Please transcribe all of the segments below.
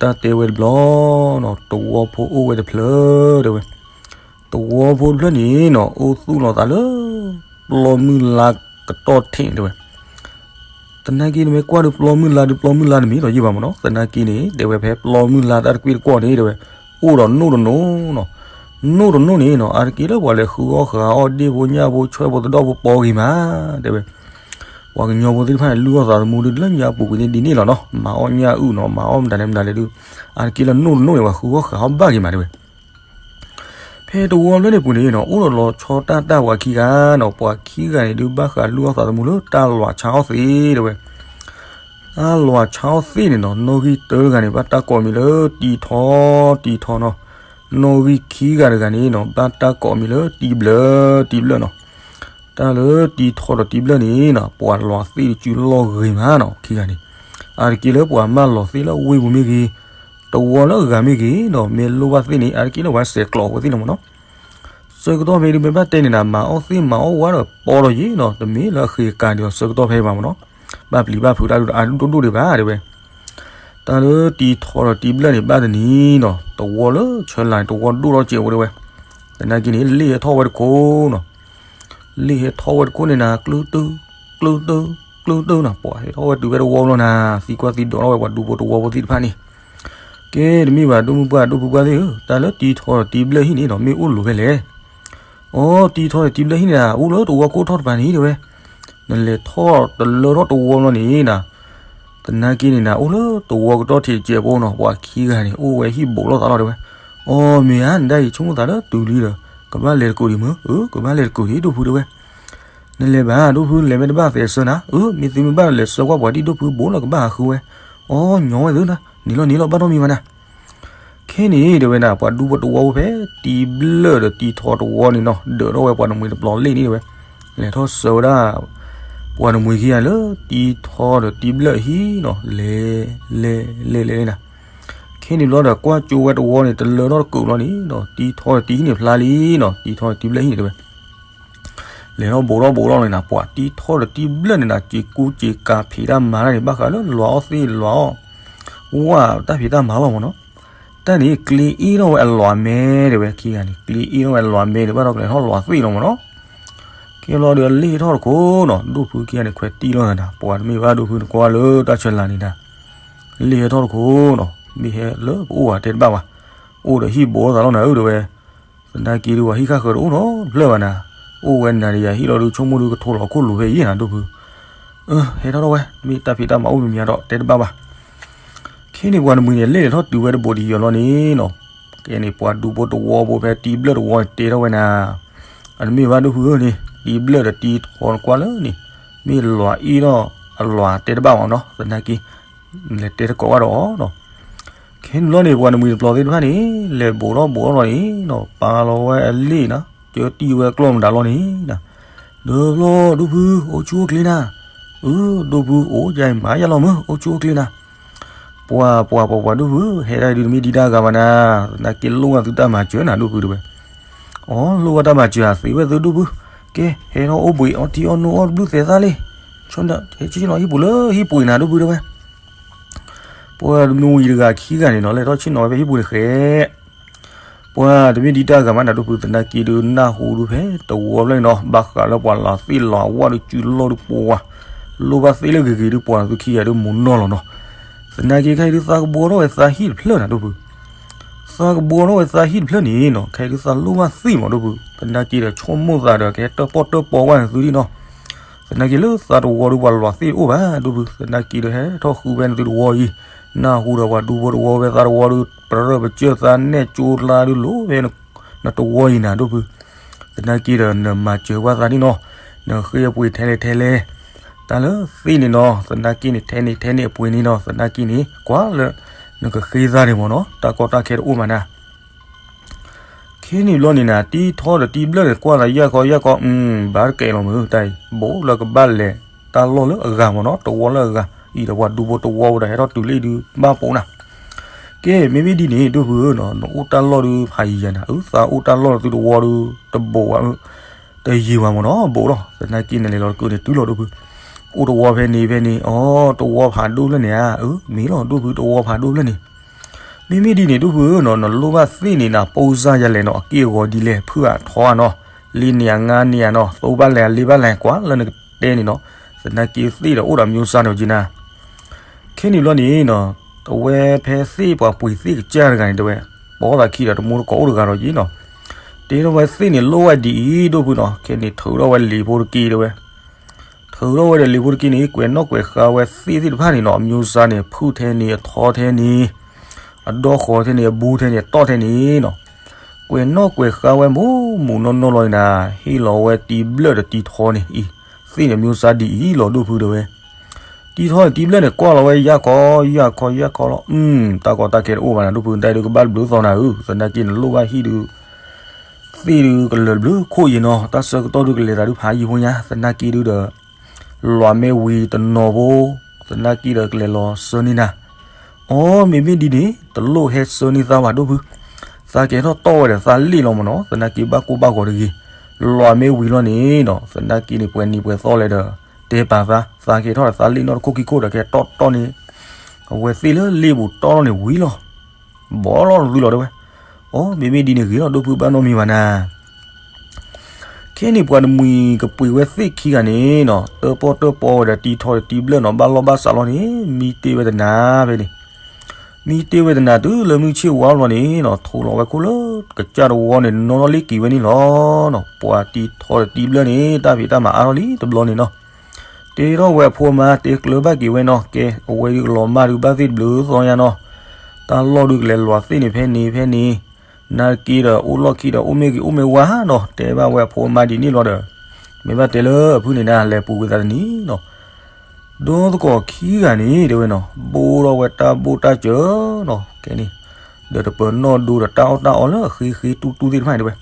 တၢ်တဲဝဲတဘျီနီၤ, သဝီဖိအိၣ်ဝဲတဖျၢၣ်တဲဝဲ. သဝီဖိတဖျၢၣ်န့ၣ်နီၤ အိၣ်သူၣ်လီၤသးလၢ ပျီမုၢ်လါကတီၢ်ထံးတဲဝဲ. သနာ်က့န့ၣ် မ့ၢ်ကွၢ်ဒီးပျီမုၢ်လါဒီး ပျီမုၢ်လါတမ့ၢ်ဒီးယံာ်ဘၣ်မ့ၢ်နီၤ. သနာ်က့န့ၣ် တဲဝဲဖဲပျီမုၢ်လါတၢ်တကွ့ၢ်တကွီၢ်န့ၣ်တဲဝဲ, အိၣ်ဒီးနိၣ်တနိၣ်နီၤ. နိၣ်တနိၣ်န့ၣ်နီၤ အါတက့ၢ်လၢပှၤလဲၤဃုအီၣ်ဃုအီၣ်ဒ့ၣ်ဖိညၣ်ဖိဆွဲၣ်ဖိသဒီၣ်ဖိပီဂ့ၤမး တဲဝဲ. ပှၤကညီဖိသ့ၣ်တဖၣ်န့ၣ် လုၢ်အီၣ်သးသမူဒုးလၢညါပူၤကွံာ်န့ၣ်ဒ်န့ၣ်လီၤနီၤ. မၤအီၣ်ညၣ်အုၣ်နီၤ, မၤအီၣ်မတၤလဲၣ်မတၤလဲၣ်ဒုး အါတက့ၢ်လၢနိၣ်တနိၣ်န့ၣ် ပှၤဃုအီၣ်ဃုအီၣ်ဘၣ်ဂ့ၤမးတဲဝဲ. ဖဲသဝီဖျၢၣ်န့ၣ်ပူၤန့ၣ်နီၤ အိၣ်ဒီးလီၤဆီတၢ်တၢ်ပှၤခံဂၤနီၤ. ပှၤခံဂၤန့ၣ်ဒုး ဘၣ်ဃးလုၢ်အီၣ်သးသမူလၢတၢ်လီၤဆါအီၣ်သ့ၣ်တဲဝဲ. တၢ်လီၤဆါအီၣ်သ့ၣ်န့ၣ်နီၤ နီၣ်ဂံၢ်တၢတဂၤန့ၣ် ဘၣ်တၢ်ကိးမံၤလၢတံထီ တံထီနီၤ. နီၣ်ဂံၢ်ခံဂၤတဂၤန့ၣ်နီၤ ဘၣ်တၢ်ကိးမံၤလၢတံဘျၢ တံဘျၢနီၤ. တၢ်လၢတံထီဒီးတံဘျၢန့ၣ်နီၤ ပှၤလီၤသ့ၣ်တစုလီၢ်ဂ့ၤမးနီၤ ခံဂၤန့ၣ်. အါတက့ၢ်လၢပှၤမၢလီၤသ့ၣ်လၢအဝ့ၢ်ပူၤမ့ၢ်ဂ့ၤ, သဝီလၢအဂၤမ့ၢ်ဂ့ၤနီၤ မ့ၢ်လိၣ်ဘၣ်သ့ၣ်န့ၣ် အါတက့ၢ်လၢပှၤစဲးကျိးဝဲသ့ၣ်လီၤမ့ၢ်နီၤ. ဆၢကတီၢ်ဖဲဒုးမ့ၢ်ဘၣ်တဲန့ၣ်နၤ မၤအီၣ်သ့ၣ်မၤအီၣ်ဝါဒီးပီလီၤယံၤနီၤ, တမ့ၢ်လၢအဃ့အကၤဒံးအီၤဆၢကတီၢ်ဖဲဘၣ်မ့ၢ်နီၤ. ဘၣ်ပျံၤဘၣ်ဖုးတၢ်ဒုးဒီးအါဒိၣ်ဒိၣ်ဒံးဘၣ်တဲဝဲ. တၢ်လၢတံထီဒီးတံဘျၢၣ်န့ၣ် ဘၣ်တနံၤနီၤ သဝီလၢဆၢလၢ်န့ၣ် သဝီဒိၣ်ထီၣ်စဲးဖိတဲဝဲ. သနာ်က့န့ၣ် လ့ၣ်ဟဲထီၣ်ဝဲတခိၣ်နီၤ. လ့ၣ်ဟဲထီၣ်ဝဲတခိၣ်န့ၣ်နၤ ကျုၢ်တုၢ် ကျုၢ်တုၢ် ကျုၢ်တုၢ်နီၤ, ပှၤဟဲထီၣ်ဝဲတုၤဖဲသဝီလီၤနၤ, သံကွၢ်သံဒိးထီၣ်ဝဲပှၤဒူဖိသဝီဖိသ့ၣ်တဖၣ်န့ၣ်. ကဲတမ့ၢ်ဘၣ် ဒိၣ်မုၢ်ပှၢ်ဒိၣ်ဖုပှၢ်သ့ၣ်ဧၢ, တၢ်လၢတံထီဒီးတံဘျၢၣ်ဟံၣ်န့ၣ်နီၤ မ့ၢ်အိၣ်လိၤဖဲလဲၣ်. အိ တံထီဒီးတံဘျၢၣ်ဟံၣ်န့ၣ် အိၣ်လၢသဝီခိၣ်ထီၣ်တပၤန့ၣ်တဲဝဲ. နလဲၤထီၣ်တလၢထီၣ်သဝီလီၤန့ၣ်နၤ, သနာ်က့န့ၣ်နၤ အိၣ်လၢသဝီကတီၢ်ထံးတစဲးဖိနီၤ, ပှၤခံဂၤန့ၣ် အိၣ်ဝဲဟံၣ်ဘိးလိာ်သးလီၤတဲဝဲ. အိ မ့ၢ်ဧါ နဒၣ်အံၤဆိကမိၣ်သးလၢတုၤလံဒီး ကဘၣ်လဲၤတကိးဒံးမ့ၢ်, အၢ ကဘၣ်လဲၤတကိးဒံး ဒိၣ်ဖုတဲဝဲ. နလဲၤဘၣ်ဒိၣ်ဖု လဲၤမ့ၢ်တဘၣ်သဲးဆၢနၤ, အၢ မ့ၢ်သုမ့ၢ်ဘၣ်လဲၤဆၢကွၢ်ပှၤဒံၣ်ဒိၣ်ဖုဘိးလီၤကဘၣ်ဟးဃုဝဲ. အိ ညီဝဲသုနၤ နံၤလီၤနံၤလီၤ ဘၣ်ထီၣ်မံဝဲနၤ. ခဲန့ၣ်တဲဝဲဒၣ် ပှၤဒူဖိသဝီဖိဖဲတံဘျၢၣ်ဒီးတံထီသဝီန့ၣ်နီၤ ဒၢးထီၣ်ဝဲပှၤတမှံၤတပျီၤလ့ၣ်န့ၣ်တဲဝဲ. လဲၤထီၣ်ဆှၢဝဲဒၣ် ပှၤတမှံၤခံဂၤလၢတံထီဒီးတံဘျၢၣ်အဟံၣ်နီၤ လဲၤ လဲၤ လဲၤ လဲၤ လဲၤနၤ. ခဲန့ၣ်ဘျီဒီးကွၢ်ကၠိဝဲသဝီန့ၣ် တလၢထီၣ်တကိးဘျီန့ၣ်နီၤ တံထီဒီးတံဟံၣ်န့ၣ်ဖျါလံနီၤ တံထီဒီးတံဘျၢၣ်ဟံၣ်န့ၣ်တဲဝဲ. လဲၤထီၣ်ဘိးထီၣ်ဘိးထီၣ်န့ၣ်နၤ ပှၤတံထီဒီးတံဘျၢၣ်န့ၣ်နၤ စံးကူစံးကၤဖံးတၢ်မၤတၢ်န့ၣ် ဘၣ်ဃးလၢလွၤအီၣ်သ့ၣ်လွၤအီၣ် ဝဲတၢ်ဖံးတၢ်မၤလီၤမ့ၢ်နီၤ. တၢ်န့ၣ် ကျ့အ့ၣ်ထီၣ်ဝဲအလွၤမဲတဲဝဲခံဂၤန့ၣ် ကျ့အ့ၣ်ထီၣ်ဝဲအလွၤမဲန့ၣ် ဘၣ်ဒီးကလဲၤထီၣ်လွၤသ့ၣ်လီၤမ့ၢ်နီၤ. ကဲဘျီဒီးလ့ၣ်ဟဲထီၣ်တခိၣ်နီၤ ဒိၣ်ဖုခံဂၤန့ၣ် ခွဲးတံၢ်လီၤနၤ ပှၤတမ့ၢ်ဘၣ်ဒိၣ်ဖုနကွၢ်လၢတၢ်ဆၢလၢ်န့ၣ်နၤ လ့ၣ်ဟဲထီၣ်တခိၣ်နီၤ မ့ၢ်ဟဲလၢပအိၣ်ဘၣ်တဲတဘၣ်ဘၣ်. အိၣ်ဒီးဟံၣ်ဘိးလိာ်သးလီၤနၤဧၢတဲဝဲ. သနာ်က့ဒုးပှၤဟံၣ်ဃၣ်ဃၢၤတအိၣ်နီတဖျၢၣ်ဘၣ်နၤ, အိၣ်ဝဲနၤဒီးယၤဟံၣ်လီၤဒုး ဆိကမိၣ်ဒုးကထိးလီၤခိၣ်လိၤဖဲအံၤနၤဒိၣ်ဖု. အၢ ဟဲထီၣ်ထီၣ်ဝဲ မ့ၢ်တၢ်ဖံးတၢ်မၤအိၣ်မံၤမံၤဒီးတဲတဘၣ်ဘၣ်. ခဲန့ၣ်ပှၤတမှံၤန့ၣ် လ့ၣ်လဲၤထီၣ်တုၤဝဲတဘိးတယီၤလီၤန့ၣ်နီၤ. ကဲန့ၣ်ပှၤဒူဖိသဝီဖိဖဲတံဘျၢၣ်သဝီန့ၣ်တဲထီၣ်ဝဲနၤ, အတမ့ၢ်ဘၣ်ဒိၣ်ဖုဧၢန့ၣ် တံဘျၢၣ်ဒီးတံထီနကွၢ်လၢန့ၣ် မ့ၢ်လွၤအ့ၣ်ထီၣ်အလွၤတဲတဘၣ်ဘၣ်နီၤ သနာ်က့ လဲၤတဲတကိးဘၣ်ဒီးအီၤနီၤ. ခဲန့ၣ်ဘျီန့ၣ် ပှၤတမှံၤတပျီၤသ့ၣ်တဖၣ်န့ၣ် လဲၤဘိးထီၣ်ဘိးထီၣ်လီၤန့ၣ်နီၤ ပာ်လီၤဝဲအလ့ၣ်နီၤ ကၢတံၢ်ဝဲကျီၢ်မတၤလီၤန့ၣ်နီၤ. ဒီးဘျီဒိၣ်ဖုအိၣ်ဆူၣ်အိၣ်ချ့နၤ, အၢ ဒိၣ်ဖုအိၣ်ယါအံၤမၤယါလီၤမ့ၢ် အိၣ်ဆူၣ်အိၣ်ချ့နၤ. ပှၤပှၤပှၤပှၤဒိၣ်ဖု ဟဲဒၣ်အံၤဒုးတမ့ၢ်ဒံးတၢ်ဂၤဘၣ်နၤ, သနာ်က့လိၣ်ဝဲသုတၢ်မၤစၢၤနၤဒိၣ်ဖုတဲဝဲ. အိ လိၣ်ဝဲတၢ်မၤစၢၤဧါ သ့ဝဲသုဒိၣ်ဖု, ကဲ ဟဲထီၣ်အိၣ်ဘှံးအီထံအီနိအီၣ်တဘျုးသဲးသၣ်လံ, ဟဲဆ့ၣ်နီၤဟံၣ်ပူၤလၢဟံၣ်ပူၤအံၤနၤဒိၣ်ဖုတဲဝဲ. ပှၤတမှံၤတဂၤခံဂၤန့ၣ်နီၤ လဲၤထီၣ်ဆ့ၣ်နီၤဝဲဖဲဟံၣ်ပူၤန့ၣ်ဃဲ, ပှၤတမ့ၢ်ဒံးတၢ်ဂၤမးနၤဒိၣ်ဖု သနာ်က့ဒုးနၢ်ဟူဒုးဖဲသဝီဖျၢၣ်န့ၣ်နီၤ ဘၣ်ဃးလၢပှၤလီၤသ့ၣ်လီၤအဝၣ်ဒုးစုလီၢ်ဒုးပှၤ လိၣ်ဘၣ်သ့ၣ်လၢဂ့ၤဂ့ၤဒုးပှၤသုခံဂၤဒုးမူနီၢ်လီၤနီၤ. သနာ်က့ခဲအံၤဒုးသးကဘှီထီၣ်ဝဲသးဟံၣ်တဖျၢၣ်နၤဒိၣ်ဖု, သးကဘှီထီၣ်ဝဲသးဟံၣ်တဖျၢၣ်န့ၣ်နီၤ ခဲအံၤဒုးသးလိၣ်ဘၣ်သ့ၣ်မးဒိၣ်ဖု, သနာ်က့ဒီးဆိကမိၣ်သးဒီးကဟဲတၢၣ်ပီၣ်တၢၣ်ပီဝဲနသုဒံးနီၤ. သနာ်က့လၢသးတဝီဒုးပှၤလီၤသ့ၣ်တအိၣ်ဘၣ်ဒိၣ်ဖု, သနာ်က့ဒီးဟဲထီၣ်ဃုဖဲနသုတဝီအံၤ, နၢ်ဟူဒီးပှၤဒူဖိတဝီဖဲသးတဝီဒုး ပရၢပကၢၢ်သးနဲၣ်ကၠိလါဒုး လိၤဖဲနတဝီအံၤနၤဒိၣ်ဖု. သနာ်က့ဒီးနမၤစၢၤဘၣ်သးန့ၣ်နီၤ, နဃ့အပှ့ၤထဲလဲၣ်ထဲလဲၣ်, တၢ်လၢသ့ၣ်န့ၣ်နီၤ သနာ်က့န့ၣ် ထဲန့ၣ်ထဲန့ၣ်အပှ့ၤန့ၣ်နီၤ သနာ်က့န့ၣ် ကွၢ်လၢ နကဃ့သးန့ၣ်မ့ၢ်နီၤ တၢ်ကီတၢ်ခဲတအိၣ်မးနၤ. ခဲန့ၣ်ဘျီန့ၣ်နၤ တံထီဒီးတံဘျၢၣ်န့ၣ် ကွၢ်သးယၢ်ခီယၢ်ခီ, ဘၣ်တကဲလီၤမုၢ်တၢ်အံၤ ဘိးလၢကဘၣ်လဲၤတၢ်လီၢ်လၢအဂၤမ့ၢ်နီၤ တဝီလၢအဂၤ, အံၤဒီးပှၤဒူဖိတဝီဝဲဒီးဟဲထီၣ်တုၤလၢအံၤဒုးဘၣ်ပိာ်နၤ. ကဲ မ့မ့ၢ်ဒ်န့ၣ် ဒိၣ်ဖုဧၢနီၤ နအိၣ်တၢ်လီၢ်ဒုးဖးယံၤယၤနၤ, အသးအိၣ်တၢ်လီၢ်လၢသုတဝီဒုး တဘိးဝဲ တယံာ်ဘၣ်မ့ၢ်နီၤ ဘိးလီၤ. သနာ်က့နလဲၤလီၤတကုန့ၣ် တုၤလီၤဒိၣ်ဖု, အိၣ်တဝီဖဲန့ၣ်ဖဲန့ၣ်, အိ တဝီဖးဒိၣ်ဖျၢၣ်န့ၣ်ဧါ, အၢ မ့ၢ်လီၤ ဒိၣ်ဖု တဝီဖးဒိၣ်ဖျၢၣ်န့ၣ်. မ့မ့ၢ်ဒ်န့ၣ် ဒိၣ်ဖုဧၢနီၤ, နလိၣ်ဘၣ်သ့ၣ်န့ၣ် နပိၢ်စၢ်ယၤလဲၣ်နီၤ, အက့ၢ်အဂီၤဒ်လဲၣ်, ဖုၣ်ဧါထီဧါနီၤ, လံန့ၣ်ဧါ ငါန့ၣ်ဧါနီၤ, သိဘၣ်လဲၣ် လ့ဘၣ်လဲၣ် ကွၢ်လၢနကတဲန့ၣ်နီၤ, သနာ်က့သ့ၣ်ဒီးအိၣ်ဒီး မျိုးစား န့ၣ်က့နၤ. ခဲန့ၣ်ဘျီန့ၣ်နီၤ, အဝဲဖဲသ့ၣ်ပှၤပှ့ၤသ့ၣ်ကစၢ်တဂၤန့ၣ် တဲဝဲ, ပိာ်သးခံဒီးတမူတကိးအိၣ်တဂၤဒီးက့နီၤ, တဲထီၣ်ဝဲသ့ၣ်န့ၣ်လိၣ်ဝဲဒ်အံၤ ဒိၣ်ဖုနီၤ, ခဲန့ၣ်ထုးထီၣ်ဝဲလံာ်ဖိတက့ တဲဝဲ ထုးထီၣ်ဝဲဒီးလံာ်ဖိတက့န့ၣ် ကွဲးနီၣ်ကွဲးဃါဝဲသ့ၣ်သ့ၣ်တဖၣ်န့ၣ်နီၤ, အမျိုးစား န့ၣ် အဖုၣ်ထဲန့ၣ် အထီထဲန့ၣ် အဒီဃီၤထဲန့ၣ် အဘူးထဲန့ၣ် အတီၢ်ထဲန့ၣ်နီၤ, ကွဲးနီၣ်ကွဲးဃါဝဲမူးမူးနီၢ်နီၢ်လီၤန့ၣ်နၤ, ဟ့ၣ်လီၤဝဲတံၤဘျၢၣ်ဒီးတံၤထီန့ၣ်အံၤ, သ့ၣ်န့ၣ် မျိုးစား ဒ်အံၤလီၤ ဒိၣ်ဖုတဲဝဲ. တံၤထီန့ၣ်တံၤဘျၢၣ်န့ၣ် ကွၢ်လီၤဝဲယၢ်ခီယၢ်ခီယၢ်ခီလီၤ, အု တၢ်ကီတၢ်ခဲတအိၣ်ဘၣ်နၤ ဒိၣ်ဖု, နတၢ်အံၤဒုးကဘၣ်တဘျုးသီနၤဧၢ, သနာ်က့နလိၣ်ဘၣ်ဟံၣ်ဒုး သ့ၣ်ဒုးကလၢာ်တဘျုးခိၣ်ယံၤနီၤ, တၢ်ဆၢကတီၢ်ဒုးကလဲၤသးဒုးဖးယံာ်ဖိညါ, သနာ်က့ဒုးဒီး လီၤမ့ၢ်ဝံၤတနီၤဖိ, သနာ်က့ဒီးကလဲၤလီၤဆှၢန့ၢ်နၤ. အိ မ့မ့ၢ်ဒ်န့ၣ် တလိၣ်ဟဲဆှၢန့ၢ်သးဘၣ် ဒိၣ်ဖု, သးကဲထီၣ်တီၢ်ဝဲဒီးသးလ့ၣ်လီၤမ့ၢ်နီၤ, သနာ်က့ဘၣ်ကိၢ်ဘၣ်ဂီၤတဂ့ၤ, လီၤမ့ၢ်ဝံၤလီၤန့ၣ်နီၤ, သနာ်က့န့ၣ် ပှဲၤနံၤပှဲၤသီလဲၣ်ဒီး တဲပာ်သး, သးကဲထီၣ်ဒီးသးလ့ၣ်နီၢ်တခိၣ်ခံခိၣ်ဒီး ကဲထီၣ်တီၢ်န့ၢ် အဝဲသ့ၣ်လၢလ့ၣ်ပူၤတီၢ်လီၤန့ၣ်ဝံၤလီၤ. ဘီလီၤတဂ့ၤလီၤတဲဝဲ. အိ မ့မ့ၢ်ဒ်န့ၣ်ဂ့ၤလီၤ ဒိၣ်ဖု ဘၣ်နီတမံၤဘၣ်နၤ. ခဲန့ၣ်ပှၤတမှံၤကပှ့ၤဝဲသ့ၣ်ခံဂၤန့ၣ်နီၤ, တၢၣ်ပီၣ်တၢၣ်ပီဝဲဒီးတံၤထီဒီးတံၤဘျၢၣ်နီၤ, ဘၣ်လီၢ်ဘၣ်စးလီၤန့ၣ် မံတ့ၢ်ဝဲတနၤဖဲန့ၣ်, မံတ့ၢ်ဝဲတနၤတုၤလၢမုၢ်ဆ့ၣ်ဝါလီၤန့ၣ်နီၤ, ထိးလီၤဝဲခိၣ်လၢကစၢ်တဝီန့ၣ် နီၣ်ထီၣ်လံက့ၤဝဲန့ၣ်လီၤ. ပှၤတံၤထီဒီးတံၤဘျၢၣ်န့ၣ် တၢ်ဖံးတၢ်မၤအါထီၣ်လံတဘျီန့ၣ်နီၤ, တဲထီၣ်ဝဲအဖိအမါ တဲကျၢၤဘၣ်က့ၤဝဲနီၤ, ကဲ အဝဲဒုးကလီၤမၢ်ဒုးဘၣ်သ့ၣ်တဘျုးသီညါနီၤ, တၢ်လီၢ်ဒုးကလဲၤလီၤသ့ၣ်န့ၣ် ဖဲန့ၣ်ဖဲန့ၣ်, နာ်က့ဒီးအိၣ်လီၢ်ခံဒီးအိၣ်မ့ၢ်ဂ့ၤအိၣ်မ့ၢ်ဝါနီၤ, တဲဘၣ်ဝဲအဖိအမါဒ်န့ၣ်လီၤဒီး, မ့ၢ်ဘၣ်တဲလၢအဖုၣ်န့ၣ်နၤ လဲၤပူၤကွံာ်သးတနံၤနီၤ, ဒီသကိးခံဂၤန့ၣ် တဲဝဲနီၤ, ဘိထီၣ်ဝဲတၢ်ဘိၣ်တၢ်စၢၤနီၤ, ကဲန့ၣ်, ဒီးတပၢၤနီၣ်ဒိဒီးတၢ်အီၣ်တၢ်အီလၢအဃ့ဃ့တူၢ်တူၢ်သ့ၣ်တဖၣ်န့ၣ် တဲဝဲ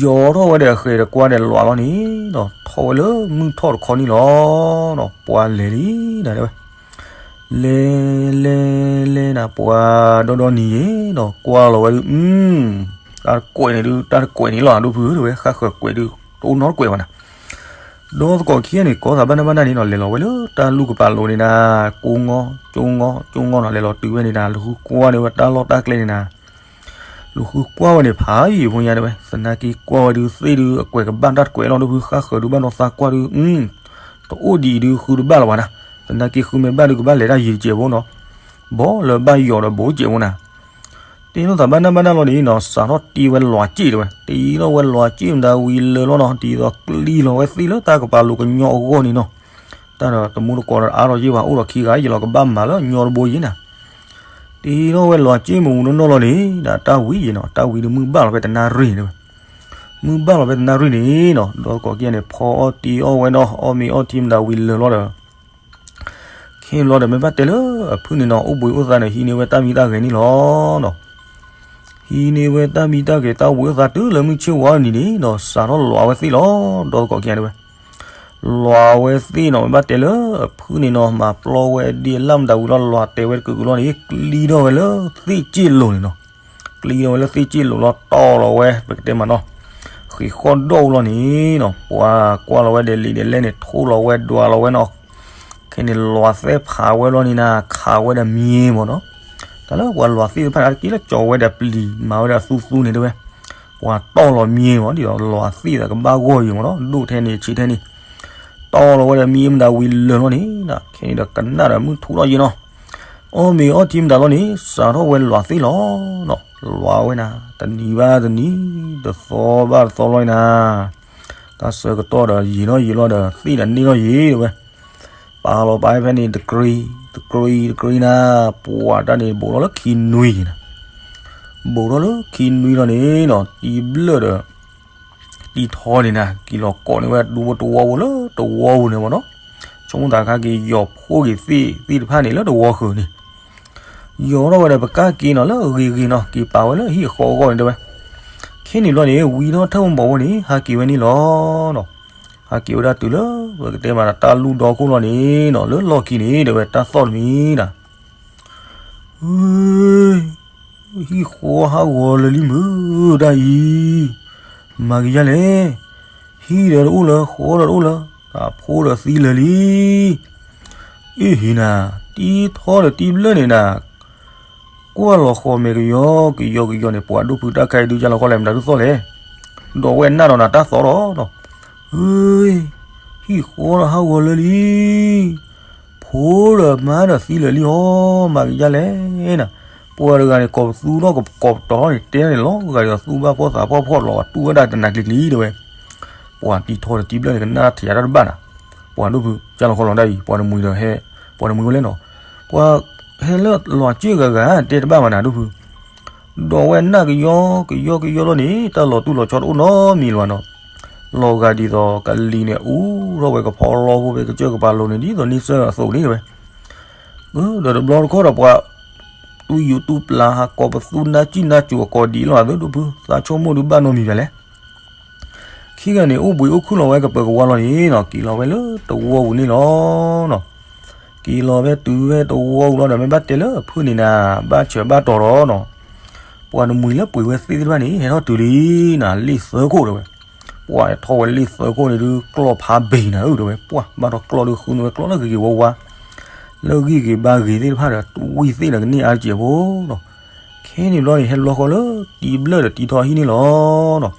ယီၤထီၣ်ဝဲဒီးအဃဲၤတကွါဒီးလီၤလီၤန့ၣ်နီၤ, ထီၣ်ဝဲလၢမုၢ်ထီၣ်တခီန့ၣ်လီၤ. ပှၤလဲၤလံနၤတဲဝဲ, လဲၤလဲၤလဲၤနၤ ပှၤဒီဒီနံၤယဲနီၤ, ကွၢ်လီၤဝဲဒုး, တၢ်တကွဲးန့ၣ်ဒုး တၢ်တကွဲးန့ၣ်လီၤ ဒိၣ်ဖုဧၢ တဲဝဲ, ဃၣ်ဃၢၤကွဲးဒုး တအိၣ်နီတကွဲးဘၣ်နၤ. ဒီသကိးခံဂၤန့ၣ် ကိးသးဘၣ်နၢ်ဘၣ်နၢ်န့ၣ်နီၤ, လဲၤလီၤဝဲလၢတၢ်လူၢ်ကပၤလိၤန့ၣ်နၤ, ကိငီ ကိငီ ကိငီနီၤ, လဲၤလီၤတုၤဝဲန့ၣ်နၤ, လူၤဃုကွၢ်န့ၢ်ဝဲတၢ်လီၢ်တၢ်ကျဲန့ၣ်နၤ, လူၤဃုကွၢ်ဝဲန့ၣ် ဖးယံာ်ဖိညါတဲဝဲ, သနာ်က့ကွၢ်ဝဲဒုးသ့ၣ်ဒုး အကွဲးကဘၣ်တၢ်တကွဲးလီၤ ဒိၣ်ဖု, ဃၣ်ဃၢၤဒုးဘၣ်နီၤသးကွၢ်ဒုး, တအိၣ်ဒ်အံၤဒုးဃုတဘၣ်လၢၤဘၣ်နၤ, သနာ်က့ဃုမ့ၢ်ဘၣ်ဒုးကဘၣ်လဲၤတၢ်ယံၤတစဲးဖိနီၤ, ဘီလၢဘၣ်ယီၤဒီးဘူးတစဲးဖိနၤ. တ့ထီၣ်သးဘၣ်နၢ်ဘၣ်နၢ်လီၤန့ၣ်နီၤ, စးထီၣ်တ့ဝဲလီၤစ့ၣ်တဲဝဲ, တ့ထီၣ်ဝဲလီၤစ့ၣ်မတၤဝံၤလၢာ်လီၤနီၤ, ဒ်သိးကျံလီၤဝဲသ့ၣ်လၢတၢ်ကပၤလိၤကညီအဂီၢ်န့ၣ်နီၤ, တၢ်ဒီးတမူတကိးဒီးအါထီၣ်ယ့ၢ်ဘၣ် အိၣ်ဒီးခံဂၤယံၤလီၤ ကဘၣ်မၤလၢညီတဘိယံၤနၤ. တ့ထီၣ်ဝဲလီၤစ့ၣ်မူးနီၢ်နီၢ်လီၤန့ၣ် ဒ်တၢ်ဝံၤယံၤနီၤ, တၢ်ဝံၤဒုးမုၢ်ဘၣ်လီၤဖဲတနၣ်ရံၣ်န့ၣ်တဲဝဲ, မုၢ်ဘၣ်လီၤဖဲတနၣ်ရံၣ်န့ၣ်နီၤ, ဒီသကိးခံဂၤန့ၣ် ဖီအီၣ်တ့အီၣ်ဝဲနီၤ, အီၣ်မ့ၤအီထံမတၤဝံၤလၢာ်လီၤဒီး ခဲန့ၣ်ဘျီဒီး မ့ၢ်ဘၣ်တဲလၢအဖုၣ်န့ၣ်နီၤ, အိၣ်ဘှံးအိၣ်သါန့ၣ် ဟံးန့ၢ်ဝဲတၢ်မံတၢ်ဂဲၤန့ၣ်လီၤနီၤ. ဟံးန့ၢ်ဝဲတၢ်မံတၢ်ဂဲၤ တၢ်ဝံၤအိၣ်သါတုၤလၢမုၢ်ဆ့ၣ်ဝါနံၤန့ၣ်နီၤ, စးထီၣ်လီၤဝဲသ့ၣ်လီၤ. ဒီသကိးခံဂၤတဲဝဲ, လီၤဝဲသ့ၣ်နီၤ, မ့ၢ်ဘၣ်တဲလၢအဖုၣ်န့ၣ်နီၤ, မၤပျီဝဲဒ်အလၣ်မတၤဝံၤလီၤ, လီၤတဲာ်ဝဲတကုာ်ကုာ်လီၤန့ၣ် ကျံထီၣ်ဝဲလၢသ့ၣ်ကၠ့ၣ်လိၤန့ၣ်နီၤ. ကျံထီၣ်ဝဲလၢသ့ၣ်ကၠ့ၣ်လိၤလီၤ, တီၢ်လီၤဝဲ ပကတဲမးနီၤ, ဃ့ၢ်ဃီၣ်ဒီၣ်အူလီၤန့ၣ်နီၤ, ပှၤကွၢ်လီၤဝဲဒီးလံာ်ဒီးလဲၢ်န့ၣ် ထိၣ်လီၤဝဲဒွးလီၤဝဲနီၤ. ခဲန့ၣ်လီၤသဲဖးဝဲလီၤန့ၣ်နၤ, ခးဝဲဒီးမ့ၢ်မးနီၤ. တၢ်လၢပှၤလီၤသ့ၣ်တဖၣ်န့ၣ် အါတက့ၢ်လၢကၠီၤဝဲဒီးပျံၤ မၤဝဲဒီးအသူသူန့ၣ်တဲဝဲ, ပှၤတီၢ်လီၤမ့ၢ်မး ဒ်သိးလီၤသ့ၣ်သးကဘၣ်ဂီၢ်ယံၤမးနီၤ, ဒိၣ်ထဲန့ၣ်ဆံးထဲန့ၣ်, တီၢ်လီၤဝဲဒီးမ့ၢ်မတၤဝံၤလၢာ်လီၤန့ၣ်, ခဲန့ၣ်ဒီးကနၣ်ဒီးမုၢ်ထူၣ်ထီၣ်ယံၤနီၤ. အီၣ်မ့ၤအီထံမတၤလီၤန့ၣ် စးထီၣ်ဝဲလီၤသ့ၣ်လီၤနီၤ, လီၤဝဲနၤ, တနံၤဘၣ်တနံၤ, တသီဘၣ်တသီလီၤနၤ. တၢ်ဆၢကတီၢ်ဒီးယံာ်လီၤယံာ်လီၤဒီး သ့ၣ်ဒီးန့ၢ်လီၤယံၤတဲဝဲ, ပာ်လီၤပာ်ဖဲန့ၣ် တကြံ, တကြံ, တကြံနၤ, ပှၤတၢ်န့ၣ် ဘူးထီၣ်လၢခံနွံနၤ. ဘူးထီၣ်လၢခံနွံလီၤန့ၣ်နီၤ, တံၤဘျၢၣ်ဒီး တံၤထီန့ၣ်နၤ က့ၤလီၤကိးန့ၢ်ဝဲဒူဖိတဝီဖိလၢတဝီပူၤန့ၣ်မးနီၤ. ဆိကမိၣ်သးခါက့ၤယီၤဖှိၣ်က့ၤသ့ၣ်သ့ၣ်တဖၣ်န့ၣ်လၢတဝီဃုာ်န့ၣ်, ယီၤထီၣ်ဝဲဒီးပကၢ်က့ၤနီၤလၢအဂ့ၤဂ့ၤနီၤ, က့ၤပာ်ဝဲလၢဟံၣ်အဃီအဂီၢ်န့ၣ်တဲဝဲ. ခဲန့ၣ်ဘျီန့ၣ် ဝံထီၣ်ထၢၣ်မဘီဖိန့ၣ် ဟးက့ၤဝဲန့ၣ်လီၤနီၤ. ဟးက့ၤဝဲဒၣ်တုၤလၢ ပကတဲမးတၢ်လူၢ်ဒီခိၣ်လီၤန့ၣ်နီၤ, လၢလီၢ်ခံန့ၣ် တဲဝဲတၢ်သီၣ်တမံၤနၤ. ဟံၣ်ဃီဟးဂီၤလၢာ်လံမုၢ်တၢ်အံၤ, မၤက့ၤယါလဲၣ်. ဟံၣ်ဒီးတအိၣ်လၢၤ, ဃီဒီးတအိၣ်လၢၤ, တၢ်ဖိဒီးသံလၢာ်လံ. အ့ၣ်ဟ့ၣ်နၤ, တံၤထီဒီးတံၤဘျၢၣ်န့ၣ်နၤ, ကွၢ်လီၤဃီၤမဲာ်ကယီကယီကယီန့ၣ် ပှၤဒိၣ်ဖုတၢ်ခါအံၤဒုး ကၢ်လီၤဃီၤလဲၣ် မတၤဒုးသီၣ်လဲၣ်, ဒီးဝဲနၣ်ဒီးနၤတၢ်သီၣ်ဒီးနီၤ, ဟ့, ဟံၣ်ဃီဒီးဟးဂီၤလၢလံ, ဖိဒီးမါဒီးသံလၢာ်လံဟီ, မၤကယါလဲၣ်နၤ, ပှၤတဂၤန့ၣ် ကိးပသူထီၣ်ကကိးပတီၤထီၣ်န့ၣ် တဲန့ၣ်လီၤဂာ်ဒီးသူဘၣ်ဖှီၣ်သးဖှီၣ်ဖှီၣ်လီၤ တူၢ်ဝဲဒၣ်တနၤကျံၤကျံၤတဲဝဲ, ပှၤတံၤထီဒီးတံၤဘျၢၣ်န့ၣ် ကနၣ်ထံးယၤတၢ်တဘၣ်နၤ, ပှၤဒိၣ်ဖု ကၢ်လီၤဃီၤလီၤဒၣ်အံၤ ပှၤတမှံၤဒီးဟဲ, ပှၤတမှံၤဝဲလဲၣ်နီၤ, ပှၤဟဲလၢလီၤစ့ၢ်ဂၤဂၤတဲတဘၣ်မးနၤဒိၣ်ဖု, ဒီးဝဲနၣ်ကယီကယီကယီလီၤန့ၣ် တၢ်လီၤတူၢ်လီၤဆီတအိၣ်နီတမံၤလၢၤဘၣ်နီၤ, လီၤဂာ်ဒ်သိးကလံၤန့ၣ် အူထီၣ်ဝဲကဖီလီဖိဖဲ ကစၢၢ်ကပၤလိၤန့ၣ် ဒ်သိးန့ဆၢၣ်အသိးန့ၣ်တဲဝဲ, ဒီးတဘျီတခီၣ်ဒီးပှၤ တူၢ်ယူၤတူၢ်ပျၢ်ဟးကိးပသူနါစံၣ်နါစိၤအကိးဒံးလီၤသးဒိၣ်ဖု သးဆိကမိၣ်ဒုးဘၣ်နီတမံၤဘၣ်လဲၣ်, ခံဂၤန့ၣ် အိၣ်ဘှံးအိၣ်ခုၣ်လီၤဝဲကပၢၤကဝါလီၤန့ၣ်နီၤ က့ၤလီၤဝဲလၢတဝီပူၤန့ၣ်လီၤနီၤ, က့ၤလီၤဝဲတုၤဝဲတဝီပူၤလီၤဒီး မ့ၢ်ဘၣ်တဲလၢဖုန့ၣ်နၤ ဘၣ်ဆၢဘၣ်တီၤဒီးနီၤ, ပှၤတမှံၤလၢပှ့ၤဝဲသ့ၣ်သ့ၣ်တဖၣ်န့ၣ် ဟဲထီၣ်တုၤလံနၤ လ့ၣ်သၢခိၣ်တဲဝဲ, ပှၤထီၣ်ဝဲလ့ၣ်သၢခိၣ်န့ၣ်ဒုး ကျီၢ်ဖးဘ့ၤနၤဧၢတဲဝဲ ပှၤဘၣ်ထီၣ်ကျီၢ်ဒုးဃုန့ၢ်ဝဲကျီၢ်လၢဂ့ၤဂ့ၤဝါဝါ လၢဂံၢ်ဂ့ၤဘါဂ့ၤသ့ၣ်တဖၣ်ဒီး ဝံၣ်သ့ၣ်ဒီးကန့ၢ်အါတစဲးဖိနီၤ, ခဲန့ၣ်ဘျီန့ၣ် ဟဲလီၤဃီလၢတံၤဘျၢၣ်ဒီးတံၤထီဟံၣ်န့ၣ်လီၤနီၤ,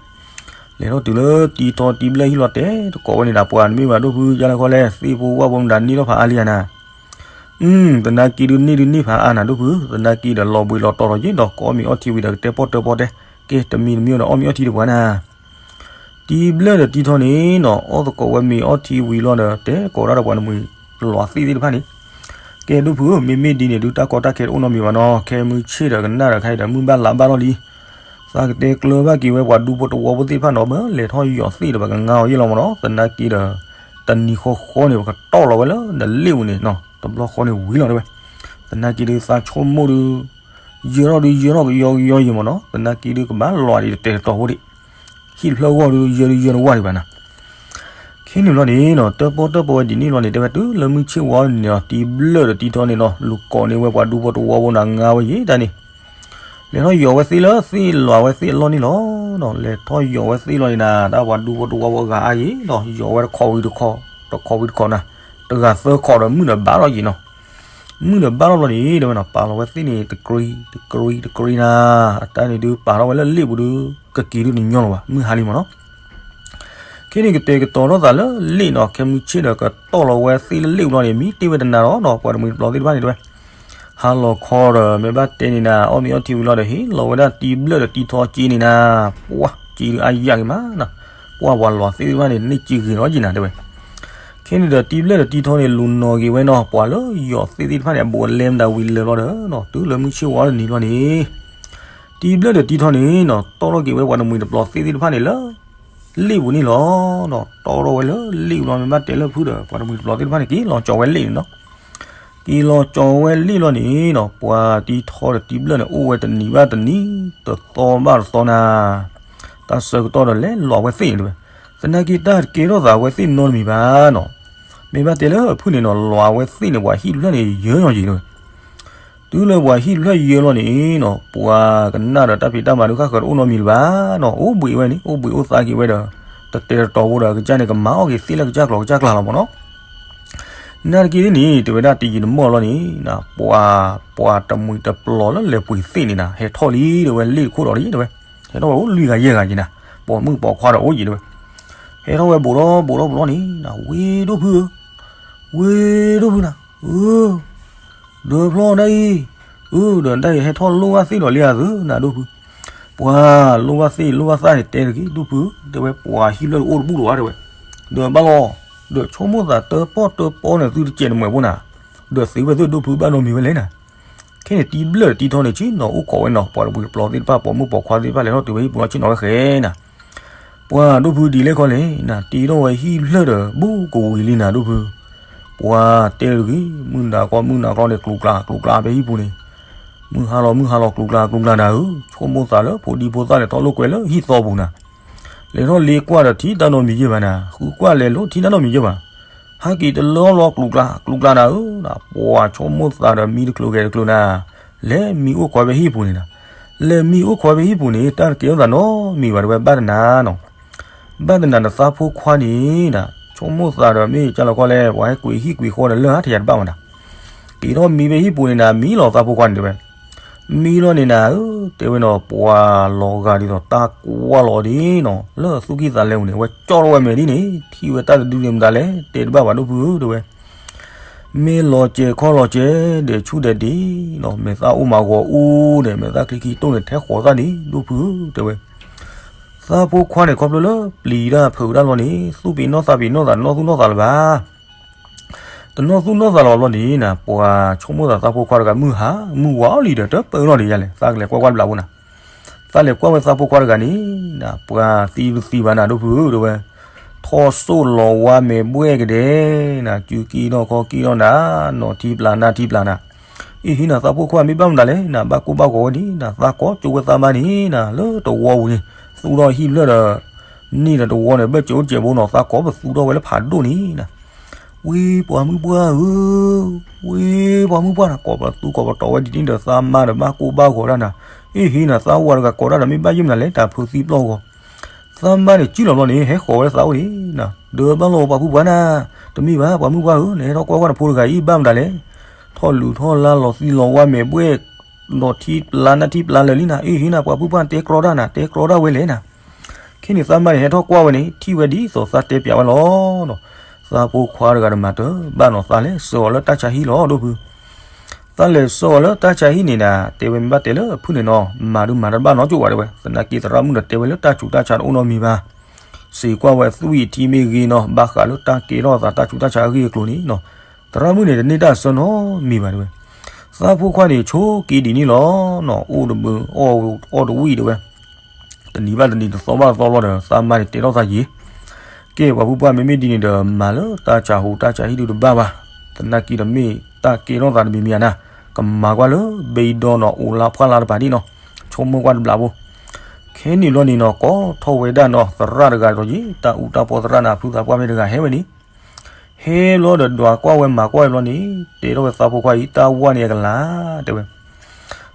လဲၤထီၣ်တုၤလၢတံၤထီတံၤဘျၢၣ်ဟံၣ်လီၤတဲတကိးဝဲန့ၣ်ဒီး ပှၤတမ့ၢ်ဘၣ်ဒိၣ်ဖု ကၢ်လီၤဃီၤလဲၣ် သ့ၣ်ဖိဝၣ်ဖိမတၤန့ၢ်ထီၣ်ဖးအါလံဧါနၤ, သနာ်က့ဒုးန့ၢ်ဒုးန့ၢ်ဖးအါနၤဒိၣ်ဖု သနာ်က့ဒီးလီၤဘှံးလီၤတီၤလီၤယ့ၣ်ဒီး ကအီၣ်မ့ၤအီထံဝံၤဒီးကတဲပီၣ်တဲပီၣ်တဲ, ကဲတမံၤတမံၤဒီးအီၣ်မ့ၤအီထံတပှၤနၤ တံၤဘျၢၣ်ဒီးတံၤထီန့ၣ်နီၤ အီၣ်သကိးဝဲမ့ၤအီထံဝံၤလီၤဒီး တဲကိးဒၣ်ဒီးပှၤတမှံၤလီၤသ့ၣ်သ့ၣ်တဖၣ်န့ၣ်, ကဲဒိၣ်ဖုဧၢ မ့မ့ၢ်ဒ်န့ၣ်ဒုး တၢ်ကီတၢ်ခဲတအိၣ်နီတမံၤဘၣ်နီၤ ခဲမုၢ်ဆ့ၣ်ဒီးကနၣ်ဒီးခဲအံၤဒီး မုၢ်ဘၣ်လါဘၣ်ထီၣ်လံ, သးကတဲကျၢၤဘၣ်က့ၤဝဲပှၤဒူဖိတဝီဖိသ့ၣ်တဖၣ်နီၤ ပလဲၤထီၣ်ယီၤသ့ၣ်ဒီးပကငါအီၤယ့ၣ်လီၤမးနီၤ သနာ်က့ဒီး တနံၤဃီဃီန့ၣ် ပကတီၢ်လီၤဝဲလၢနလ့ၣ်ပူၤန့ၣ်နီၤ တဘျီဃီန့ၣ်ဝံၤလီၤတဲဝဲ, သနာ်က့ဒုးသးဆိကမိၣ်ဒုး ယၢထီၣ်ဒုးယၢထီၣ်ကယီကယီယံၤမးနီၤ သနာ်က့ဒုးကဘၣ်လီၤဒံးတတဲာ်တတီၤဖိဒံး, ဟံၣ်တဖျၢၣ်ဂီၢ်ဒုးယၢဒုးယၢတဝၢ်ဒံးဘၣ်နၤ, ခဲန့ၣ်ဘျီန့ၣ်နီၤ တၢ်ပီၣ်တၢ်ပီဝဲဒ်န့ၣ်ဘျီန့ၣ် တဲဝဲတုၤလၢမုၢ်ဆ့ၣ်ဝါန့ၣ်နီၤ တံၤဘျၢၣ်ဒီးတံၤထီန့ၣ်နီၤ လူၤကိးန့ၢ်ဝဲပှၤဒူဖိတဝီဖိနၤငါဝဲယ့ၣ်တၢ်န့ၣ် လဲၤထီၣ်ယီၤဝဲသ့ၣ်လၢသ့ၣ်လီၤဝဲသ့ၣ်အလီၢ်န့ၣ်လီၤ. လဲၤထီၣ်ယီၤဝဲသ့ၣ်လီၤန့ၣ်နၤ တၢ်ပှၤဒူဖိတဝီဖိအဂၤအါယံၤဒီး ယီၤဝဲတခီဝံၤတခီ, တခီဝံၤတခီနၤ, တဂၤသၢခီဒီးမုၢ်ဒီးဘၣ်လီၤယံၤနီၤ. မုၢ်ဒီးဘၣ်လီၤဘျီန့ၣ် တဲဝဲနီၤ ပာ်လီၤဝဲသ့ၣ်န့ၣ် တကြံတကြံတကြံနၤ, အတၢ်န့ၣ်ဒုးပာ်ထီၣ်ဝဲလၢလ့ၣ်ပူၤဒုး ကက့ၤဒုးတညီလီၤဘၣ် မုၢ်ဟါလံမးနီၤ. ခဲန့ၣ်ကတဲာ်ကတီၤထီၣ်သးလၢလ့ၣ်နီၤ ခဲမုၢ်ဆ့ၣ်ဒီးကတီၢ်လီၤဝဲသ့ၣ်လၢလ့ၣ်ပူၤလီၤန့ၣ် မံတ့ၢ်ဝဲတနၤဒီးနီၤ ပှၤတမှံၤတပျီၤသ့ၣ်တဖၣ်န့ၣ်တဲဝဲ ဟါလီၤခီဒီး မ့ၢ်ဘၣ်တဲန့ၣ်နၤ အီၣ်မ့ၤအီထံဝံၤလီၤဒီး ဟ့ၣ်လီၤဝဲဒၣ်တံၤဘျၢၣ်ဒီးတံၤထီက့န့ၣ်နၤ, ပှၤက့ဒုးအါယၤက့ၤမးနၤ, ပှၤပှၤလီၤသ့ၣ်တဖၣ်န့ၣ် န့ၢ်က့ဂ့ၤနီၤက့နၤတဲဝဲ. ခဲန့ၣ်ဒီးတံၤဘျၢၣ်ဒီးတံၤထီန့ၣ် လူၤနီၤက့ၤဝဲနီၤ ပှၤလၢယီၤသ့ၣ်သ့ၣ်တဖၣ်န့ၣ် အဘူးအလဲမတၤဝံၤလၢာ်လီၤဒီးနီၤ တုၤလၢမုၢ်ဆ့ၣ်ဝါလၢနံၤဘျီန့ၣ် တံၤဘျၢၣ်ဒီးတံၤထီန့ၣ်နီၤ တီၢ်ထီၣ်က့ၤဝဲပှၤတမှံၤတပျီၤသ့ၣ်သ့ၣ်တဖၣ်န့ၣ်လၢ လ့ၣ်ပူၤန့ၣ်လီၤ. တီၢ်ထီၣ်ဝဲလၢလ့ၣ်ပူၤလီၤ မ့ၢ်ဘၣ်တဲလၢဖုဒီး ပှၤတမှံၤတပျီၤသ့ၣ်တဖၣ်န့ၣ် က့ၤလီၤကၠီၤဝဲလ့ၣ်န့ၣ်နီၤ. က့ၤလီၤကၠီၤဝဲလ့ၣ်လီၤန့ၣ်နီၤ ပှၤတံၤထီဒီးတံၤဘျၢၣ်န့ၣ် အိၣ်ဝဲတနံၤဘၣ်တနံၤ တသီဘၣ်တသီနၤ တၢ်ဆၢကတီၢ်ဒီးလဲၤလီၤဝဲသ့ၣ်န့ၣ်တဲဝဲ. သနာ်က့တၢ်တကဲထီၣ်သးဝဲသ့ၣ်နီတမံၤဘၣ်နီၤ. မ့ၢ်ဘၣ်တဲလၢဖုန့ၣ်နီၤ လီၤဝဲသ့ၣ်န့ၣ် ပှၤဟံၣ်တဖျၢၣ်န့ၣ် ယၢယီၤယံၤတဲဝဲ. တုၤလၢပှၤဟံၣ်တဖျၢၣ်ယၢလီၤန့ၣ်နီၤ ပှၤကနၣ်ဒီးတၢ်ဖံးတၢ်မၤဒုးဃၣ်ဃၢၤတအိၣ်နီတမံၤလၢၤဘၣ်နီၤ. အိၣ်ဘှံးဝဲန့ၣ် အိၣ်ဘှံးအိၣ်သါက့ၤဝဲဒီး တတဲာ်တတီၤဖိဒီး ကစၢ်န့ၣ် ကမၤအီၣ်က့ၤသ့ၣ်လၢကစၢ်ကျိၤကစၢ်ကျါလီၤမးနီၤ. နာ်သက့န့ၣ် တဲဝဲဒၣ်တယံာ်တမီၢ်လီၤန့ၣ် ပှၤ ပှၤတမှံၤတပျီၤလၢလဲၤပှ့ၤသ့ၣ်န့ၣ်နၤ ဟဲထီၣ်လံတဲဝဲ လ့ၣ်တခိၣ်ဒီးလံတဲဝဲ. ဟဲထီၣ်ဝဲအိၣ်လွံၢ်ဂၤယဲၢ်ဂၤက့နၤ ပိာ်မုၣ်ပိာ်ခွါဒီးအိၣ်ယံၤတဲဝဲ. ဟဲထီၣ်ဝဲဘူးထီၣ်ဘူးထီၣ်ဘူးထီၣ်န့ၣ် ဝ့ၢ်ဒိၣ်ဖုဧၢ ဝ့ၢ်ဒိၣ်ဖုနၤ အၢ ဒီးဖျီဒၣ်အံၤ အၢ ဒီးဒၣ်အံၤဟဲထီၣ်လိၣ်ဘၣ်သ့ၣ်ဒီးလံဧါသုနၤဒိၣ်ဖု. ပှၤလိၣ်ဘၣ်သ့ၣ်လိၣ်ဘၣ်သၣ်န့ၣ်တဲတဂ့ၤ ဒိၣ်ဖု တဲဝဲ ပှၤဟံၣ်ဖျၢၣ်အိၣ်တဘူၣ်လီၤဧါတဲဝဲ. ဒီးဘၣ်လီၤ ဒီးဆိကမိၣ်သးတၢ်ပီၣ်တၢ်ပီန့ၣ် သုတစဲးတမှဲးဖိနၤ ဒီးသ့ဝဲသုဒိၣ်ဖုဘၣ်နီတမံၤဝဲလဲၣ်နၤ. ခဲန့ၣ်တံၤဘျၢၣ်တံၤထီန့ၣ် ဆ့ၣ်နီၤအိၣ်ခိးဝဲနီၤ ပှၤတမှံၤတပျီၤသ့ၣ်တဖၣ် ပိာ်မုၣ်ပိာ်ခွါသ့ၣ်တဖၣ် လဲၤထီၣ်တုၤဝဲဟံၣ်ပူၤလီၤ ဆ့ၣ်နီၤဝဲဃဲနၤ. ပှၤဒိၣ်ဖုဒ်လဲၣ်ခီလဲၣ်နၤ တ့ထီၣ်ဝဲဟံၣ်ဖျၢၣ်ဒီး ဘူးကဝံၤလံနၤဒိၣ်ဖု. ပှၤတဲတဂ့ၤ မုၢ်နၤကီမုၢ်နၤကီန့ၣ် ကျူၤကျါ ကျူၤကျါဖဲဟံၣ်ပူၤန့ၣ် မုၢ်ဟါလီၤမုၢ်ဟါလီၤ ကျူၤကျါကျူၤကျါနၤဧၢ. ဆိကမိၣ်သးလၢဖိဒံဖိသၣ်လဲၤထီၣ်လိာ်ကွဲလၢဟံၣ်သီပူၤနၤ. လဲၤထီၣ်လ့ကွၢ်ဒီးထံၣ်တၢ်နီတမံၤယဲၢ်ဘၣ်နၤ ဃုကွၢ်လဲၤလိာ်ထံၣ်တၢ်နီတမံၤယဲၢ်ဘၣ်. ဟဲက့ၤတလၢလီၤကျူၤကျါ ကျူၤကျါနၤဧၢ. ပှၤဆိကမိၣ်သးဒီးမံတချုးဂဲၤတချုးနၤ လဲၤမံအိၣ်ခိးဖဲဟံၣ်ပူၤန့ၣ်နၤ. လဲၤမံအိၣ်ခိးဖဲဟံၣ်ပူၤန့ၣ် တၢ်တကဲထီၣ်သးနီတမံၤဘၣ်တဲဝဲ ဘၣ်တနၤနီၤ ဘၣ်တနၤနသးဖိခွါန့ၣ်နၤ ဆိကမိၣ်သးဒီးမ့ၢ်ကၢ်လီၤကီလဲၣ် ပှၤဟဲကွံာ်ဟံၣ်ကွံာ်ဃီဒီးလၢဟးထီၣ်ယၤတဘၣ်မးနၤ. က့ၤထီၣ်မံဖဲဟံၣ်ပူၤန့ၣ်နၤ မံလီၤသးဖိခွါန့ၣ်တဲဝဲ. မံလီၤန့ၣ်နၤဧၢ, တဲဝဲနီၤ ပှၤလီၤဂာ်ဒ်သိးတၢ်ကွၢ်လီၤဒ်နီၤ လၢသူၣ်ကံၢ်သးလဲပူၤန့ၣ် အဝဲကၠီထီၣ်ဝဲမဲာ်ဒ်န့ၣ် ထံၣ်ဝဲတၢ်တဒုန့ၣ်မတၤလဲၣ် တဲတဘၣ်ဘၣ်ဒိၣ်ဖုဧၢ တဲဝဲ. မ့ၢ်လီၤစဲးခီၣ်လီၤစဲး ဒဲးဆူၣ်ဒဲးဒံးနီၤ မဲာ်သၣ်အိၣ်မးဂီၤအူဒီး မဲာ်သၣ်ချံခံတိၢ်န့ၣ် ထဲဃီၤသၣ်ဒံး ဒိၣ်ဖုဧၢ တဲဝဲ. သးဖိခွါန့ၣ် ခီဖျိလၢပျံၤတၢ်ဖုးတၢ်လီၤန့ၣ် သူၣ်ပ့ၤနီၣ်သးပ့ၤနီၣ်သး တနီၣ်သူၣ်နီၣ်သးလၢၤဘၣ် တနီၣ်သူၣ်နီၣ်သးလီၤဘျီန့ၣ်နၤ ပှၤဆိကမိၣ်သးသးဖိခွါတဂၤ မုၢ်ဟါမုၢ်ဝါအီၤလံဒီး တပၢၢ်နီၣ်ဒံးယါလဲၣ် သးကလဲၤကွၢ်ကွၢ်တဘျီဖိနၤ. သးလဲၤကွၢ်ဝဲသးဖိခွါတဂၤန့ၣ်နၤ ပှၤသံတသံဘၣ်နၤ ဒိၣ်ဖုဧၢ တဲဝဲ. ထီၣ်စိၣ်လီၤဝါမဲာ်ဘှဲၣ်ကဒဲနၤ စုကံၢ်နီၣ်ခီကံၢ်နီၣ်နၤ နီၢ်ထံပျၢ်နၢ်ထံပျၢ်နၤ အ့ၣ်ဟ့နၤ သးဖိခွါမ့ၢ်ဘၣ်မတၤလဲၣ်နၤ ဘၣ်ကိၢ်ဘၣ်ဂီၤဝဲဒံးနၤ သးကိးကၠိဝဲသးမါန့ၣ်နၤ လၢတဝီပူၤန့ၣ် သူၣ်ထီၣ်ဟံၣ်ဖျၢၣ်ဒီး န့ၢ်ဒီးတဝီန့ၣ် ဘၢၣ်စဲးအိၣ်စဲးဘိနီၤ သးကိးပသူထီၣ်ဝဲလၢဖးဒိၣ်န့ၣ်နၤ ဝ့ၢ်ပှၤမုၣ်ပှၢ်ဧၢ, ဝ့ၢ်ပှၤမုၣ်ပှၢ်နၤ ကိးပသူကိးပတီၤဝဲဒ်န့ၣ်ဒီး သးမါဒီးဘၣ်ကိၢ်ဘၣ်ဂီၤဒၣ်နၤ, အ့ၣ်ဟ့နၤ သးဝၤတဂၤကိးတၢ်ဒီး မ့ၢ်ဘၣ်ယဲၢ်မနုၤလဲၣ် တၢ်ဖုးသံပျီၢ်ဂီၤ, သးမါန့ၣ် စုၣ်လီၤဘျီန့ၣ် ဟဲဃီၤဝဲလၢသးအိၣ်န့ၣ်နၤ, ဒီးဘၣ်လီၤပှၤဖုပှၢ်နၤ, တမ့ၢ်ဘၣ် ပှၤမုၣ်ပှၢ်ဧၢ, နဟဲထီၣ်ကွၢ်ကွၢ်နဖိတဂၤအံၤ ဘၣ်မတၤလဲၣ်, ထီၣ်လုၢ်ထီၣ်လါလီၤသံလီၤဝါမဲာ်ဘှဲၣ်, နီၢ်ထံပျၢ်နၢ်ထံပျၢ်လၢာ်လံနၤ, အ့ၣ်ဟ့နၤ ပှၤဖုပှၢ်တဲကြီတၢ်နၤ တဲကြီတၢ်ဝဲလဲၣ်နၤ ခဲန့ၣ်သးမါန့ၣ် ဟဲထီၣ်ကွၢ်ဝဲန့ၣ် ထံၣ်ဝဲဒ်သိးသးတဲပျးဝဲလီၤ. သးဖိခွါတဂၤတမၤတဘၣ်နီၤ သးလဲၤဆှၢအီၤလၢတၢ်ဆါဟံၣ်လီၤ ဒိၣ်ဖု, သးလဲၤဆှၢအီၤလၢတၢ်ဆါဟံၣ်န့ၣ်နၤ, တဲဝဲမ့ၢ်ဘၣ်တဲလၢအဖုၣ်န့ၣ်နီၤ မၤဒုးမၤတဘၣ်နီတကိးဘၣ်တဲဝဲ, သနာ်က့သရၣ်မုၣ်ဒီးတဲဝဲလၢတၢ်ဆူးတၢ်ဆါတအိၣ်နီတမံၤဘၣ်, စံးကွၢ်ဝဲသူၣ်အံၤထံမ့ၢ်ဂ့ၤနီၤ ဘၣ်ဃးလၢတၢ်ကဲထီၣ်အသးတၢ်ဆူးတၢ်ဆါအဂ့ၢ်အကျိၤန့ၣ်နီၤ, သရၣ်မုၣ်န့ၣ် တန့ၢ်တၢ်ဆၢနီတမံၤဘၣ်တဲဝဲ, သးဖိခွါန့ၣ် ဆိးက့ဒ်န့ၣ်လီၤနီၤ အိၣ်တဘၢ အီၣ်တဝံၣ်တဲဝဲ တနံၤဘၣ်တနံၤ တသီဘၣ်တသီဘျီဒီး သးမါန့ၣ်တဲထီၣ်သးယံာ်, ကဲပှၤဖုပှၢ်မ့မ့ၢ်ဒ်န့ၣ်ဒီး မၤလၢတၢ်ဆါဟူးတၢ်ဆါဟံၣ်ဒုးတဘၣ်ဘၣ်, သနာ်က့ဒီးမ့ၢ်တၢ်ကဲထီၣ်သးတမံၤမံၤဧါနၤ, ကမၤကွၢ်လၢဘ့ဒီနီၤ အိၣ်လါဖှၢ်လါတပၤဒ်နီၤ, ဆိကမိၣ်ကွၢ်တဘျီဖိ, ခဲန့ၣ်ဘျီန့ၣ်နီၤ ကိးထီၣ်ဝဲဒၣ်နီၤ သရၣ်တဂၤဒီးယံာ် တၢ်အူတၢ်ပီသရၣ်န့ၣ် ဖုသးပှၢ်မ့ၢ်တဂၤဟဲဝဲန့ၣ် ဟဲလီၤဒီးဒွးကွၢ်ဝဲမၤကွၢ်ဝဲဘျီန့ၣ် တဲထီၣ်ဝဲသးဖိခွါအံၤ တၢ်ဝါန့ၣ်အကလၤ တဲဝဲ,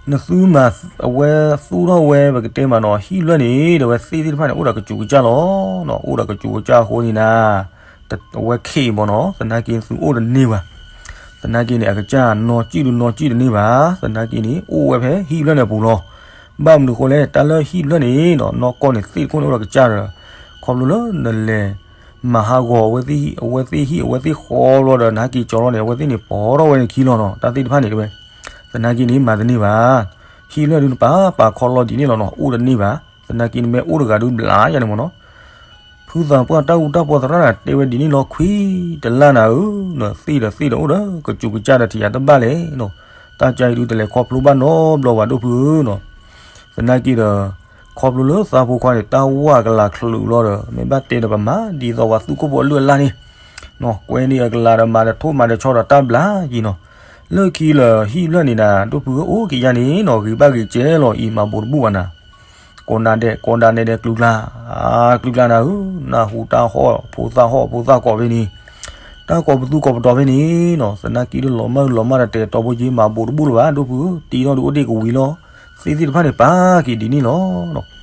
နသူမၤအဝဲသူၣ်ထီၣ်ဝဲပကတဲမးနီၤ ဟံၣ်ဖျၢၣ်န့ၣ် တဲဝဲသ့ၣ်သ့ၣ်တဖၣ်န့ၣ် အိၣ်ဒီးကစူးကစၢ်လီၤ, အိၣ်ဒီးကစူးကစၢ်အဃိန့ၣ်နၤ, အဝဲခံးမးနီၤ သနာ်က့သုအိၣ်တန့ၢ်ဘၣ်, သနာ်က့န့ၣ် အကစၢ်နီၢ်ကံၣ်ဒုနီၢ်ကံၣ်တန့ၢ်ဘၣ်, သနာ်က့န့ၣ် အိၣ်ဝဲဖဲဟံၣ်ဖျၢၣ်န့ၣ်အပူၤလီၤ. ဘၣ်မနုၤအဃိလဲၣ် တၢ်လၢဟံၣ်ဖျၢၣ်န့ၣ်နီၤ နီၢ်ကီၢ်န့ၣ်သ့ၣ်တခိၣ်န့ၣ်အိၣ်ဒီးကစၢ်ဒီး ခီဖျိလၢနလဲၤ မၤဟးဂီၤအဝဲသ့ၣ်ဟံၣ် အဝဲသ့ၣ်ဟံၣ်အဝဲသ့ၣ်ဃီဘျီဒီး နဟဲက့ၤကၠီလီၤန့ၣ် အဝဲသ့ၣ်န့ၣ်ပိာ်ထီၣ်ဝဲန့ၣ်ခံလီၤနီၤ တၢ်သ့ၣ်တဖၣ်န့ၣ်တဲဝဲ, သနာ်က့န့ၣ် မၤတန့ၢ်ဘၣ်, ဟံၣ်ဖျၢၣ်ဒုနပာ်ပာ်ခီလီၤဒ်န့ၣ်လီၤနီၤ အိၣ်တန့ၢ်ဘၣ်, သနာ်က့နမ့ၢ်အိၣ်တဂၤဒုဘျးယၤန့ၣ်မးနီၤ ဖုသးပှၢ်တၢ်အူတၢ်ပီသရၣ်န့ၣ် တဲဝဲဒ်န့ၣ်လီၤ ခွံတလါနၤဧၢ, နသ့ၣ်ဒီးသ့ၣ်ဒီးအိၣ်ဒီး ကစူးကစၢ်ဒီးထံၣ်ယၤတဘၣ်လဲၣ်နီၤ, တၢ်ကါအံၤဒုတလဲၤခီဖျိဘၣ်နီတဘျီဘၣ်ဒိၣ်ဖုဧၢနီၤ, သနာ်က့ဒီး ခီဖျိလၢသးဖိခွါန့ၣ် တၢ်ဝါကလၤချုးလီၤဒီး မ့ၢ်ဘၣ်တဲဒီးပမၤဒ်သိးပှၤသူၣ်ကိၢ်ဖိအလုၢ်အလၢ်န့ၣ်, ကွဲန့ၢ်အကလၤဒီးမၤဒီးထိၣ်မၤဒီးဆီဒီးတၢ်ဘျးယံၤနီၤ, လၢခံလၢဟံၣ်ဖျၢၣ်န့ၣ်နၤ ဒိၣ်ဖုဧၢ အိၣ်က့ၤယါန့ၣ်နီၤ ဂ့ၤဘၣ်ဂ့ၤကဲလီၤအံၤ မၤဘိးတဘူၣ်ဘၣ်နၤ ကိးနၤဒဲး ကိးနၤဒဲး ကျူကျါ, ကျူကျါနၤဧၢ, နၢ်ဟူတၢ်ဟီၣ်ဖိသၣ်ဟီၣ်ဖိသၣ်ကိးဖဲန့ၣ်, တၢ်ကိးပသူကိးပတီၤဖဲန့ၣ်နီၤ, သနာ်က့ဒုလီၤမၢ်လီၤမၢ်ဒီးတဲာ်တီၤဖိက့ၤ မၤဘိးတဘူၣ်လၢၤဘၣ် ဒိၣ်ဖုဧၢ, တံထီၣ်ဒုအိၣ်တ့ၢ်ကဝံၤလီၤ, သ့ၣ်သ့ၣ်တဖၣ်န့ၣ် ပာ်က့ၤဒ်န့ၣ်လီၤ.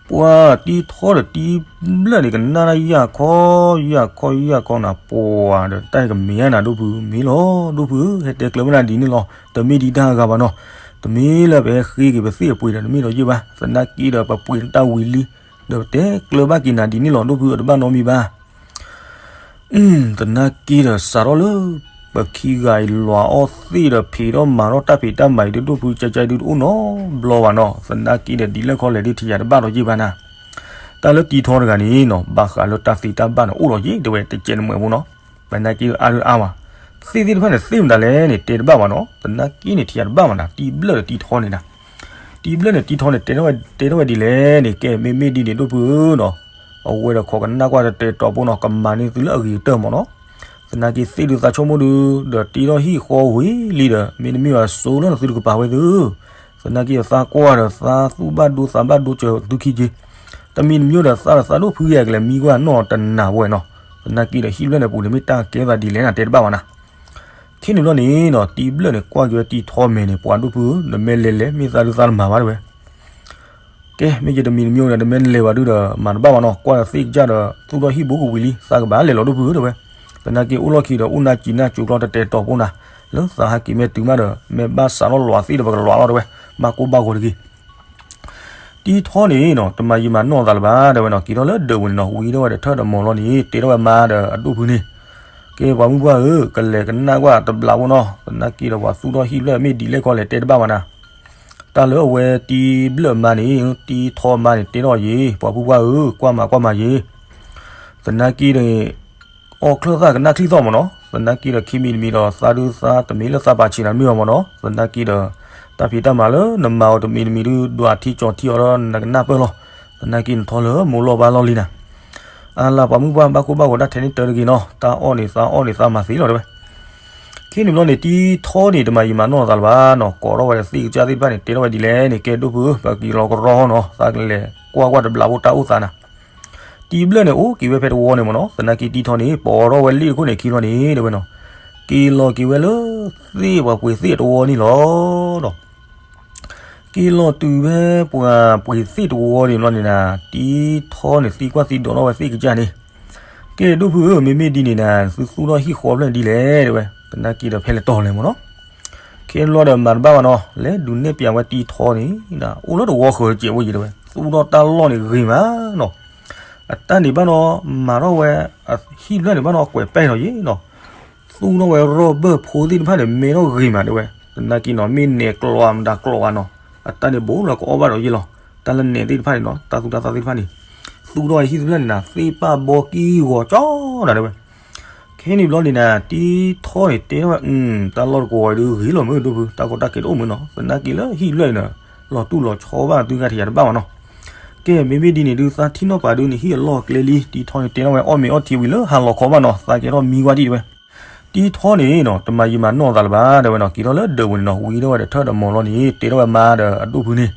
ပှၤတံထီၣ်ဒီးတံဘျၢၣ်န့ၣ် ကနၣ်တၢ်ယၢ်ခီ, ယၢ်ခီ ယၢ်ခီနၤ ပှၤဒီးတၢ်ကမ့ၢ်ဧါနၤ ဒိၣ်ဖုမ့ၢ်လီၤ, ဒိၣ်ဖုဧၢ, ဟဲတဲကျၢၤဘၣ်နၤဒ်န့ၣ်လီၤ, တမ့ၢ်ဒ်တၢ်အဂၤဘၣ်နီၤ, တမ့ၢ်လၢပဟဲဃ့က့ၤပသ့ၣ်အပှ့ၤဒီး တမ့ၢ်ဒီးယ့ၢ်ဘၣ်, သနာ်က့ဒီးပပှ့ၤတၢ်ဝံၤလံ, ဒီးပတဲကျၢၤဘၣ်က့ၤနၤဒ်န့ၣ်လီၤ, ဒိၣ်ဖုဧၢ တဘၣ်နီတမံၤဘၣ် သနာ်က့ဒီးစးထီၣ်လၢ ပခံဂၤအံၤလီၤအီၣ်သ့ၣ်ဒီး ဖံးထီၣ်မၤထီၣ်တၢ်ဖံးတၢ်မၤအံၤဒုး ဒိၣ်ဖုကၠဲကၠဲဒုးတအိၣ်နီတဘျီဘၣ်နီၤ, သနာ်က့ဒီးဒ်လဲၣ်ခီလဲၣ်ဒုး ထံၣ်ယၤတဘၣ်ဒီးယ့ၢ်ဘၣ်နၤ, တၢ်လၢတံထီတဂၤန့ၣ်နီၤ ဘၣ်ဃးလၢတၢ်သ့တၢ်ဘၣ်န့ၣ် အိၣ်ဒီးယ့ၢ်တဲဝဲ တကဲးနမဲာ်ဖိနီၤ, သနာ်က့အါဒုးအါဝဲ, သ့ၣ်သ့ၣ်တဖၣ်န့ၣ် သ့ၣ်မတၤလဲၣ်န့ၣ် တဲတဘၣ်ဘၣ်နီၤ, သနာ်က့န့ၣ် ထံၣ်ယၤတဘၣ်ဘၣ်နၤ, တံဘျၢၣ်ဒီးတံထီန့ၣ်နၤ, တံဘျၢၣ်န့ၣ်တံထီန့ၣ် တဲထီၣ်ဝဲဒ်လဲၣ်န့ၣ် ကဲ မ့မ့ၢ်ဒ်န့ၣ် ဒိၣ်ဖုဧၢနီၤ အဝဲဒီးခိးကနၣ်ကွၢ်တတဲာ်တီၤဖိနီၤ ကမၤန့ၢ်သုလၢအဂ့ၤကတၢၢ်မးနီၤ, သနာ်က့သ့ၣ်ဒုးသးဆိကမိၣ်ဒုး ဒီးတံထီၣ်ဟံၣ်ဃီဝံၤလံဒီး မ့တမ့ၢ်ဘၣ်စိလၢနသုတကပၤဝဲသု, သနာ်က့ဒီးသးကွၢ်ဒီးသးသူၣ်ဘၣ်ဒိသးဘၣ်ဒိစၢၤသုခံက့, တမံၤတမံၤဒီးသးဒီးသးဒိၣ်ဖုယဲၢ်ကလဲၤမံကွၢ်နီၢ်တနၤဝဲနီၤ, သနာ်က့ဒီးဟံၣ်ဖျၢၣ်န့ၣ်ပူၤန့ၣ် မ့ၢ်တၢ်ကဲသးဒ်လဲၣ်နၤ တဲတဘၣ်ဘၣ်နၤ ခဲန့ၣ်ဘျီန့ၣ်နီၤ တံဘျၢၣ်န့ၣ် ကွၢ်က့ၤဝဲတံထီမဲာ်န့ၣ် ပှၤဒိၣ်ဖုဧၢ နမ့ၢ်လဲၤလဲၤ မ့ၢ်သးဒုးသးတမၤဘၣ်တဲဝဲ, ကဲ မ့ၢ်ယတမံၤတမံၤဒီး နမ့ၢ်လဲၤဘၣ်ဒုးဒီး မၤတဘၣ်ဘၣ်နီၤ ကွၢ်သ့ၣ်ကစၢ်ဒီး သူၣ်ထီၣ်ဟံၣ်ဘူးကဝံၤလံ သးကဘၣ်လဲၤလီၤဒိၣ်ဖုဧၢတဲဝဲ, သနာ်က့အိၣ်လီၢ်ခံဒီး အိၣ်နၢ်ကံနၢ်ကၠိၤကျီတတဲာ်တီၤဖိနၤ, လၢသးဟးက့ၤမ့ၢ်တုၤမးဒီး မ့ၢ်ဘၣ်စးထီၣ်လွးသ့ၣ်ဒီး ပကလွးလီၤတဲဝဲ, ဘၣ်ကိၢ်ဘၣ်ဂီၤတဂ့ၤ. တံထီန့ၣ်နီၤ တမၤယံာ်မၤနီၢ်သးလၢၤဘၣ် တဲဝဲနီၤ, က့ၤထီၣ်လၢဒၢးပူၤန့ၣ်နီၤ ဝံထီၣ်ဝဲဒီးထၢၣ်ဒီးမီၤလီၤန့ၣ် တဲထီၣ်ဝဲမါဒီးအဒိၣ်ဖုန့ၣ်, ကဲပှၤမုၣ်ပှၢ်ဧၢ, ကလဲၤကနၣ်ကွၢ်တဘျီဖိနီၤ, သနာ်က့ဒီးပှၤသူၣ်ထီၣ်ဟံၣ်ဖျၢၣ်မ့ၢ်ဒ်လဲၣ်ကီလဲၣ်တဲတဘၣ်ဘၣ်နၤ. တၢ်လၢအဝဲတံဘျၢၣ်မါန့ၣ် တံထီမါန့ၣ် တဲထီၣ်ယ့ၤ, ပှၤမုၣ်ပှၢ်ဧၢ, ကွၢ်မၤကွၢ်မၤယ့ၤ. သနာ်က့န့ၣ် အီၣ်ချၢၣ်သၣ်ကနၣ်ချံသီၣ်မးနီၤ, သနာ်က့ဒီး ခံမံၤတမံၤဒီးသးဒုးသးတမ့ၢ်လၢသးပာ်ဆံးနၤမ့ၢ်အီၤမးနီၤ, သနာ်က့ဒီး တၢ်ဖံးတၢ်မၤလၢနမၤအီၤတမံၤတမံၤဒုး ဒွးထံကၠီၤထံအီၤဒီးနကနၣ်ပၢၢ်လီၤ. သနာ်က့နထီလၢမိၢ်လီၢ်ဘါလီၢ်လံနၤ. အလၤပှၤမုၣ်ပှၢ်ဘၣ်ကိၢ်ဘၣ်ဂီၤတၢ်ထဲန့ၣ်တၢ်တဂ့ၤနီၤ, တၢ်အီၣ်န့ၣ်သးအီၣ်န့ၣ်သးမၤသ့လီၤတဲဝဲ. ခဲန့ၣ်ဘျီန့ၣ် တံထီန့ၣ် တမၤယံာ်မၤနီၢ်သးလၢၤဘၣ်နီၤ, ကိးထီၣ်ဝဲဒီးသ့ၣ်ကစၢ်သ့ၣ်တဖၣ်န့ၣ် တဲထီၣ်ဝဲဒ်လဲၣ်န့ၣ် ကဲဒိၣ်ဖုဧၢ, ပက့ၤလီၤကရီဟီနီၤ, သးကလဲၤကွၢ်ကွၢ်တဘျီဖိတၢ်အိၣ်သးနၤ. တံဘျၢၣ်န့ၣ် အိၣ်က့ၤဝဲဖဲတဝီန့ၣ်မးနီၤ, သနာ်က့တံထီန့ၣ် ပိာ်ထီၣ်ဝဲလ့ၣ်တခိၣ်န့ၣ်ခံဘျီန့ၣ် တဲဝဲနီၤ, က့ၤလီၤက့ၤဝဲလၢသ့ၣ်ပှၤပှ့ၤသ့ၣ်တဝီန့ၣ်လီၤ. က့ၤလီၤတုၤဖဲပှၤပှ့ၤသ့ၣ်တဝီန့ၣ်ဘျီန့ၣ်နၤ, တံထီန့ၣ်သံကွၢ်သံဒိးထီၣ်ဝဲသ့ၣ်ကစၢ်န့ၣ်, ကဲဒိၣ်ဖုဧၢ, မ့မ့ၢ်ဒ်န့ၣ်နၤ သုသူၣ်ထီၣ်ဟံၣ်ဃီဖျၢၣ်ဒ်လဲၣ်တဲဝဲ, သနာ်က့ဒီးဖဲလဲၣ်တီၤလဲၣ်မးနီၤ. ခဲန့ၣ်ဘျီဒီးမၤတဘၣ်ဘၣ်နီၤ, လဲၤဒုးနဲၣ်ပျးဝဲတံထီန့ၣ် အိၣ်လၢတဝီဃၢၤတစဲးဖိယံၤတဲဝဲ, သူၣ်ထီၣ်တၢ်လီၢ်န့ၣ်ဂ့ၤမးနီၤ. အတၢ်န့ၣ်ဘၣ်နီၤ, မၤထီၣ်ဝဲ ဟံၣ်ဖျၢၣ်န့ၣ်ဘၣ်နီၤ ကွဲးပဲာ်နီၤယံၤနီၤ, သူၣ်ထီၣ်ဝဲရီၣ်ဘၢၣ်ဖိသ့ၣ်တဖၣ်န့ၣ် မဲထီၣ်ဂ့ၤမးတဲဝဲ, သနာ်က့နီၤ မ့ၢ်နဲၣ်ကျိးဧါမတၤကျိးဧါနီၤ, အတၢ်န့ၣ်ဘူးလီၤကအီၣ်ဘၣ်ဒီးယံၤလီၤ. တၢ်လၢနဲၣ်သ့ၣ်တဖၣ်န့ၣ်နီၤ တၢ်သူတၢ်သၣ်သ့ၣ်တဖၣ်န့ၣ် သူၣ်ထီၣ်ဟံၣ်သ့ၣ်တဖၣ်န့ၣ်နၤ သ့ၣ်ပာ်ဘီကံဂီၤကၠီနၤတဲဝဲ. ခဲန့ၣ်ဘျီန့ၣ်နၤ တံထီန့ၣ်တဲထီၣ်ဝဲ, တၢ်လီၢ်တကဝီၤအံၤဒုးဂ့ၤလီၤမုၢ်ဒိၣ်ဖု, တၢ်ကီတၢ်ခဲတအိၣ်မုၢ်နီၤ, သနာ်က့လၢဟံၣ်ဖျၢၣ်အံၤန့ၣ် လီၤတူၢ်လီၤဆီဘၣ်သုဂၤထံးယၤတဘၣ်မးနီၤ. ကဲ မ့မ့ၢ်ဒ်န့ၣ်ဒုး သးထံၣ်နီၣ်ပာ်ဒုးန့ၣ် ဟံၣ်အလီၢ်အကျဲလံ, တံထီန့ၣ်တဲထီၣ်ဝဲအီၣ်မ့ၤအီထံဝံၤလၢဟါလီၤခီဘၣ်နီၤ, သးကဲထီၣ်မံဝါဒံၣ်တဲဝဲ. တံထီန့ၣ်နီၤ တမၤယံာ်မၤနီၢ်သးလၢၤဘၣ် တဲဝဲနီၤ, က့ၤထီၣ်လၢဒၢးပူၤန့ၣ်နီၤ ဝံထီၣ်ဝဲဒီးထၢၣ်ဒီးမီၤလီၤန့ၣ် တဲထီၣ်ဝဲမါဒီးအဒိၣ်ဖုန့ၣ်,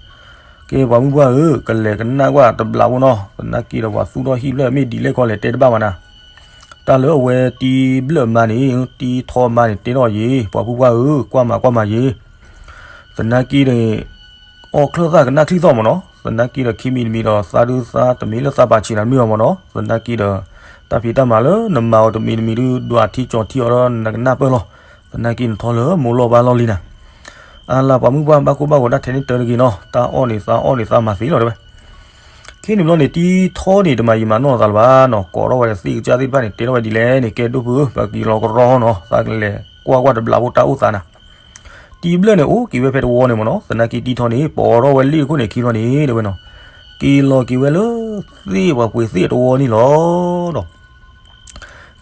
ကဲပှၤမုၣ်ပှၢ်ဧၢ, ကလဲၤကနၣ်ကွၢ်တဘျီဖိနီၤ, သနာ်က့ဒီးပှၤသူၣ်ထီၣ်ဟံၣ်ဖျၢၣ်မ့ၢ်ဒ်လဲၣ်ကီလဲၣ်တဲတဘၣ်ဘၣ်နၤ. တၢ်လၢအဝဲတံဘျၢၣ်မါန့ၣ် တံထီမါန့ၣ် တဲထီၣ်ယ့ၤ, ပှၤမုၣ်ပှၢ်ဧၢ, ကွၢ်မၤကွၢ်မၤယ့ၤ, သနာ်က့န့ၣ် အီၣ်ချၢၣ်သၣ်ကနၣ်ချံသီၣ်မးနီၤ, သနာ်က့ဒီးခံမံၤတမံၤဒီးသးဒုးသးတမ့ၢ်လၢသးပာ်ဆံးနၤမ့ၢ်အီၤမးနီၤ, သနာ်က့ဒီး တၢ်ဖံးတၢ်မၤလၢနမၤအီၤတမံၤတမံၤဒုး ဒွးထံကၠီၤထံအီၤဒီးနကနၣ်ပၢၢ်လီၤ. သနာ်က့နထီလၢမိၢ်လီၢ်ဘါလီၢ်လံနၤ. အလၤပှၤမုၣ်ပှၢ်ဘၣ်ကိၢ်ဘၣ်ဂီၤတၢ်ထဲန့ၣ်တၢ်တဂ့ၤနီၤ, တၢ်အီၣ်န့ၣ်သးအီၣ်န့ၣ်သးမၤသ့လီၤတဲဝဲ. ခဲန့ၣ်ဘျီန့ၣ် တံထီန့ၣ် တမၤယံာ်မၤနီၢ်သးလၢၤဘၣ်နီၤ, ကိးထီၣ်ဝဲဒီးသ့ၣ်ကစၢ်သ့ၣ်တဖၣ်န့ၣ် တဲထီၣ်ဝဲဒ်လဲၣ်န့ၣ် ကဲဒိၣ်ဖုဧၢ, ပက့ၤလီၤကရီနီၤ, သးကလဲၤကွၢ်ကွၢ်တဘျီဖိတၢ်အိၣ်သးနၤ. တံဘျၢၣ်န့ၣ် အိၣ်က့ၤဝဲဖဲတဝီန့ၣ်မးနီၤ, သနာ်က့တံထီန့ၣ် ပိာ်ထီၣ်ဝဲလ့ၣ်တခိၣ်န့ၣ်ခံဘျီန့ၣ် တဲဝဲနီၤ, က့ၤလီၤက့ၤဝဲလၢသ့ၣ်ပှၤပှ့ၤသ့ၣ်တဝီန့ၣ်လီၤ.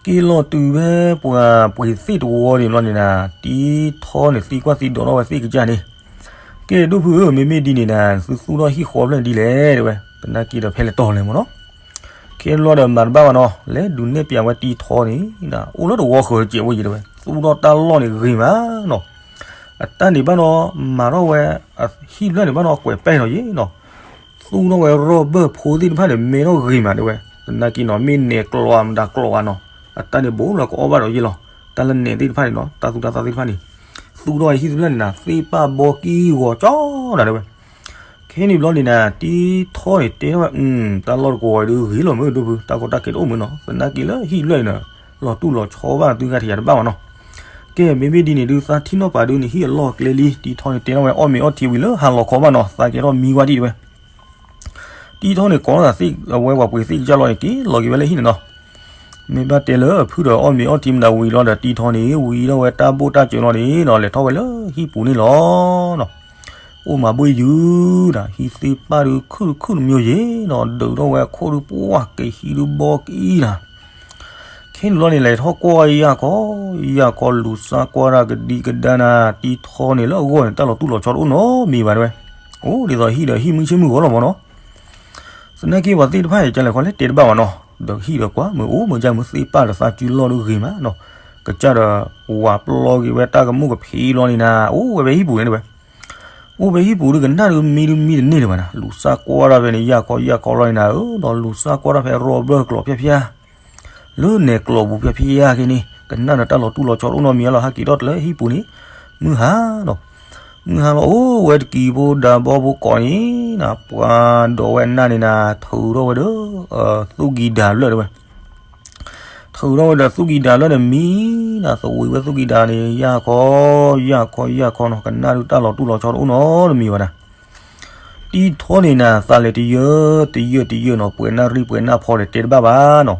က့ၤလီၤတုၤဖဲပှၤပှ့ၤသ့ၣ်တဝီန့ၣ်ဘျီန့ၣ်နၤ, တံထီန့ၣ်သံကွၢ်သံဒိးထီၣ်ဝဲသ့ၣ်ကစၢ်န့ၣ်, ကဲဒိၣ်ဖုဧၢ, မ့မ့ၢ်ဒ်န့ၣ်နၤ သုသူၣ်ထီၣ်ဟံၣ်ဃီဖျၢၣ်ဒ်လဲၣ်တဲဝဲ, သနာ်က့ဒီးဖဲလဲၣ်တီၤလဲၣ်မးနီၤ. ခဲန့ၣ်ဘျီဒီးမၤတဘၣ်ဘၣ်နီၤ, လဲၤဒုးနဲၣ်ပျးဝဲတံထီန့ၣ် အိၣ်လၢတဝီဃၢၤတစဲးဖိယံၤတဲဝဲ, သူၣ်ထီၣ်တၢ်လီၢ်န့ၣ်ဂ့ၤမးနီၤ. အတၢ်န့ၣ်ဘၣ်နီၤ, မၤထီၣ်ဝဲ ဟံၣ်ဖျၢၣ်န့ၣ်ဘၣ်နီၤ ကွဲးပဲာ်နီၤယံၤနီၤ, သူၣ်ထီၣ်ဝဲရီၣ်ဘၢၣ်ဖိသ့ၣ်တဖၣ်န့ၣ် မဲထီၣ်ဂ့ၤမးတဲဝဲ, သနာ်က့နီၤ မ့ၢ်နဲၣ်ကျိးဧါမတၤကျိးဧါနီၤ, အတၢ်န့ၣ်ဘူးလီၤကအီၣ်ဘၣ်ဒီးယံၤလီၤ. တၢ်လၢနဲၣ်သ့ၣ်တဖၣ်န့ၣ်နီၤ တၢ်သူတၢ်သၣ်သ့ၣ်တဖၣ်န့ၣ် သူၣ်ထီၣ်ဟံၣ်သ့ၣ်တဖၣ်န့ၣ်နၤ သ့ၣ်ပာ်ဘီကံဂီၤကၠီနၤတဲဝဲ. ခဲန့ၣ်ဘျီန့ၣ်နၤ တံထီန့ၣ်တဲထီၣ်ဝဲ, တၢ်လီၢ်တကဝီၤအံၤဒုးဂ့ၤလီၤမုၢ်ဒိၣ်ဖု, တၢ်ကီတၢ်ခဲတအိၣ်မုၢ်နီၤ, သနာ်က့လၢဟံၣ်ဖျၢၣ်အံၤန့ၣ် လီၤတူၢ်လီၤဆီဘၣ်သုဂၤထံးယၤတဘၣ်မးနီၤ. ကဲ မ့မ့ၢ်ဒ်န့ၣ်ဒုး သးထံၣ်နီၣ်ပာ်ဒုးန့ၣ် ဟံၣ်အလီၢ်အကျဲလံ, တံထီန့ၣ်တဲထီၣ်ဝဲအီၣ်မ့ၤအီထံဝံၤလၢဟါလီၤခီဘၣ်နီၤ, သးကဲထီၣ်မံဝါဒံၣ်တဲဝဲ. တံထီန့ၣ်ကိးထီၣ်သးသ့ၣ်အဝဲပှၤပှ့ၤသ့ၣ်ကစၢ်လီၤန့ၣ် က့ၤလီၤက့ၤဝဲလၢဟံၣ်န့ၣ်နီၤ. မ့ၢ်ဘၣ်တဲလၢအဖုဒီးအီၣ်မ့ၤအီထံမတၤဝံၤလီၤဒီး တံထီန့ၣ် ဝံၤထီၣ်ဝဲတၢ်ဘိၣ်တၢ်စၢၤလီၤန့ၣ်နီၤ, လဲၤထီၣ်ဝဲလၢဟံၣ်ပူၤန့ၣ်လီၤနီၤ. အိၣ်မၤဘှ့ၣ်ယုၢ်ဒီး ဟံၣ်သ့ၣ်ပာ်ဒုးခုၣ်ခုၣ်တမံၤယံၤနီၤ, ဒုးထီၣ်ဝဲအခိၣ်ဒုးပှၢ်က့ၤဟံးဒုးဘီက့ၤနၤ. ခဲန့ၣ်လီၤန့ၣ် လဲၤထီၣ်ကွၢ်ယၢ်ခီ, ယၢ်ခီလူၤစၢ်ကွၢ်တၢ်ကဒံကဒါနၤ, တံထီန့ၣ်လၢအဂီၢ်န့ၣ် တၢ်လီၤတူၢ်လီၤဆီတအိၣ်နီတမံၤဘၣ်တဲဝဲ. အိၣ်ဒ်သိးဟံၣ်ဒီးဟံၣ်မုၢ်ဆ့ၣ်မုၢ်ဂီၤလီၤမးနီၤ. သနာ်က့ပှၤသ့ၣ်တဖၣ်အံၤ ကလဲၤခီလဲၣ်တဲတဘၣ်ဘၣ်နီၤ, ဒီးဟံၣ်ဒီးကွၢ် မ့ၢ်အိၣ်မ့ၢ်ကၢ်မ့ၢ်သ့ၣ်ပာ်ဒီးသးစုလီၢ်ဒုးဂ့ၤမးနီၤ, ကစၢ်ဒီးဝၤပျီက့ၤဝဲတၢ်ကမူၣ်ကဖံးလီၤန့ၣ်နၤ, အိၣ်ဝဲဖဲဟံၣ်ပူၤန့ၣ်တဲဝဲ. အိၣ်ဖဲဟံၣ်ပူၤဒုးကနၣ်ဒုးမံဒုးမံတန့ၢ်လၢၤဘၣ်နၤ, လူၤစၢ်ကွၢ်တၢ်ဖဲန့ၣ် ယၢ်ခီယၢ်ခီလီၤန့ၣ်နၤဧၢ, ဒီးလူၤစၢ်ကွၢ်တၢ်ဖဲရီဘၢၣ်ကျိၤဖျါဖျါ လၢနဲၣ်ကျိၤပူၤဖျါဖျါက့ၤန့ၣ် ကနၣ်ဒီးတၢ်လီၤတူၢ်လီၤဆီတအိၣ်နီတမံၤလီၤ, ဟဲက့ၤထီၣ်တလၢဟံၣ်ပူၤန့ၣ် မုၢ်ဟါနီၤ. မုၢ်ဟါလီၤအိၣ်ဝဲတကံၤဖိဒါဘီဖိကိးန့ၣ်နၤ, ပှၤဒိးဝဲနၢ်န့ၣ်နၤ, ထုးထီၣ်ဝဲဒီး သူၣ်ကံၤဒါဖျၢၣ်တဲဝဲ. ထုးထီၣ်ဝဲဒီးသူၣ်ကံၢ်ဒၤလၢန့ၣ်မံနီၤ, သဝံးဝဲသူၣ်ကံၢ်ဒၤန့ၣ် ယၢ်ခီ ယၢ်ခီ ယၢ်ခီနီၤ, ကနၣ်ဒုးတၢ်လီၤတူၢ်လီၤဆီတအိၣ်နီတမံၤဘၣ်နၤ. တံထီန့ၣ်နၤ သးလဲၤတယၢၢ်တယၢၢ်တယၢၢ်နီၤ, ပှဲၤနၢ်ရံၣ်ပှဲၤနၢ်ဖီဒီးတဲတဘၣ်ဘၣ်နီၤ.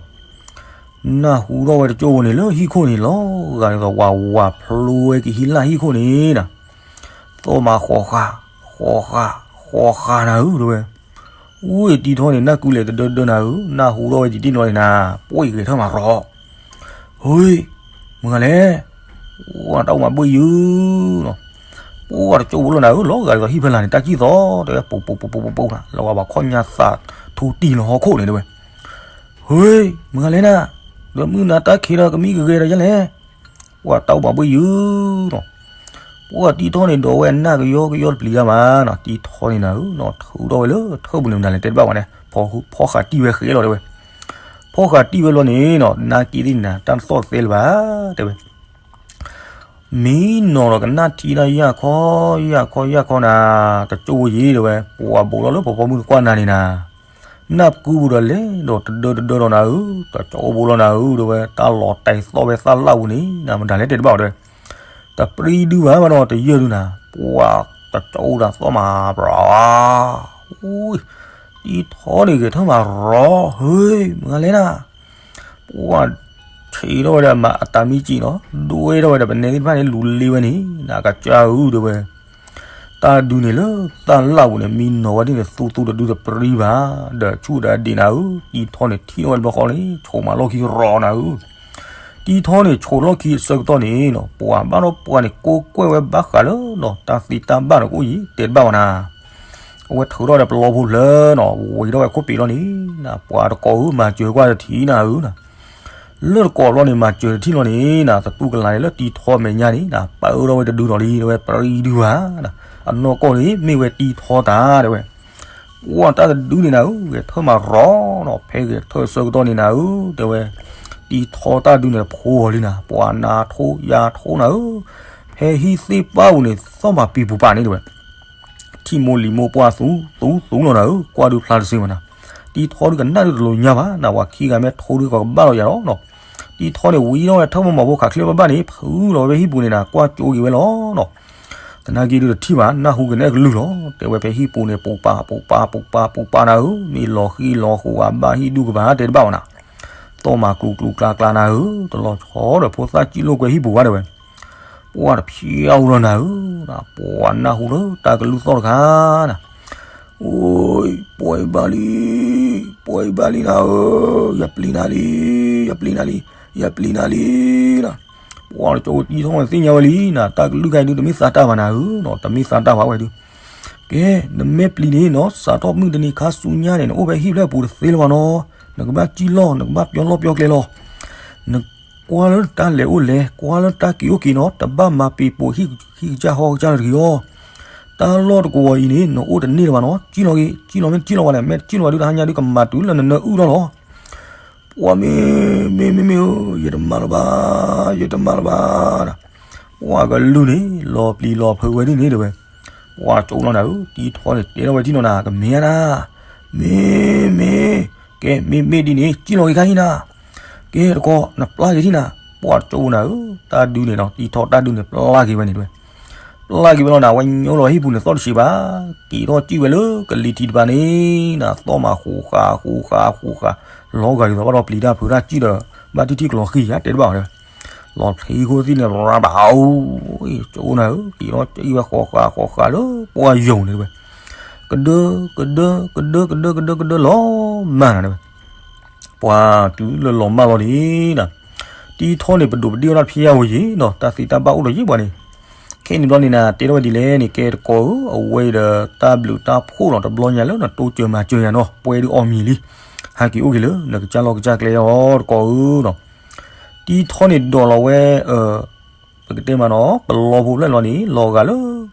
နၢ်ဟူထီၣ်ဝဲတကၠိဖိန့ၣ်လၢဟံၣ်ခိၣ်န့ၣ်လီၤ, ဂၤဒ်သိးဝးဝးဖျိဝဲကဟံၣ်လၢဟံၣ်ခိၣ်န့ၣ်နၤ, သီၣ်မးဃီဃာ် ဃီဃာ် ဃီဃာ်နၤဧၢ တဲဝဲ. အူတံထီန့ၣ် နၢ်ကုလဲၤတဒၢဒၢနၤဧၢ, နၢ်ဟူထီၣ်ဝဲတံၤတံၢ်နီၤန့ၣ်နၤ, ပှဲၤဂဲၤထၢၣ်မးရီၤ ဟ့, မုၢ်ဂၤလဲၣ်, ပှၤတၢ်အိၣ်မးဘှ့ၣ်ယုနီၤ, ပှၤတကၠိဖိလီၤနၤဧၢ, လီၤဂာ်ဒ်သိးဟံၣ်ဖဲလၢ်န့ၣ် တၢ်ကံၢ်သီ တဲဝဲ ပူၤပူၤပူၤပူၤပူၤပူၤနၤ, လီၤဂာ်ပှၤခီၣ်ညါသးထူတံၢ်လီၤဟီၣ်ခိၣ်န့ၣ်တဲဝဲ. ဟ့, မုၢ်ဂၤလဲၣ်နၤ, ဒီးမုၢ်နၤတၢ်ခံးဒီးကမံကဂဲၤဒီးယဲလဲၣ်, ပှၤတၢ်အိၣ်မးဘှ့ၣ်ယုနီၤ. ပှၤတံထီန့ၣ်ဒီးဝဲအနၢ်ကယီကယီတပျံၤတၢ်မးနီၤ, တံထီန့ၣ်နၤဧၢ, ထုးထီၣ်ဝဲလၢထၢၣ်ပူၤန့ၣ်မတၤလဲၣ်တဲတဘၣ်ဝဲန့ၣ်, ဖီဃာ်တံၢ်ဝဲဃဲလီၤတဲဝဲ. ဖီဃာ်တံၢ်ဝဲလီၤန့ၣ်နီၤ, နၢ်က့သ့ၣ်န့ၣ်နၤ တၢ်တသီၣ်တသဲလၢၤဘၣ် တဲဝဲ. မံနီၤဒီးကနၣ်ထံတၢ်ယၢ်ခီ ယၢ်ခီ ယၢ်ခီနၤ, တကၠိဖိယံၤတဲဝဲ, ပှၤဘိးလီၤလၢပှၤပိာ်မုၣ်တကွၢ်နၤန့ၣ်နၤ နၢ်ပကူပူၤဒီးလဲၤဒီးတဒၢတဒၢဒီးနၤဧၢ, တကၠိဖိလီၤနၤဧၢ တဲဝဲ, တၢ်လီၤတဲာ်သီၣ်ဝဲသၣ်လၣ်ပူၤန့ၣ် နမတၤလဲၣ်တဲတဘၣ်တဲဝဲ. တပြံဒုဘၣ်ဘၣ်ဒီးတယၢၢ်ဒုနၤ, ပှၤတကၠိဖိဒီးသီၣ်မးရီၤ, တံထီန့ၣ်ဂဲၤထၢၣ်မးရီၤ, ဟ့, မုၢ်ဂၤလဲၣ်နၤ, ပှၤဆံးထီၣ်ဝဲဒီးမၤအတၢ်မံစံးနီၤ, ဒွဲထီၣ်ဝဲဒီးပနဲသ့ၣ်တဖၣ်န့ၣ် လူၤလ့ဝဲန့ၣ် နကစၢ်ဧၢ တဲဝဲ. တၢ်ဒုန့ၣ်လၢတၢ်လၣ်ပူၤန့ၣ် မံနီၤဝဲဒ်န့ၣ် သူသူတဒုတပြံဘၣ်, ဒီးဆူၣ်ဒီးအဒံးနၤဧၢ, တံထီန့ၣ်ထံၣ်ထီၣ်ဝဲတဘျီဃီန့ၣ် ဆိးမးလီၢ်ခံရီၤနၤဧၢ. တံထီန့ၣ်ဆိးလီၢ်ခံအဆၢကတီၢ်န့ၣ်နီၤ, ပှၤဘၣ်ဒီးပှၤန့ၣ် ကိးကွဲၢ်ဝဲဘၣ်ဃးလၢနီၤ တၢ်သ့တၢ်ဘၣ်န့ၣ်ကအိၣ်ယံၤ တဲတဘၣ်ဝဲနၤ. အဝဲထုးထီၣ်ဒီးပလီဖိဖျၢၣ်နီၤ, ဝံၤထီၣ်ဝဲခိၣ်ပ့ၤလီၤန့ၣ်နၤ, ပှၤတကိးဧၢ မၤစၢၤကွၢ်တထံၣ်နၤဧၢနၤ. လၢတကိးဘျီန့ၣ် မၤစၢၤတထံၣ်လီၤန့ၣ်နၤ, သတူၢ်ကလာ်န့ၣ်လၢတံထီမဲာ်ညါန့ၣ်နၤ, ပၢထီၣ်ဝဲတဒုလီၤလံ တဲဝဲ, ပြံဒုဘၣ်နၤ, အနီၢ်ကီၢ်န့ၣ် မ့ၢ်ဝဲတံထီတၢ် တဲဝဲ. ပှၤတၢ်တဒုန့ၣ်နၤဧၢ, ဂဲၤထၢၣ်မးရီၤနီၤ, ဖဲဂဲၤထၢၣ်အဆၢကတီၢ်န့ၣ်နၤဧၢ တဲဝဲ, တံထီတၢ်ဒုန့ၣ်တဖိအီၤလံနၤ, ပှၤနၤထိယၤထိနၤဧၢ, ဖဲဟံၣ်သ့ၣ်ပၢ်ပူၤန့ၣ် သီၣ်မးပံၤပူၤပာ်န့ၣ်တဲဝဲ. ထံၣ်မိၢ်လံၤမိၢ်ပှၢ်သူသူလီၤနၤဧၢ, ကွၢ်ဒုဖျါတစ့မးနၤ. တံထီဒုကနၣ်ဒုတလိာ်ညါဘၣ်နၤ, ပှၤခံဂၤမ့ၢ်ထိဒုကဘၣ်လီၤယၤလီၤနီၤ. တံထီန့ၣ်ဝံၤထီၣ်ဝဲထၢၣ်မိၢ်မၤဖိခးချ့လၢပဘၣ်န့ၣ် ဖုလီၤဝဲဖဲဟံၣ်ပူၤန့ၣ်နၤ, ကွၢ်ကၠိက့ၤဝဲလီၤနီၤ. သနာ်က့ဒုတထံၣ်ဘၣ်, နၢ်ဟူက့ၤန့ၣ်အကလုၢ်လီၤ, တဲဝဲဖဲဟံၣ်ပူၤန့ၣ် ပူၤပာ် ပူၤပာ် ပူၤပာ် ပူၤပာ်နၤဧၢ, မ့ၢ်လီၤဃံလီၤဃိၤအဘၣ်ဟံၣ်ဒူၣ်ကဘၣ်တဲတဘၣ်ဝဲနၤ. သီၣ်မးကျူၤကျူၤကျါကျါနၤဧၢ, တလီၤဆီဒီးဖိသၣ်စံၣ်လိာ်ကွဲဟံၣ်ပူၤဘၣ်တဲဝဲ. ပှၤတဖျါအူလီၤနၤဧၢ, ပှၤနၢ်ဟူလၢတၢ်ကလုၢ်သီၣ်တခါနၤ. အိ, ပှၤအံၤဘၣ်လံ, ပှၤအံၤဘၣ်လံနၤဧၢ, ယပျံၤနၤလံ, ယပျံၤနၤလံ, ယပျံၤနၤလံနၤ. ပှၤတကၠိဖိတံထီန့ၣ်သ့ၣ်ညါဝဲလံနၤ, တၢ်ကလုၢ်ခါအံၤဒု တမ့ၢ်သးတၢ်ဘၣ်နၤဧၢနီၤ, တမ့ၢ်သးတၢ်ဘၣ်ဝဲဒု. ကဲ, နမ့ၢ်ပျံၤန့ၣ်နီၤ, စးထီၣ်မုၢ်တနံၤခါဆူညါန့ၣ် နအိၣ်ဖဲဟံၣ်ဖျၢၣ်ပူၤတသ့လၢၤဘၣ်နီၤ, နကဘၣ်စံၣ်လီၢ်, နကဘၣ်ပျီလီၢ်ပျီကျဲလီၤ. နကွၢ်လၢတၢ်လဲၤအိၣ်လဲၤ, ကွၢ်လၢတၢ်က့ၤအိၣ်က့ၤနီၤ, တဘၣ်မၤပံၤပိာ်ဟံၣ်ကစၢ်ဟီကစၢ်တဂ့ၤအီၤ. တၢ်လီၢ်တကဝီၤအံၤန့ၣ် နအိၣ်တန့ၢ်လၢၤဘၣ်နီၤ, စံၣ်လီၤက့ၤ, စံၣ်လီၤမ့ၢ်တစံၣ်လီၤဘၣ်လဲၣ်, မ့ၢ်တစံၣ်လီၤဘၣ်ဒု တဟါညါဒု ကမၤတုၤလၢနနၢအုၣ်ထီၣ်လီၤ. ပှၤမ့ၢ်, မ့ၢ်မ့ၢ်မ့ၢ်ဧၢ, ယတမၤလၢၤဘၣ်, ယတမၤလၢၤဘၣ်နၤ. ပှၤကလုၢ်န့ၣ် လီၤပျံၤလီၤဖုးဝဲဒ်န့ၣ်တဲဝဲ. ပှၤကၠိလီၤနၤဧၢ, တံထီန့ၣ်တဲထီၣ်ဝဲထံၣ်နီၤနၤ, ကမ့ၢ်ဧါနၤ, မ့ၢ်မ့ၢ်, ကဲမ့ၢ်မ့ၢ်ဒ်န့ၣ် စံၣ်လီၤက့ၤခါဟံၣ်နၤ. ကဲတကိး နပျၢ်က့ၤထံၣ်နၤ. ပှၤကၠိနၤဧၢ, တၢ်ဒုန့ၣ်နီၤ, တံထီတၢ်ဒုန့ၣ် ပျၢ်က့ၤဝဲန့ၣ်တဲဝဲ. ပျၢ်က့ၤဝဲလီၤနၤ, ဝဲညိလီၤဟံၣ်ပူၤန့ၣ်သီၣ်တဆံးဘၣ်, က့ၤထီၣ်စံၣ်ဝဲလၢကလံၤထံးတဖၣ်န့ၣ်နၤ, သီၣ်မးဃိးဃာ်ဃိးဃာ်ဃိးဃာ်, လီၤဂာ်ဒ်သိးဘၣ်ဒီးပျံၤတၢ်ဖုးတၢ်စံၣ်ဒီး ဘၣ်ထံၣ်ထံၣ်ကလီၤဃံၤယါတဲတဘၣ်ဝဲ. လီၤဖျ့ခိၣ်သ့ၣ်န့ၣ် ရၤဘၣ်အိၣ်, ကၠိနၤဧၢ, က့ၤထီၣ်စံၣ်ဝဲဃိးဃာ်ဃိးဃာ်လၢပှၢ်ယိာ်န့ၣ်တဲဝဲ. ကဒၢ, ကဒၢ, ကဒၢ, ကဒၢ, ကဒၢ, ကဒၢ, ကဒၢလီၤမၢ်နၤတဲဝဲ. ပှၤတုၤလၢလီၤမၢ်လီၤန့ၣ်နၤ, တံထီန့ၣ် ပဒိၣ်ပဒ့ၣ်ဝဲဒၣ်ဖျါဝဲယံၤနီၤ, တၢ်သ့တၢ်ဘၣ်အိၣ်ဒီးယံၤပှၤန့ၣ်. ခဲအံၤန့ၣ်ဘျီန့ၣ်နၤ တဲထီၣ်ဝဲဒ်လဲၣ်န့ၣ်, ကဲတကိးဧၢ, အဝဲအံၤဒီးတၢ်ဘျုးတၢ်ဖှိၣ်နီၤ, တဘျီညါလၢနတိစၢၤမၤစၢၤယၤနီၤ, ပှဲၤဒုးအီၣ်မံၤလံ, ဟဲက့ၤအိၣ်က့ၤလၢနကစၢ်လီၢ်ကစၢ်ကျဲအီၤ တကိးဧၢနီၤ. တံထီန့ၣ်ဒိးလီၤဝဲ ပကတဲမးနီၤ, ပလီဖိဖျၢၣ်လီၤန့ၣ် လီၤဂာ်လၢ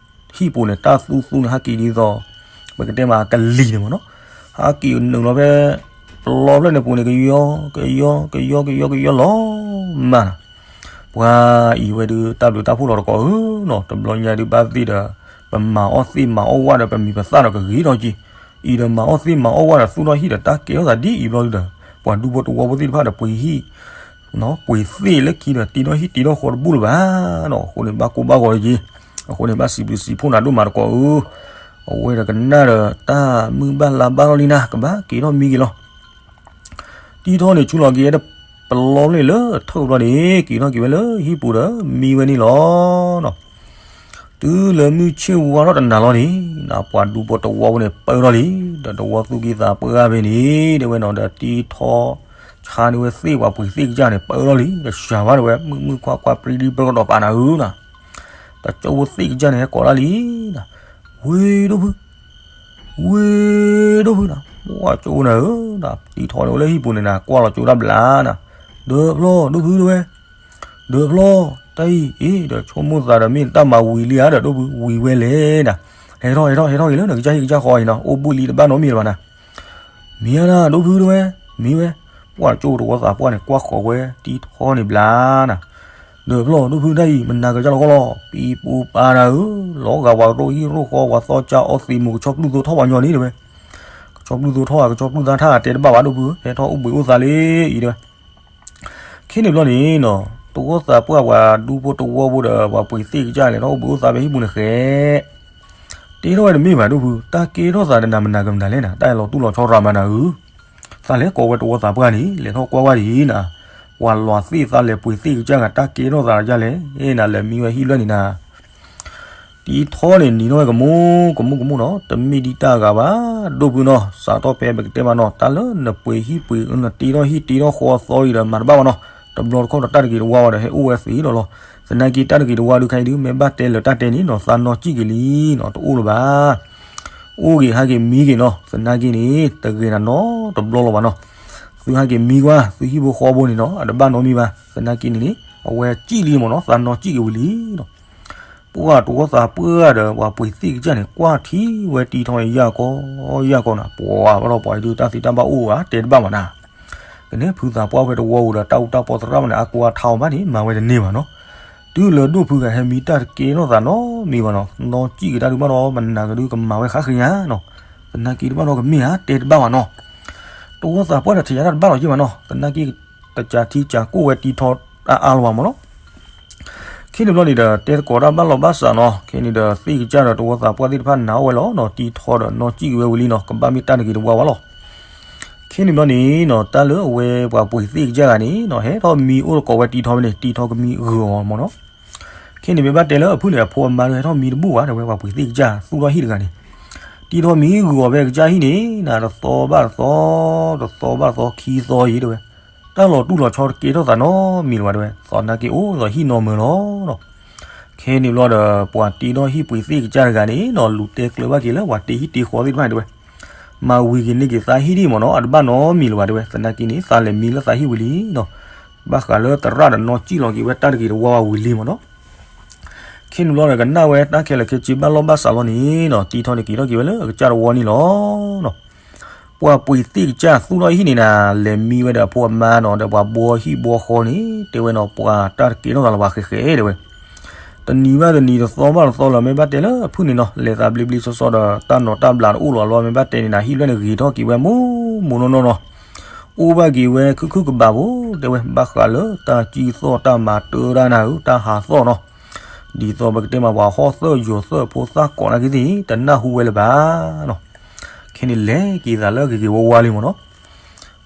ဟံၣ်ပူၤန့ၣ် တၢ်သူသူန့ၣ် ဟဲက့ၤဒ်သိး ပကတဲမးကလံၤန့ၣ်မးနီၤ, ဟဲက့ၤနုာ်လီၤဖဲ ပလီဖျၢၣ်န့ၣ်ပူၤန့ၣ် ကယီ ကယီ ကယီ ကယီ ကယီလီၤမၢ်နၤ. ပှၤအံၤဝဲဒုး တၢ်ဘျုးတၢ်ဖှိၣ်လီၤတကိးဧၢနီၤ, တဘျီညါဒုးဘၣ်သ့ၣ်ဒီး ပမၤအီၣ်သ့ၣ်မၤအီၣ်ဝၣ်ဒီး ပမံၤပသၣ်ဒီးကဂ့ၤထီၣ်က့ၤ, အံၤဒီးမၤအီၣ်သ့ၣ်မၤအီၣ်ဝၣ်ဒီး သူၣ်ထီၣ်ဟံၣ်ဒီးတၢ်ကဲထီၣ်သးဒ်အံၤဘျီဒုးဒီး ပှၤဒူဖိတဝီဖိသ့ၣ်တဖၣ်ဒီးပှ့ၤဟံၣ် ပှ့ၤသ့ၣ်လၢခံဒီး တ့ထီၣ်ဟံၣ်တ့ထီၣ်ဃီတဘူၣ်လၢၤဘၣ်နီၤ. အဃိန့ၣ် ဘၣ်ကိၢ်ဘၣ်ဂီၤလၢက့ၤ, အဃိန့ၣ် ဘၣ်စံးဘျုးစံးဖှိၣ်နၤဒိၣ်မးတကိးဧၢ, အဝဲဒီးကနၣ်ဒီးတၢ်မုၢ်ဘၣ်လါဘၣ်ထီၣ်လံနၤ, ကဘၣ်က့ၤထီၣ်မံက့ၤလီၤ. တ့ထီၣ်န့ၣ် ဆူလီၤက့ၤဝဲတပလီၢ်လၢလၢထၢၣ်ဘျီန့ၣ် က့ၤထီၣ်က့ၤဝဲလၢဟံၣ်ပူၤဒီးမံဝဲန့ၣ်လီၤ. တုၤလၢမုၢ်ဆ့ၣ်ဝါထီၣ်တနၤလီၤန့ၣ်, ပှၤဒူဖိတဝီဖိန့ၣ် ပၢထီၣ်လံ, ဒီးတဝီသူၣ်ကံၢ်သးပှၢ်ဘၣ်ဖဲန့ၣ် တဲဝဲနီၤ, ဒီးတ့ထီၣ် ဆါန့ၢ်ဝဲသ့ၣ်ပှၤပှ့ၤသ့ၣ်ကစၢ်န့ၣ် ပၢထီၣ်လံ, ကစှၤဘၣ်တဲဝဲ, မုၣ်မုၣ်ခွါခွါပြံပြံပၢကဒီးပာ်နၤဧၢနီၤ, တကၠိဖိသ့ၣ်ကစၢ်န့ၣ် ဟဲကိးတၢ်လံ ဝ့ၢ်ဒိၣ်ဖု, ဝ့ၢ်ဒိၣ်ဖုနီၤ, ပှၤကၠိဖိနၤဧၢ, တ့ထီၣ်န့ၢ်ဝဲလၢဟံၣ်ပူၤန့ၣ်နၤ ကွၢ်လီၤကၠိတၢ်ဘျါနၤ, ဒီးဖျီဒိၣ်ဖုတဲဝဲ, ဒီးဖျီ, တၢ်အံၤအ့ၣ် ဒီးဆိကမိၣ်သးဒီးမ့ၢ်တၢ်မၤဝံၤလံဧါဒီးဒိၣ်ဖု ဝံၤဝဲလဲၣ်နၤ, ဟဲထီၣ်ဟဲထီၣ်ဟဲထီၣ်က့ၤလၢနကစၢ်ဟံၣ်ကစၢ်ဃီအံၤနီၤ, အိၣ်ဘှံးလံတဘၣ်နီတမံၤလၢၤဘၣ်နၤ မ့ၢ်ဧါဒၣ်ဒိၣ်ဖုတဲဝဲ, မ့ၢ်ဝဲ, ပှၤကၠိဖိတဝီသးပှၢ်န့ၣ် ကွၢ်ဃီၤဝဲတ့ထီၣ်န့ၢ်ဘျါနၤ, ဒီးဖျီဒိၣ်ဖုတၢ်အံၤ မနၤကစၢ်လီၤကီလီၤ, ပံပူၤပာ်နၤဧၢ, လီၤဂာ်ပှၤရိၣ်ဟံၣ်ရိၣ်ဃီ ပှၤသီၣ်ကၢအီသံးမူၤ ကဆီပျူၢ်သိထီၣ်ပှၤညီန့ၣ်တဲဝဲ, ကဆီပျူၢ်သိထီၣ်ဧါ ကဆီပျူၢ်သါထါဧါ တဲတဘၣ်ဘၣ်ဒိၣ်ဖု, ဟဲထီၣ်အိၣ်ဘှံးအိၣ်သါလံအံၤတဲဝဲ ခဲန့ၣ်ဘျီန့ၣ်နီၤ, တဝီသးပှၢ်ပှၤဒူဖိတဝီဖိဒီး ပှၤပှ့ၤသ့ၣ်ကစၢ်န့ၣ် ဟဲထီၣ်အိၣ်ဘှံးအိၣ်သါဖဲဟံၣ်ပူၤန့ၣ်ဃဲ, တ့ထီၣ်ဝဲတမ့ၢ်ဘၣ်ဒိၣ်ဖု, တၢ်ကဲထီၣ်သးဒီးနၤမနၤကမနၤလဲၣ်နၤ, တၢ်လီၤတူၢ်လီၤဆီရၤမၤနၤဧၢ, သးလဲၤကိးဝဲတဝီသးပှၢ်န့ၣ် လဲၤထီၣ်ကွၢ်ဝဲဒ်အံၤနၤ, ပှၤလီၤသ့ၣ်သးလဲၤပှ့ၤသ့ၣ်ကစၢ်ဂၤ တၢ်ကဲထီၣ်သးဒီးယၤလဲၣ်, နၤလဲၤမံဝဲဟံၣ်လွဲၢ်န့ၣ်နၤ တ့ထီၣ်န့ၣ်နံၤထီၣ်ဝဲကမူကမူကမူနီၤ, တမ့ၢ်ဒ်တၢ်ဂၤဘၣ်, ဒိၣ်ဖုနီၤ, စးထီၣ်ဖဲပကတဲမးနီၤ, တၢ်လၢနပှ့ၤဟံၣ်ပှ့ၤ နတ့ထီၣ်ဟံၣ်တ့ထီၣ်ဃီအသီအံၤဒီး မၤတဘၣ်ဘၣ်နီၤ, တဘျီတခီၣ်ဒီးတၢ်တဂ့ၤတဝါဝဲဒီး ဟဲအိၣ်ဝဲသ့ဒီးလီၤ, သနာ်က့တၢ်တဂ့ၤတဝါဒုးခါအံၤဒုး မ့ၢ်ဘၣ်တဲလၢတၢ်တဲန့ၣ်နီၤ, သးနီၢ်ကံၣ်က့ၤလံနီၤ, တအိၣ်လၢၤဘၣ် အိၣ်ဂ့ၤဟးက့ၤမံဂ့ၤနီၤ, သနာ်က့န့ၣ် တဂ့ၤနၤနီတဘျီလီၤဘၣ်နီၤ, သုဟးက့ၤမံကွၢ် သုဟံၣ်ဖိဃီဖိန့ၣ်နီၤ, အတဘၣ်နီတမံၤဘၣ်, သနာ်က့န့ၣ်န့ၣ် အဝဲကံၣ်လံမ့ၢ်နီၤ, သးနီၢ်ကံၣ်က့ၤဝံၤလံနီၤ, ပှၤတဝီသးပှၢ်ဒီး ပှၤပှ့ၤသ့ၣ်ကစၢ်န့ၣ် ကွၢ်ထံဝဲတံၤထီန့ၣ် ယၢ်ကီယၢ်ကီနီၤ, ပှၤဘၣ်ဒီးပှၤအံၤဒုး တၢ်သ့တၢ်ဘၣ်အိၣ်ဧါ တဲတဘၣ်မးနၤ ကန့ၣ်ဖုသးပှၢ်ဖဲတဝီပူၤဒီး တၢ်အူတၢ်ပီသရၣ်မးန့ၣ် အါကိးအါထါအီၤဘၣ်န့ၣ် မၤဝဲတန့ၢ်ဘၣ်နီၤ, တုၤလၢဒိၣ်ဖုဂၤဟဲမံတၢ်တကဲထီၣ်သးနီတမံၤဘၣ်နီၤ, နီၢ်ကံၣ်က့ၤတၢ်ဒုးဘၣ်ဒီး မနၤကဒုးကမၤဝဲဃါဃ့ဧါနီၤ, သနာ်က့တဘၣ်ဒီးကမ့ၢ်ဧါ တဲတဘၣ်ဘၣ်နီၤ, တဝီသးပှၢ်ဒီး ထံၣ်ယၤတၢ်တဘၣ်လီၤယ့ၢ်ဘၣ်နီၤ, သနာ်က့ တကးထံကးကိၢ်ဝဲတံၤထီတၢ်အါလီၤဘၣ်မးနီၤ ခဲန့ၣ်ဘျီန့ၣ်ဒီး တဲသကိးတၢ်ဘၣ်လီၤဘၣ်စးနီၤ, ခဲန့ၣ်ဒီး သ့ၣ်ကစၢ်ဒီးတဝီသးပှၢ်သ့ၣ်တဖၣ်နာ်အီၣ်ဝဲလီၤနီၤ, တံၤထီဒီးနီၢ်ကံၣ်က့ၤဝဲဝံၤလံနီၤ, ကဘၣ်မ့ၢ်တၢ်တဂ့ၤတဝါဝဲလီၤ. ခဲန့ၣ်ဘျီန့ၣ်နီၤ, တၢ်လၢအဝဲပှၤပှ့ၤသ့ၣ်ကစၢ်ဂၤန့ၣ်နီၤ, ဟဲထီၣ်မံအိၣ်သကိးဝဲတံၤထီဖဲန့ၣ်, တံၤထီကမံဂုာ်အီၤမးနီၤ. ခဲန့ၣ်မ့ၢ်ဘၣ်တဲလၢအဖုၣ်န့ၣ် အဖိအမါဒီးဟဲထီၣ်မံတဘူၣ်ဘၣ် တဲဝဲ, ပှၤပှ့ၤသ့ၣ်ကစၢ်သူၣ်ထီၣ်ဟံၣ်တဂၤန့ၣ်, တံၤထီမံဂုာ်အီၤဖဲကစၢ်ဟံၣ်န့ၣ်နၤ, တသီဘၣ်တသီ, တသီဘၣ်တသီ, ခံသီအံၤတဲဝဲ, တၢ်လီၤတူၢ်လီၤဆီတကဲထီၣ်သးနီတမံၤလၢၤဘၣ်တဲဝဲ, သနာ်က့အိၣ်ဒီးဟံၣ်နီတမံၤလီၤနီၤ. ခဲန့ၣ်ဘျီဒီး ပှၤတံၤထီၣ်ဟံၣ်ပှ့ၤသ့ၣ်ကစၢ်တဂၤန့ၣ်နီၤ, လူၤတဲကျၢၤဘၣ်က့ၤလၢပှၤတ့ဟံၣ်တ့ဃီသ့ၣ်တဖၣ်န့ၣ်တဲဝဲ, မၤဝံၤက့ၤန့ၢ်က့ၤသးဟံၣ်ဒံးမးနီၤ, အတဘၣ်နီတမံၤလၢၤဘၣ်တဲဝဲ, သနာ်က့န့ၣ် သးလဲၤမံလၢသးဟံၣ်ဝံၤလံနီၤ. ဘၣ်ဃးလၢသရၣ်ဒီးနီၢ်ကံၣ်လီၤက့ၤဝဲတၢ်တဂ့ၤတဝါဝံၤလံမးနီၤ. ခဲန့ၣ်ဘျီဒီးကနၣ်ဝဲတၢ်ခဲလၢာ်ခဲဆ့ဘၣ်လီၢ်ဘၣ်စးလီၤန့ၣ်နီၤ, တံၤထီန့ၣ်က့ၤထီၣ်က့ၤဝဲလၢအကစၢ်တဝီန့ၣ်လီၤနီၤ. ပှၤပှ့ၤသ့ၣ်ကစၢ်သူၣ်ထီၣ်ဟံၣ်န့ၣ်နၤ, လဲၤမံဝဲဒီးအဖိအမါနီၤ, ဒီးပှၤဘှီဟံၣ်ဘှီဃီန့ၣ် တဲဝဲနီၤ, ပှၤတၢ်တကဲထီၣ်သးလၢၤဘၣ်ဃဲးဃဲးတဲဝဲ. တနံၤဘၣ်တနံၤ, တသီဘၣ်တသီလၢၤ, မ့ၢ်ဘၣ်တဲလၢအဖုၣ်န့ၣ်နီၤ, လဲၤသးဘျ့ဘျ့ဆှီဆှီဒီး တၢ်နီၤတၢ်ဘျးတအိၣ်လီၤလီၤ, မ့ၢ်ဘၣ်တဲန့ၣ်နၤ, ဟံၣ်လွဲၢ်န့ၣ်ဂ့ၤထီၣ်က့ၤဝဲမူမူနီၢ်နီၢ်နီၤ. အိၣ်ဘၣ်က့ၤဝဲခုၣ်ခုၣ်ကဘးဖိတဲဝဲ, ဘၣ်ဃးလၢတၢ်ကံၢ်သီၣ်တၢ်မၤတၢ်တၢ်နၤဧၢ, တၢ်ဟးသီၣ်နီၤ. ဒ်သိးပကတဲမးပှၤဟီၣ်သၣ်ယိၤသၣ်ဖိသၣ်ကိးနာ်က့သ့ၣ် တနၢ်ဟူဝဲလၢၤဘၣ်နီၤ. ခဲန့ၣ်လဲၤက့ၤသးလၢဂ့ၤဂ့ၤဝါဝါလံမးနီၤ.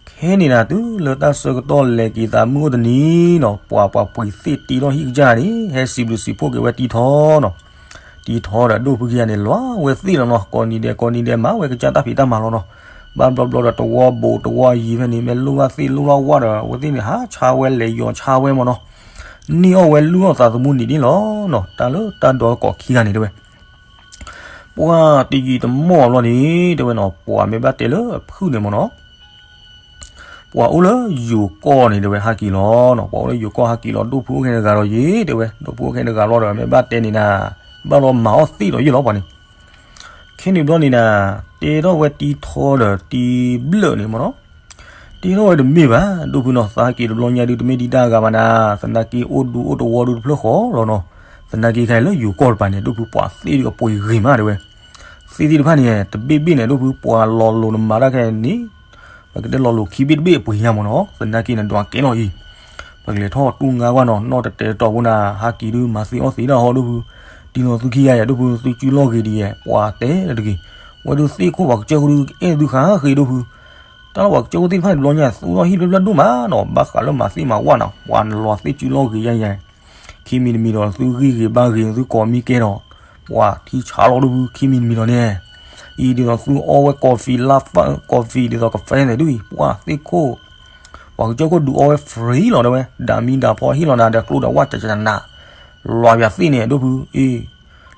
ခဲန့ၣ်နၤ တုၤလၢတၢ်ဆၢကတီၢ်လဲၤက့ၤသးမုၢ်အိၣ်တနံၤနီၤ, ပှၤပှၤပှ့ၤသ့ၣ်တံၤထီၣ်ဟံၣ်ကစၢ်န့ၣ် ဟဲစံးဘျုးစံးဖှိၣ်က့ၤဝဲတံၤထီနီၤ. တံၤထီဒီးဒိၣ်ဖုခံဂၤန့ၣ် လီၤဝဲသ့ၣ်လီၤနီၤ, ကိးနံၤဒဲးကိးနံၤဒဲးမၤဝဲကစၢ်တၢ်ဖံးတၢ်မၤလီၤနီၤ. ဘၣ်ဘျီဘျီဒီးတဝီဘိးတဝီယံၤဖဲန့ၣ် မ့ၢ်လိၣ်ဘၣ်သ့ၣ်လိၣ်ဘၣ်ဝၣ်ဒီး အဝဲသ့ၣ်န့ၣ် ဟးဆါဝဲလဲၤယီၤဆါဝဲမးနီၤ. န့ၢ်အီၣ်ဝဲလုၢ်အီၣ်သးသမူနံၤန့ၣ်လီၤနီၤ. တၢ်လၢတၢ်ဒီးကိးခံဂၤန့ၣ်တဲဝဲ ပှၤတယံာ်တမီၢ်ဘျီန့ၣ် တဲဝဲနီၤ, ပှၤမ့ၢ်ဘၣ်တဲလၢအဖုၣ်န့ၣ်မးနီၤ, ပှၤအိၣ်လၢယိၤကီၢ်န့ၣ် တဲဝဲ ဟးက့ၤလီၤနီၤ. ပှၤအိၣ်လၢယိၤကီၢ်ဟးက့ၤလီၤ, ဒိၣ်ဖုအိၣ်ခဲတဂၤဒီးယ့ၤ တဲဝဲ, ဒိၣ်ဖုအိၣ်ခဲတဂၤလီၤဒီး မ့ၢ်ဘၣ်တဲန့ၣ်နၤ, ဘၣ်လီၤမၤအီၣ်သ့ၣ်ဒီးယ့ၤလီၤပှၤန့ၣ်. ခဲန့ၣ်ဘျီန့ၣ်နၤ, တဲထီၣ်ဝဲတံၤထီဒီးတံၤဘျၢၣ်န့ၣ်မးနီၤ, တဲထီၣ်ဝဲတမ့ၢ်ဘၣ်, ဒိၣ်ဖုနီၤ, သးဟးက့ၤတဘျီညါဒုး တမ့ၢ်ဒံးတၢ်ဂၤဘၣ်နၤ, သနာ်က့အိၣ်ဒူအိၣ်တဝီဒုးတဖျၢၣ်ဃီလီၤနီၤ. သနာ်က့ခဲအံၤလၢယိၤကီၢ်တပၤန့ၣ် ဒိၣ်ဖုပှၤသ့ၣ်ဒုးအပှ့ၤဂ့ၤမးတဲဝဲ, သ့ၣ်သ့ၣ်တဖၣ်န့ၣ် တဘ့ၣ်ဘ့ၣ်န့ၣ် ဒိၣ်ဖုပှၤလီၤလိၤနမၤတၢ်ခဲအံၤန့ၣ် ပကတဲလီၤလိၤခံဘ့ၣ်တဘ့ၣ်အပှ့ၤညါမးနီၤ, သနာ်က့နဒွးကဲလီၤအံၤ, ပကလဲၤထီၣ်တူၢ်ငါကွၢ်နီၤ, နီၢ်တတဲာ်တီၤဖိနၤ ဟးက့ၤဒုးမၤသ့အီၣ်သ့ဒၣ်ဟီဒိၣ်ဖု, တံၤလီၤသုခံယါယါဒိၣ်ဖု, သုကုလီၢ်ဂ့ၤဒ်ယဲၢ် ပှၤတဲတဂ့ၤ, ဝဲဒုးသ့ၣ်ခိၣ်ပှၤကစၢၢ်ခိၣ်ဒုး အဲၣ်သုဃၣ်ဃ့ဒိၣ်ဖု, တၢ်လီၢ်ပှၤကစၢၢ်ခိၣ်သ့ၣ်တဖၣ်န့ၣ် တဘျီညါသူၣ်ထီၣ်ဟံၣ်ဘျၢဘျၢဒိၣ်မးနီၤ, ဘၣ်ဃးလၢမၤသ့မၤဝဲနီၤ, ပှၤနလီၤသ့ၣ်ကုလီၢ်ဂ့ၤယါယါ ခံမံၤတမံၤဒီး သုဂံၢ်ဂ့ၤဘါဂ့ၤ သုကိးမံကဲဒီး ပှၤထံဆးလီၤဒိၣ်ဖု ခံမံၤတမံၤဒီးန့ၣ်, အံၤဒ်သိးသုအီဝဲ coffee လၢ coffee ဒ်သိးကဖဲန့ၣ်ဒုးအံၤ ပှၤသ့ၣ်ခိၣ် ပှၤကစၢၢ်ခိၣ်ဒုးအီဝဲ free လီၤတဲဝဲ, ဒၣ်မံၤဒၣ်ဖီဟ့ၣ်လီၤနၤဒီးကျိဒီးဝၣ်ကကနး, လီၤယၤသ့ၣ်န့ၣ်ဒိၣ်ဖုအံၤ,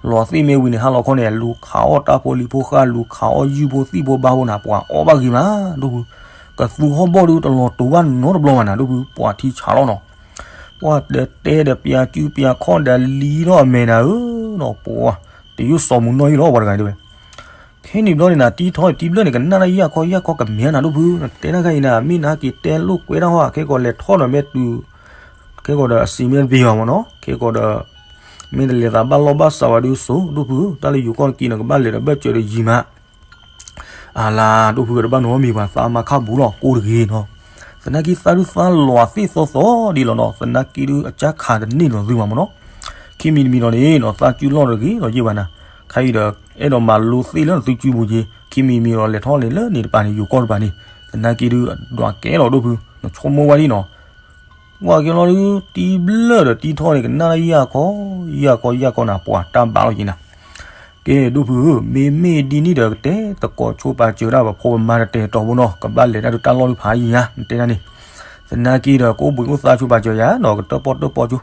လီၤသ့ၣ်မ့ၢ်ဝံၤန့ၣ် ဟါလီၤခီန့ၣ် လူၤခးအီၣ်တၢ်ဖိလံၤဖိဃာ် လူၤခးအီၣ်ယုၢ်ဖိသံၣ်ဖိဘါဖိနၤ ပှၤအီၣ်ဘၣ်ဂ့ၤမးဒိၣ်ဖု, ကသူဟီၣ်ဘီၣ်ဒုးတလီၤတိၤဘၣ်နီတဘျီဘၣ်နၤဒိၣ်ဖု ပှၤထံဆးလီၤနီၤ ပှၤတဲတဲဒီးပျၤကၠူပျၤခီၣ်ဒီးလံထီၣ်အမဲာ်နၤဧၢ, ဒီးပှၤ တယိၣ်စီၤမူၤနီၢ်ယံလီၤ ပှၤတဂၤတဲဝဲ, ခဲန့ၣ်ဘျီန့ၣ်နၤ တံထီတံဘျၢၣ်န့ၣ် ကနၣ်တၢ်ယၢ်ခီယၢ်ခီကမဲာ်နၤဒိၣ်ဖု, တဲတၢ်ခါအံၤနၤ မ့ၢ်နဟဲက့ၤတဲလိာ်ကွဲတၢ်ဟီ ခဲကီးလဲၤထီၣ်ဒီးမ့ၢ်တုၤ ခဲကီးဒီးအစံးမ့ၢ်တဘ့ၣ်ဘၣ်မ့ၢ်နီၤ, ခဲကီးဒီး မ့ၢ်တလဲၤသးဘၣ်လီၢ်ဘၣ်စးဝဲဒုးစိၤ ဒိၣ်ဖု, တၢ်လၢယိၤကီၢ်တက့ၢ်နီၤ ကဘၣ်လဲၤဒီးဘၢၣ်စၢၤဒီးယံၤမး အလါ ဒိၣ်ဖုကတဘၣ်နီတမံၤဘၣ် သးမၤခါဘူးလီၤ ကိးတဂ့ၤနီၤ, သနာ်က့သးဒုးသးလီၤသ့ၣ်သီသီဒ်လီၤနီၤ, သနာ်က့ဒုးအကၢ်ခးတန့ၢ်လီၤသုဘၣ်မ့ၢ်နီၤ, ခံမံၤတမံၤဒီးန့ၣ်နီၤ သးကုလီၢ်တဂ့ၤဒီးယ့ၢ်ဘၣ်နၤ, ခါအံၤဒီး အဲၣ်ဒိးမၤလိသ့ၣ်လၢနသုကုပူၤက့ၤ ခံမံၤတမံၤဒီးလဲၤထီၣ်န့ၣ်လၢန့ၣ်တပၤန့ၣ် ယိၤကီၢ်တပၤန့ၣ်, သနာ်က့ဒုးအဒွးကဲလီၤဒိၣ်ဖု, နဆိကမိၣ်ဝဲဒ်နီၤ ပှၤကဲလီၤဒုး တံဘျၢၣ်ဒီးတံထီန့ၣ် ကနၣ်လၢယၢ်ခီ ယၢ်ခီယၢ်ခီနၤ ပှၤတၢ်ဘၣ်လီၤက့ၤနၤ, ကဲဒိၣ်ဖုဧၢ, မ့မ့ၢ်ဒ်န့ၣ်ဒီး ကတဲသကိးဆိပာ်စၢၤဒၣ်ပဖိပမါတတဲာ်တီၤဖိနီၤ, ကဘၣ်လဲၤတၢ်ဒုးတၢ်လီၢ်ဒုးဖးယံၤညါ နတဲဒၣ်န့ၣ်, သနာ်က့ဒီး ကအိၣ်ဘှံးအိၣ်သါဆိပာ်စၢၤယၤနီၤ ကတၢၣ်ပီၣ်တၢၣ်ပီၣ်ကၠိ,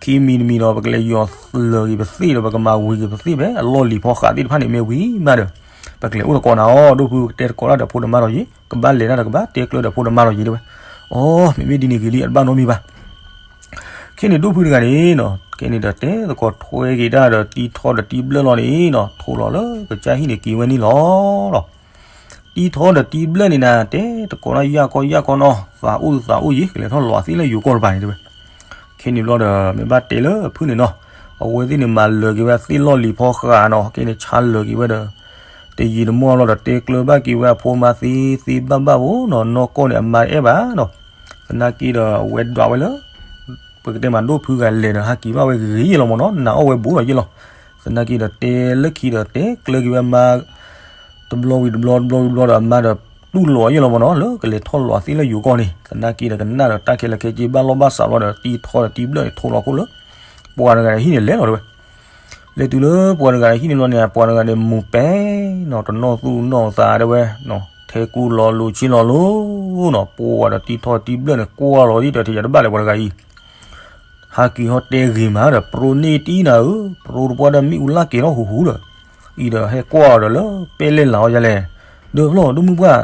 ခံမံၤတမံၤဒီး ပကလဲၤယီၤလၢာ်က့ၤပသ့ၣ်ဒီး ပကမၤဝံၤက့ၤပသ့ၣ်ဖဲအလီၢ်လံၤဖီဃးသ့ၣ်တဖၣ်န့ၣ် မ့ၢ်ဝံၤမးဒီး ပကလဲၤအိၣ်သကိးနၤအီၤ ဒိၣ်ဖု ကတဲသကိးတၢ်ဒီးဖိဒီးမါဒီးယံၤ ကဘၣ်လဲၤတၢ်ဒီးကဘၣ်တဲကျၢၤဒီးဖိဒီးမါဒီးယံၤတဲဝဲ, အိ မ့မ့ၢ်ဒ်န့ၣ်ဂ့ၤလံ အတဘၣ်နီတမံၤဘၣ် ခဲန့ၣ်ဒိၣ်ဖုတဂၤန့ၣ်နီၤ ခဲန့ၣ်ဒီးတဲသကိးထွဲက့ၤတၢ်ဒီးတံထီဒီးတံဘျၢၣ်လီၤန့ၣ်နီၤ ထိးလီၤလၢကစၢ်ဟံၣ်န့ၣ်က့ၤဝဲန့ၣ်လီၤ. တံထီဒီးတံဘျၢၣ်န့ၣ်နၤ တဲသကိးတၢ်ယၢ်ကီယၢ်ကီနီၤ သးအိၣ်သးအိၣ်ယံၤ ကလဲၤထီၣ်လီၤအသ့ၣ်လၢယိၤကီၢ်တပၤန့ၣ်တဲဝဲ. ခဲန့ၣ်ဘျီဒီး မ့ၢ်ဘၣ်တဲလၢဖုၣ်န့ၣ်နီၤ အဝဲသ့ၣ်န့ၣ်မၤလၢာ်က့ၤဝဲသ့ၣ်လီၢ်လံၤဖီဃးနီၤ ခဲန့ၣ်ဆါလၢာ်က့ၤဝဲဒီး တယံာ်တမီၢ်လီၤဒီး တဲကျၢၤဘၣ်က့ၤဝဲအဖိမါသ့သ့ဘၣ်ဘၣ်ဧိၤနီၤ နီၢ်ကီၢ်န့ၣ် အမါတအဲၣ်ဘၣ်နီၤ. သနာ်က့ဒီးအဝဲဒွးဝဲလၢ ပကတဲမးဒိၣ်ဖုဂၤလဲၤဒီး ဟးက့ၤဘၣ်ဝဲဂ့ၤဂ့ၤယဲၢ်လီၤမ့ၢ်နီၤ နာ်အီၣ်ဝဲဘူးလီၤယဲၢ်လီၤ. သနာ်က့ဒီးတဲလၢခံဒီးတဲကျၢၤက့ၤဝဲအမါ တဘျီဝံၤတဘျီ တဘျီဝံၤတဘျီဒီးအမါဒီးတူၢ်လိာ်ယဲၢ်လီၤမ့ၢ်နီၤ လၢကလဲၤထီၣ်လီၤအသ့ၣ်လၢယိၤကီၢ်န့ၣ် သနာ်က့ဒီးကနၣ်ဒီးတၢ်ခဲလၢာ်ခဲဆ့ဘၣ်လီၢ်ဘၣ်စးလီၤဒီး တံထီဒီးတံဘျၢၣ်န့ၣ် ထိးလီၤခိၣ်လၢ ပှၤတဂၤဒီးဟံၣ်န့ၣ်လဲၤလီၤတဲဝဲ. လဲၤတုၤလၢပှၤတဂၤဒီးဟံၣ်န့ၣ်လီၤန့ၣ် ပှၤတဂၤန့ၣ်မူၤပဲနီၤ တနီၣ်သူၣ်နီၣ်သးတဲဝဲ ထဲကူလီၤလိၤဆ့လီၤလိၤနီၤ ပှၤဒီးတံထီတံဘျၢၣ်န့ၣ် ကွၢ်လီၤဒ်ဒီးထံၣ်ယၤတဘၣ်လဲၣ်ပှၤတဂၤအံၤ ဟးက့ၤဟီတဲဂ့ၤမးဒီး ပရိန့ၢ်တံနၤဧၢ ပရိတပှၢ်ဒီးမ့ၣ်အူလၢ်က့ၤထီၣ်ဟူးဟူးဒီး အံၤဒီးဟဲကွၢ်အီၤဒီးလၢပဲလဲၣ်လၢ်အီၤယၤလဲၣ် ဒီးဖျီၣ်ဒိၣ်မုၢ်ပှၢ်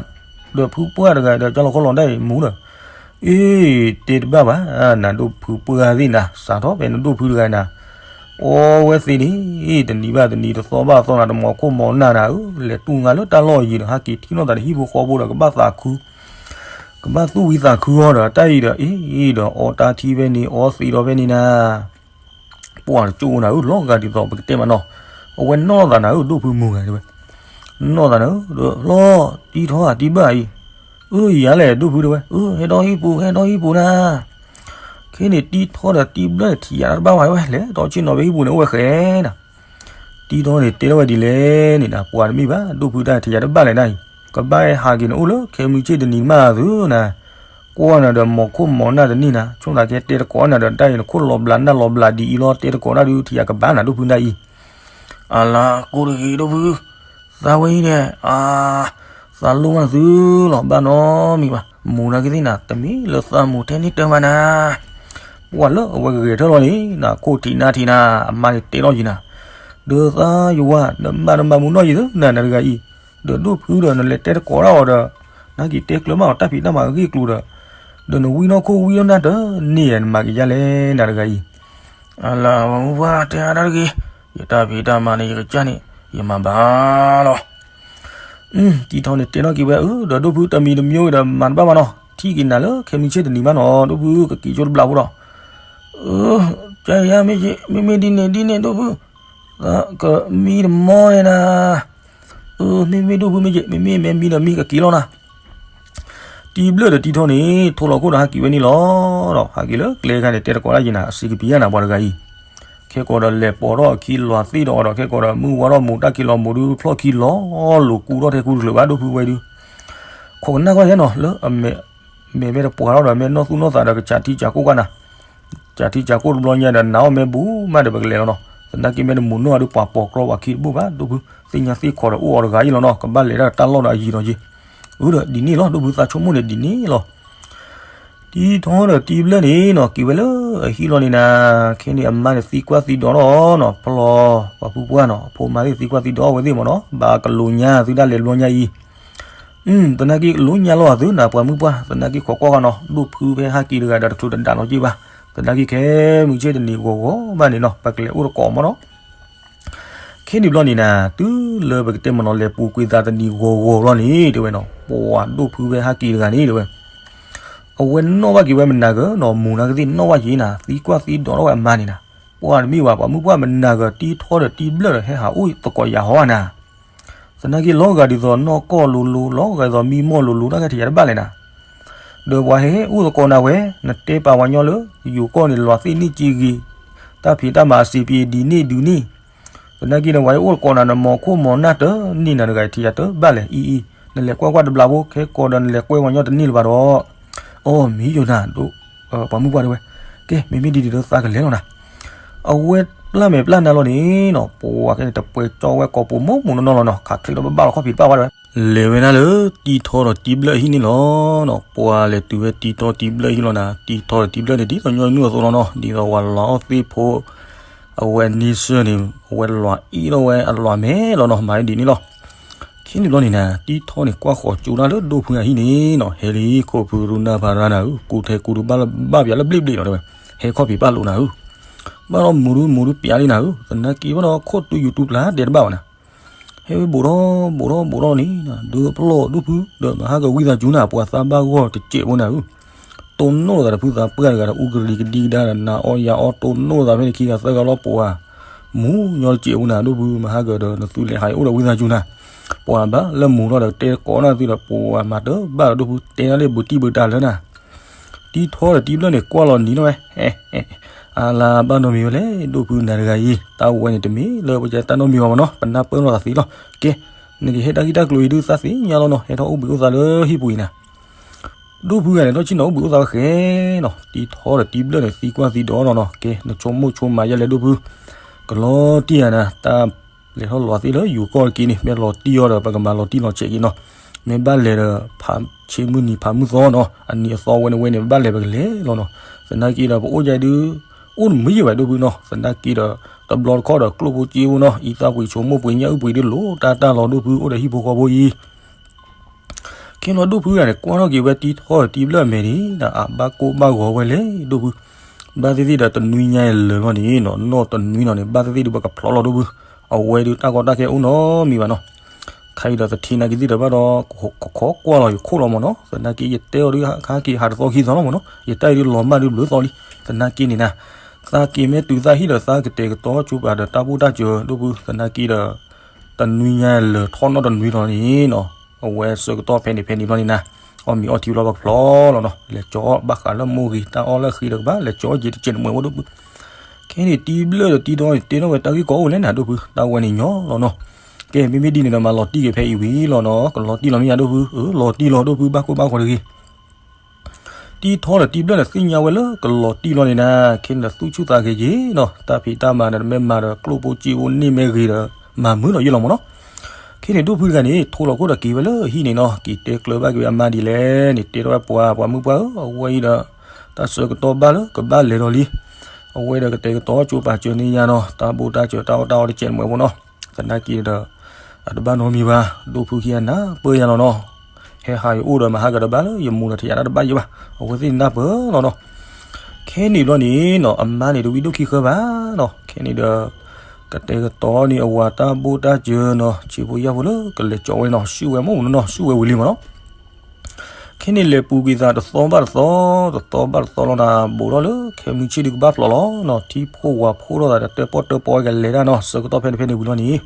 ဒီးဖုပှၢ်တဂၤဒီးကၢ်လီၤခီလီၤဒၣ်အံၤမူဒီး အ့ တဲတဘၣ်ဘၣ် နၤဒိၣ်ဖုပှၢ်သ့ၣ်နၤ စးထီၣ်ဖဲနဒိၣ်ဖုတဂၤနၤ အီဝဲသ့ၣ်န့ၣ် တနံၤဘၣ်တနံၤ တသီဘၣ်သီနၤ တမီၤခိၣ်မီၤနၢ်နၤဧၢ လဲၤတူၢ်ငါလၢတၢ်လီၢ်ယံၤဒီး ဟးက့ၤထံၣ်နီၢ်သးတဟံၣ်ဖိဃီဖိဒီး ကဘၣ်သးခု ကဘၣ်သူၣ်ဝံသးခုအီၤဒီး တၢ်အံၤဒီး အ့ ဒီးအီတၢ်ထံဖဲန့ၣ် အီသံးဒီးဖဲန့ၣ်နၤ ပှၤတကၠိၣ်နၤဧၢ လီၤဂာ်ဒ်သိးပကတဲမးနီၤ အဝဲနီၢ်သးနၤဧၢ ဒိၣ်ဖုမူဂၤတဲဝဲ နီၢ်သးနၤဧၢ ဒီးလီၤတံထီတံဘျၢၣ်အံၤ အၢ ယၤလဲၣ် ဒိၣ်ဖုတဲဝဲ အၢ ဟဲဒီးဟံၣ်ပူၤ ဟဲဒီးဟံၣ်ပူၤနၤ ခဲန့ၣ်တံထီဒီးတံဘျၢၣ်န့ၣ် ထံၣ်ယၤတဘၣ်ဝဲ လဲၤဒီးဆ့ၣ်နီၤဖဲဟံၣ်ပူၤန့ၣ် အိၣ်ဝဲဃဲနၤ တံထီန့ၣ်တဲထီၣ်ဝဲဒ်လဲၣ်န့ၣ်နၤ ပှၤတမ့ၢ်ဘၣ် ဒိၣ်ဖုတၢ်ထံၣ်ယၤတဘၣ်လဲၣ်နၤအံၤ ကဘၣ်ဟဲဟးက့ၤနအိၣ်လၢခဲမုၢ်ဆ့ၣ်တနံၤမးသုနၤ ကွၢ်နၤဒီးမီၤခိၣ်မီၤနၢ်တန့ၢ်နၤ ဆိသးကဲတဲသကိးနၤဒီးတၢ်အံၤ နခိၣ်လီၤဘျးနၢ်လီၤဘျးဒ်အံၤလီၤ တဲသကိးနၤဒုးထံၣ်ယၤကဘၣ်နၤ ဒိၣ်ဖုနၤအံၤ အလါကိၢ်တဂ့ၤ ဒိၣ်ဖု သးဝဲအံၤန့ၣ် အါ သးလိၣ်မးသုလီၤ ဘၣ်နီတမံၤဘၣ် မူၤနၤကသ့ၣ်နၤ တမ့ၢ်လၢသးမူၤထဲန့ၣ်တၢ်မးနၤ ပှၤလၢအဝဲဂဲၤထၢၣ်လီၤန့ၣ် နခိၣ်ထံးနၢ်ထံးနၤ အမါန့ၣ်တဲလီၤယံၤနၤ ဒီးသးယဝၤ နမၤတမၤမူၤနီၢ်ယံၤသုနၤ နတဂၤအံၤ ဒီးဒိၣ်ဖုဒီးနလဲၤတဲသကိးဒၣ်အီၤဒီး နက့ၤတဲကျၢၤဘၣ်အီၤတၢ်ဖံးတၢ်မၤအဂ့ၢ်အကျိၤဒီး ဒီးနဝံနီၢ်ခိၣ်ဝံနီၢ်နၢ်တန့ၢ်ဧါ နမၤက့ၤယါလဲၣ် နတဂၤအံၤ အလါဝဲမူပှၢ်တဲအါတၢ်တဂ့ၤ ယတၢ်ဖံးတၢ်မၤန့ၣ် ယကစၢ်န့ၣ် ယမၤဘၣ်လီၤ တံထီန့ၣ်တဲနီၣ်က့ၤဝဲ အၢ ဒီးဒိၣ်ဖုတမံၤတမံၤဒီးမၤတဘၣ်ဘၣ်နီၤ ထံၣ်က့ၤနၤလၢခဲမုၢ်ဆ့ၣ်တနံၤမးနီၤ ဒိၣ်ဖုကက့ၤကၠိတဘျီဖိဒီး ကမ့ၢ်ဒ်န့ၣ်ဒ်န့ၣ် ဒိၣ်ဖု ကမံတမီၢ်န့ၣ်နၤ အၢ မ့မ့ၢ်ဒိၣ်ဖုမ့ၢ်က့ မ့မ့ၢ်မ့ၢ်မံဒီးမံကက့ၤလီၤနၤ တံဘျၢၣ်ဒီးတံထီန့ၣ် ထိလီၤခိၣ်ဒီးဟးက့ၤဝဲန့ၣ်လီၤ. ဒီးဟးက့ၤလၢကျဲခါန့ၣ် တဲတကိးဒၣ်ယံၤနၤ အစံးကပံၤယါနၤ ပှၤတဂၤအံၤ, ခဲကိာ်ဒီးလဲၤပိာ်ထီၣ်အခံ လွၤသ့ၣ်ဒီးအီၤဒီး ခဲကိာ်ဒီးမုၢ်ဝါထီၣ် မူးတၢ်ခံလီၤ မူးဒုးဖျီၣ်ခံလီၤ လိၤကူထီၣ်ထဲကူတချုးဘၣ် ဒိၣ်ဖုဝဲဒုး, ခိးကနၣ်ကွၢ်ယဲနီၤ လၢအမဲာ် မဲာ်မ့ၢ်တပှၤထီၣ်ဒီး မ့ၢ်နီၢ်သူၣ်နီၢ်သးဒီး ကစးထံကစးကိၢ်ကွၢ်နၤ ကစးထံကစးကိၢ်တဘျီညါဒီး နၤအီၣ်မ့ၢ်ဘူးမးဒီး ပကလဲၤလီၤနီၤ. သနာ်က့မ့ၢ်တမူးနီၢ်အီၤဒီး ပှၤပိာ်ကြီပှၤခံတဘိၣ်ဘၣ် ဒိၣ်ဖု, သ့ၣ်ညါသ့ၣ်ခီဒီးအိၣ်အီၤတဂၤအံၤလီၤနီၤ ကဘၣ်လဲၤတၢ်တၢ်လီၢ်ဒီးအယံၤဒီးယံၤ, အုဒီးဒ်န့ၣ်လီၤ ဒိၣ်ဖု သးဆိကမိၣ်န့ၣ်ဒ်န့ၣ်လီၤ. တံထီဒီးတံဘျၢၣ်န့ၣ်နီၤ က့ၤဝဲလၢအဟံၣ်လီၤန့ၣ်နၤ, ခဲန့ၣ်အမါန့ၣ်သံကွၢ်သံဒိးထီၣ်နီၤ ဖျီပှၤဖုပှၢ်နီၤ အဖိမါသ့ၣ် သံကွၢ်သံဒိးအဝဲသ့ၣ်မ့ၢ်နီၤ ဘၣ်ကလိညါသုဒၣ်လဲာ်တဘျီညါအံၤ သနာ်က့လိညါလီၤအသုနၤ ပှၤမုၢ်ပှၢ် သနာ်က့ခိးကွၢ်ဃီနီၤ ဒိၣ်ဖုဖဲဟးက့ၤတဂၤဒီးတချုးတဒၣ်လီၤက့ၤဘၣ်, သနာ်က့ခဲမုၢ်ဆ့ၣ်တနံၤဂီၤဂီၤဘၣ်န့ၣ်နီၤ ပကလဲၤအိၣ်တကိးမ့ၢ်နီၤ. ခဲန့ၣ်ဘျီန့ၣ်နၤ တုၤလၢပကတဲမ့ၢ်နီၤ လဲၤပူၤကွံာ်သးတနံၤဂီၤဂီၤဘျီန့ၣ် တဲဝဲနီၤ ပှၤဒိၣ်ဖုဖဲဟးက့ၤတဂၤန့ၣ် တဲဝဲ အဝဲနီၣ်ဘၣ်က့ၤဝဲမနၤဂၤနီၤ မူးနၤကသ့ၣ်နီၣ်ဘၣ်က့ၤနၤ သံကွၢ်သံဒိးထီၣ်ဝဲအမါန့ၣ်နၤ, ပှၤတမ့ၢ်ဘၣ် ပှၤမုၢ်ပှၢ်မနၤဂၤ တံထီဒီးတံဘျၢၣ်ဒီး ဟဲဟးအိၣ်သကိးယၤဟီနၤ သနာ်က့လီၤဂာ်ဒ်သိးနီၢ်ကီၢ်လိၤလိၤ လီၤဂာ်ဒ်သိးမံမီၢ်လိၤလိၤ တၢ်ကထံၣ်ယၤတဘၣ်လဲၣ်နၤ, ဒီးပှၤဟဲအိၣ်သကိးနၤဝဲ နတဲပာ်ဝဲညီလၢ ယိၤကီၢ်န့ၣ် လွၤသ့ၣ်န့ၢ်က့ဂ့ၤ, တၢ်ဖံးတၢ်မၤအစံးပံၤဒ်န့ၣ်ဒ်န့ၣ်, သနာ်က့န့ၣ် ပှၤဟဲအိၣ်သကိးနၤ နမီၤခိၣ်မီၤနၢ်တန့ၢ်နၤတဂၤ ထံၣ်ယၤတဘၣ်လဲၣ် အံၤအံၤ, နလဲၤကွၢ်ကွၢ်တဘျီဖိ ခဲကိာ်ဒီးနလဲၤကွဲဝဲညီတန့ၢ်လၢၤဘၣ်ဒီး, အိ မံယိၤနၤ ဒိၣ် ပှၤမုၢ်ပှၢ်တဲဝဲ, ကဲ မ့မ့ၢ်ဒ်န့ၣ်ဒီးသးကလဲၤလီၤနၤ, အဝဲပျၢ်မဲာ်ပျၢ်နါလီၤန့ၣ်နီၤ ပှၤခဲန့ၣ် တပှဲၤကၠီဝဲကိာ်ပူၤမိၢ်မိၢ်နီၢ်နီၢ်လီၤနီၤ ခးချ့ဒီးဘၣ်ဘၣ်လီၤခီၣ်ဖံးတဘၣ်ဝဲတဲဝဲ, လဲၤဝဲဒၣ်လၢတံထီဒီးတံဘျၢၣ်အဟံၣ်န့ၣ်လီၤနီၤ ပှၤလဲၤတုၤဝဲတံထီတံဘျၢၣ်အဟံၣ်လီၤနၤ တံထီဒီးတံဘျၢၣ်န့ၣ် ဒ်သိးညီနုၢ်အသိးလီၤနီၤ ဒ်သိးဝဲလွၤအီၣ်သ့ၣ်ဖိ အဝဲန့ဆၢၣ်န့ၣ် အဝဲလွၤအ့ၣ်ထီၣ်ဝဲအလွၤမဲာ်လီၤနီၤ မၤဒ်န့ၣ်လီၤ. ခဲန့ၣ်ဘျီန့ၣ်နၤ တံထီန့ၣ်ကွၢ်ဃီၤကၠိဒၣ်လၢဒိၣ်ဖုအဟံၣ်န့ၣ်နီၤ ဟဲလံ ခိၣ်ဖုရူနၢ်ဖးရါနၤဧၢ ကူထဲကူတဘၣ်လၢဘၣ်ပၠးလၢဘျ့ၣ်ဘျ့ၣ်လီၤတဲဝဲ, ဟဲခီၣ်ဖံးဘၣ်လိာ်နၤဧၢ, ဘၣ်ဒီးမူၤဒုမူၤဒုပၠးလံနၤဧၢ သနာ်က့ဘၣ်ဒီးခိၣ်တူယူၤတူပျၢ်တဲတဘၣ်ဘၣ်နၤ ဟဲဝဲဘူးထီၣ်ဘူးထီၣ်ဘူးထီၣ်န့ၣ် ဒုးပလီၢ်ဒိၣ်ဖု ဒီးမဟါကဝံသးစူၤနၤ ပှၤသးဘၣ်ဂီၢ်တစဲးဖိနၤဧၢ, တိၢ်နီၣ်သးဒီးဖုသးပှၢ်တဂၤဒီး အူကရံၤကဒံကဒါဒီး နၤအီၣ်ယၤအီၣ် တိၢ်နီၣ်သးဖဲန့ၣ်ခံဂၤသၢဂၤလီၤ ပှၤမူၤညီတစဲးဖိနၤ ဒိၣ်ဖု မဟါကဒီး နသုလဲၤဟးအိၣ်ဒီးဝံသးစူၤနၤ, ပှၤဘၣ်လၢမူၤထီၣ်ဒီးတဲကိးနၤသုဒီး ပှၤမၤတဘၣ်ဒီး ဒိၣ်ဖု တဲနၤလၢဘူးတံၢ်ဘူးတၢ်လၢနၤ တံထီဒီးတံဘျၢၣ်န့ၣ် ကွၢ်လီၤနံၤနီၣ်ဝဲ, အါလါဘၣ်နီတမံၤဝဲလဲၣ် ဒိၣ်ဖုနၤတဂၤအံၤ တၢ်ဝဲန့ၣ်တမ့ၢ်လၢပကတၢ်နီတမံၤဘၣ်မ့ၢ်နီၤ ပနၢ်ပၢၢ်လိာ်သးသ့လီၤ. ကဲ, နကဟဲတၢ်ဂ့ၢ်တၢ်ကျိၤအံၤဒုးသးသ့ၣ်ညါလီၤနီၤ ဟဲထီၣ်အိၣ်ဘှံးအိၣ်သါလၢဟံၣ်ပူၤအံၤနၤ ဒိၣ်ဖုဂၤန့ၣ် ထီၣ်ဆ့ၣ်နီၤအိၣ်ဘှံးအိၣ်သါဝဲဃဲနီၤ တံထီဒီးတံဘျၢၣ်န့ၣ် သံကွၢ်သံဒိးနီၤနီၤ ကဲ နဆိကမိၣ်ဆိကမးယဲလဲၣ်ဒိၣ်ဖု ကလီၤတံၢ်ယၤနၤ တၢ်လဲၤထီၣ်လီၤသ့ၣ်လၢယိၤကီၢ်တက့ၢ်န့ၣ် မ့ၢ်လီၤတံၢ်အီၤဒီး ပကမၤလီၤတံၢ်လီၤဆဲးက့ၤနီၤ မ့ၢ်ဘၣ်လဲၤဒီး ဖးဆ့မုၢ်နံၤဖးမုၢ်သီနီၤ အနံၤအသီဝဲန့ၣ်ဝဲန့ၣ် ဘၣ်လဲၤပကလဲၤလီၤနီၤ သနာ်က့ဒီး ပအိၣ်ယၤဒုး အိၣ်တမံၤယံၤဘၣ်ဒိၣ်ဖုနီၤ သနာ်က့ဒီး တဘျီတခီၣ်ဒီး ကျိၣ်ဖိစ့ဖိနီၤ အံသၣ်ပှ့ၤဆိကမိၣ်ပှ့ၤညၣ်အုၣ်ပှ့ၤဒုးလိၤတၢ်တၢ်လီၤဒိၣ်ဖု အိၣ်ဒီးဟံၣ်ဖိဃီဖိအံၤ ခဲနီၤဒိၣ်ဖုဂၤန့ၣ် ကွၢ်ထီၣ်က့ၤဝဲတံထီဒီးတံဘျၢၣ်အမဲာ်န့ၣ် အဘၣ်ကိၢ်ဘၣ်ဂီၤဝဲလဲၣ်ဒိၣ်ဖု ဘၣ်သ့ၣ်သ့ၣ်ဒီးတနွံညါအံၤလၢာ်လီၤန့ၣ်နီၤ နီၢ်တနွံလီၤန့ၣ် ဘၣ်သ့ၣ်သ့ၣ်ဒုးပကဖျိးလီၤဒိၣ်ဖု အဝဲဒုးတၢ်ကီတၢ်ခဲအိၣ်နီတမံၤဘၣ်နီၤ ခါအံၤဒီးသထံနာ်က့ၤသ့ၣ်ဒီးဘၣ်ဒီး ကခိးကွၢ်လီၤယခိၣ်လီၤမ့ၢ်နီၤ သနာ်က့ယတဲအီၤဒုးခါက့ၤဟးတသီခံသီလီၤမ့ၢ်နီၤ ယတၢ်အံၤဒုးလီၤမၢ်ဒုးဘျုးသီလံ သနာ်က့န့ၣ်နၤ သးက့ၤမ့ၢ်တုၤသးဟံၣ်ဒီးသးကတဲာ်ကတီၤကၠိပၤဒီးတၢ်ဘူၣ်တၢ်စၢၤဒိၣ်ဖု သနာ်က့ဒီး တနွံညါလၢာ်ထီၣ်နီၢ်တနွံလီၤန့ၣ်နီၤ အဝဲဆၢကတီၢ်ဖဲန့ၣ်ဖဲန့ၣ်ဘျီန့ၣ်နၤ အီၣ်မ့ၤအီထံဘျီပကဖျိးလီၤနီၤ လဲၤကၠီအီၣ်ဘၣ်ဃးလၢမိၢ်ဂ့ၤ တၢ်အီၣ်လၢဃ့ဒီးကဘၣ် လဲၤကၠီအီၣ်က့ၤတစဲးတမှဲးဖိဒိၣ်ဖု ခဲန့ၣ်တံဘျၢၣ်ဒီးတံထီန့ၣ် တဲထီၣ်ဝဲတၢ်ဂ့ၢ်ကီအိၣ်လဲၣ်နၤဒိၣ်ဖု တၢ်ဝဲန့ၣ်ညီလီၤနီၤ ကဲ မ့မ့ၢ်ဒ်န့ၣ်ဒီးမၤလီၤတံၢ်က့ၤဖဲအံၤဝံၤလီၤနီၤ ကလီၤတံၢ်လီၤမ့ၢ်ယၤဒိၣ်ဖု အၢ လီၤတံၢ်လီၤဒိၣ်ဖု ဘၣ်ကိၢ်ဘၣ်ဂီၤတဂ့ၤ တံထီဒီးတံဘျၢၣ်န့ၣ် သ့ၣ်ညါဝဲလၢကလီၤတံၢ်လီၤန့ၣ်နၤ ခဲန့ၣ်ဒီးသူၣ်ဆူၣ်သးဂဲၤက့ၤနီၤ တၢ်ဖံးတၢ်မၤဒီးမ့ၢ်မၤဒီးကျိၣ်ဖိစ့ဖိန့ၢ်မ့ၢ်ဂ့ၤဒီး မၤမုာ်လီၤယ့ၢ်လီၤမ့ၢ်နီၤ ခဲန့ၣ်ဒိၣ်ဖုတဂၤန့ၣ် ထိလီၤခိၣ်ဒီးက့ၤဝဲလၢဟံၣ်န့ၣ်နီၤ က့ၤတဲကျၢၤဘၣ်က့ၤဝဲအမါဒ်လဲၣ်န့ၣ် တဲထီၣ်ဝဲပှၤ ပှၤမုၢ်ပှၢ်ဧၢ အဝဲအံၤဒီး တၢ်ဆၢကတီၢ်ဘၣ်လၢကဘၣ်လဲၤဒီးလံ အဝဲဒီးကတဲာ်ကတီၤကၠိပၤစၢၤန့ၢ်ယၤနီၤ တၢ်ဘူၣ်တၢ်စၢၤတၢ်အီၣ်တၢ်အီတစဲးတမှဲးဖိနီၤ သနာ်က့ဒီး အတဘၣ်နီတမံၤဘၣ် ဒိၣ်ဖုခံဂၤနၢ်ပၢၢ်ယၤလီၤနီၤ ဟဲဟးယအိၣ်ဒီးမၤဟးဂီၤတဘၣ်လၢယမူၤဒီးထံၣ်ယၤတၢ်တဘၣ်ယံၤဘၣ် အဝဲသ့ၣ်နၢ်ပၢၢ်လီၤနီၤ ခဲန့ၣ်ဘျီန့ၣ်နီၤ အမါန့ၣ်တဝံဒိၣ်ခံဃၢဘၣ်နီၤ ခဲန့ၣ်ဒီး ကတဲာ်ကတီၤန့ၢ်အဝၤတၢ်ဘူၣ်တၢ်စၢၤနီၤ ဆံးဖိယၢ်ဖိလၢကလဲၤကၠီဝဲနီၤ ဆူၣ်ဝဲမ့ၢ်နီၤ ဆူၣ်ဝဲဝံၤလံမ့ၢ်နီၤ ခဲန့ၣ်လဲၤပူၤကွံာ်သးတသီဘၣ်တသီ တသီဘၣ်တသီလီၤနၤ ဘူးထီၣ်လၢခဲမုၢ်ဆ့ၣ်ဒုးကဘၣ်ဖျိးလီၤနီၤ ထံဖိဝၤဖိထီၣ်သးဒီးတၢၣ်ပီၣ်တၢၣ်ပီကလဲၤတၢ်နီၤ ဆၢကတီၢ်ဖဲန့ၣ်ဖဲန့ၣ်ဝံၤလီၤန့ၣ်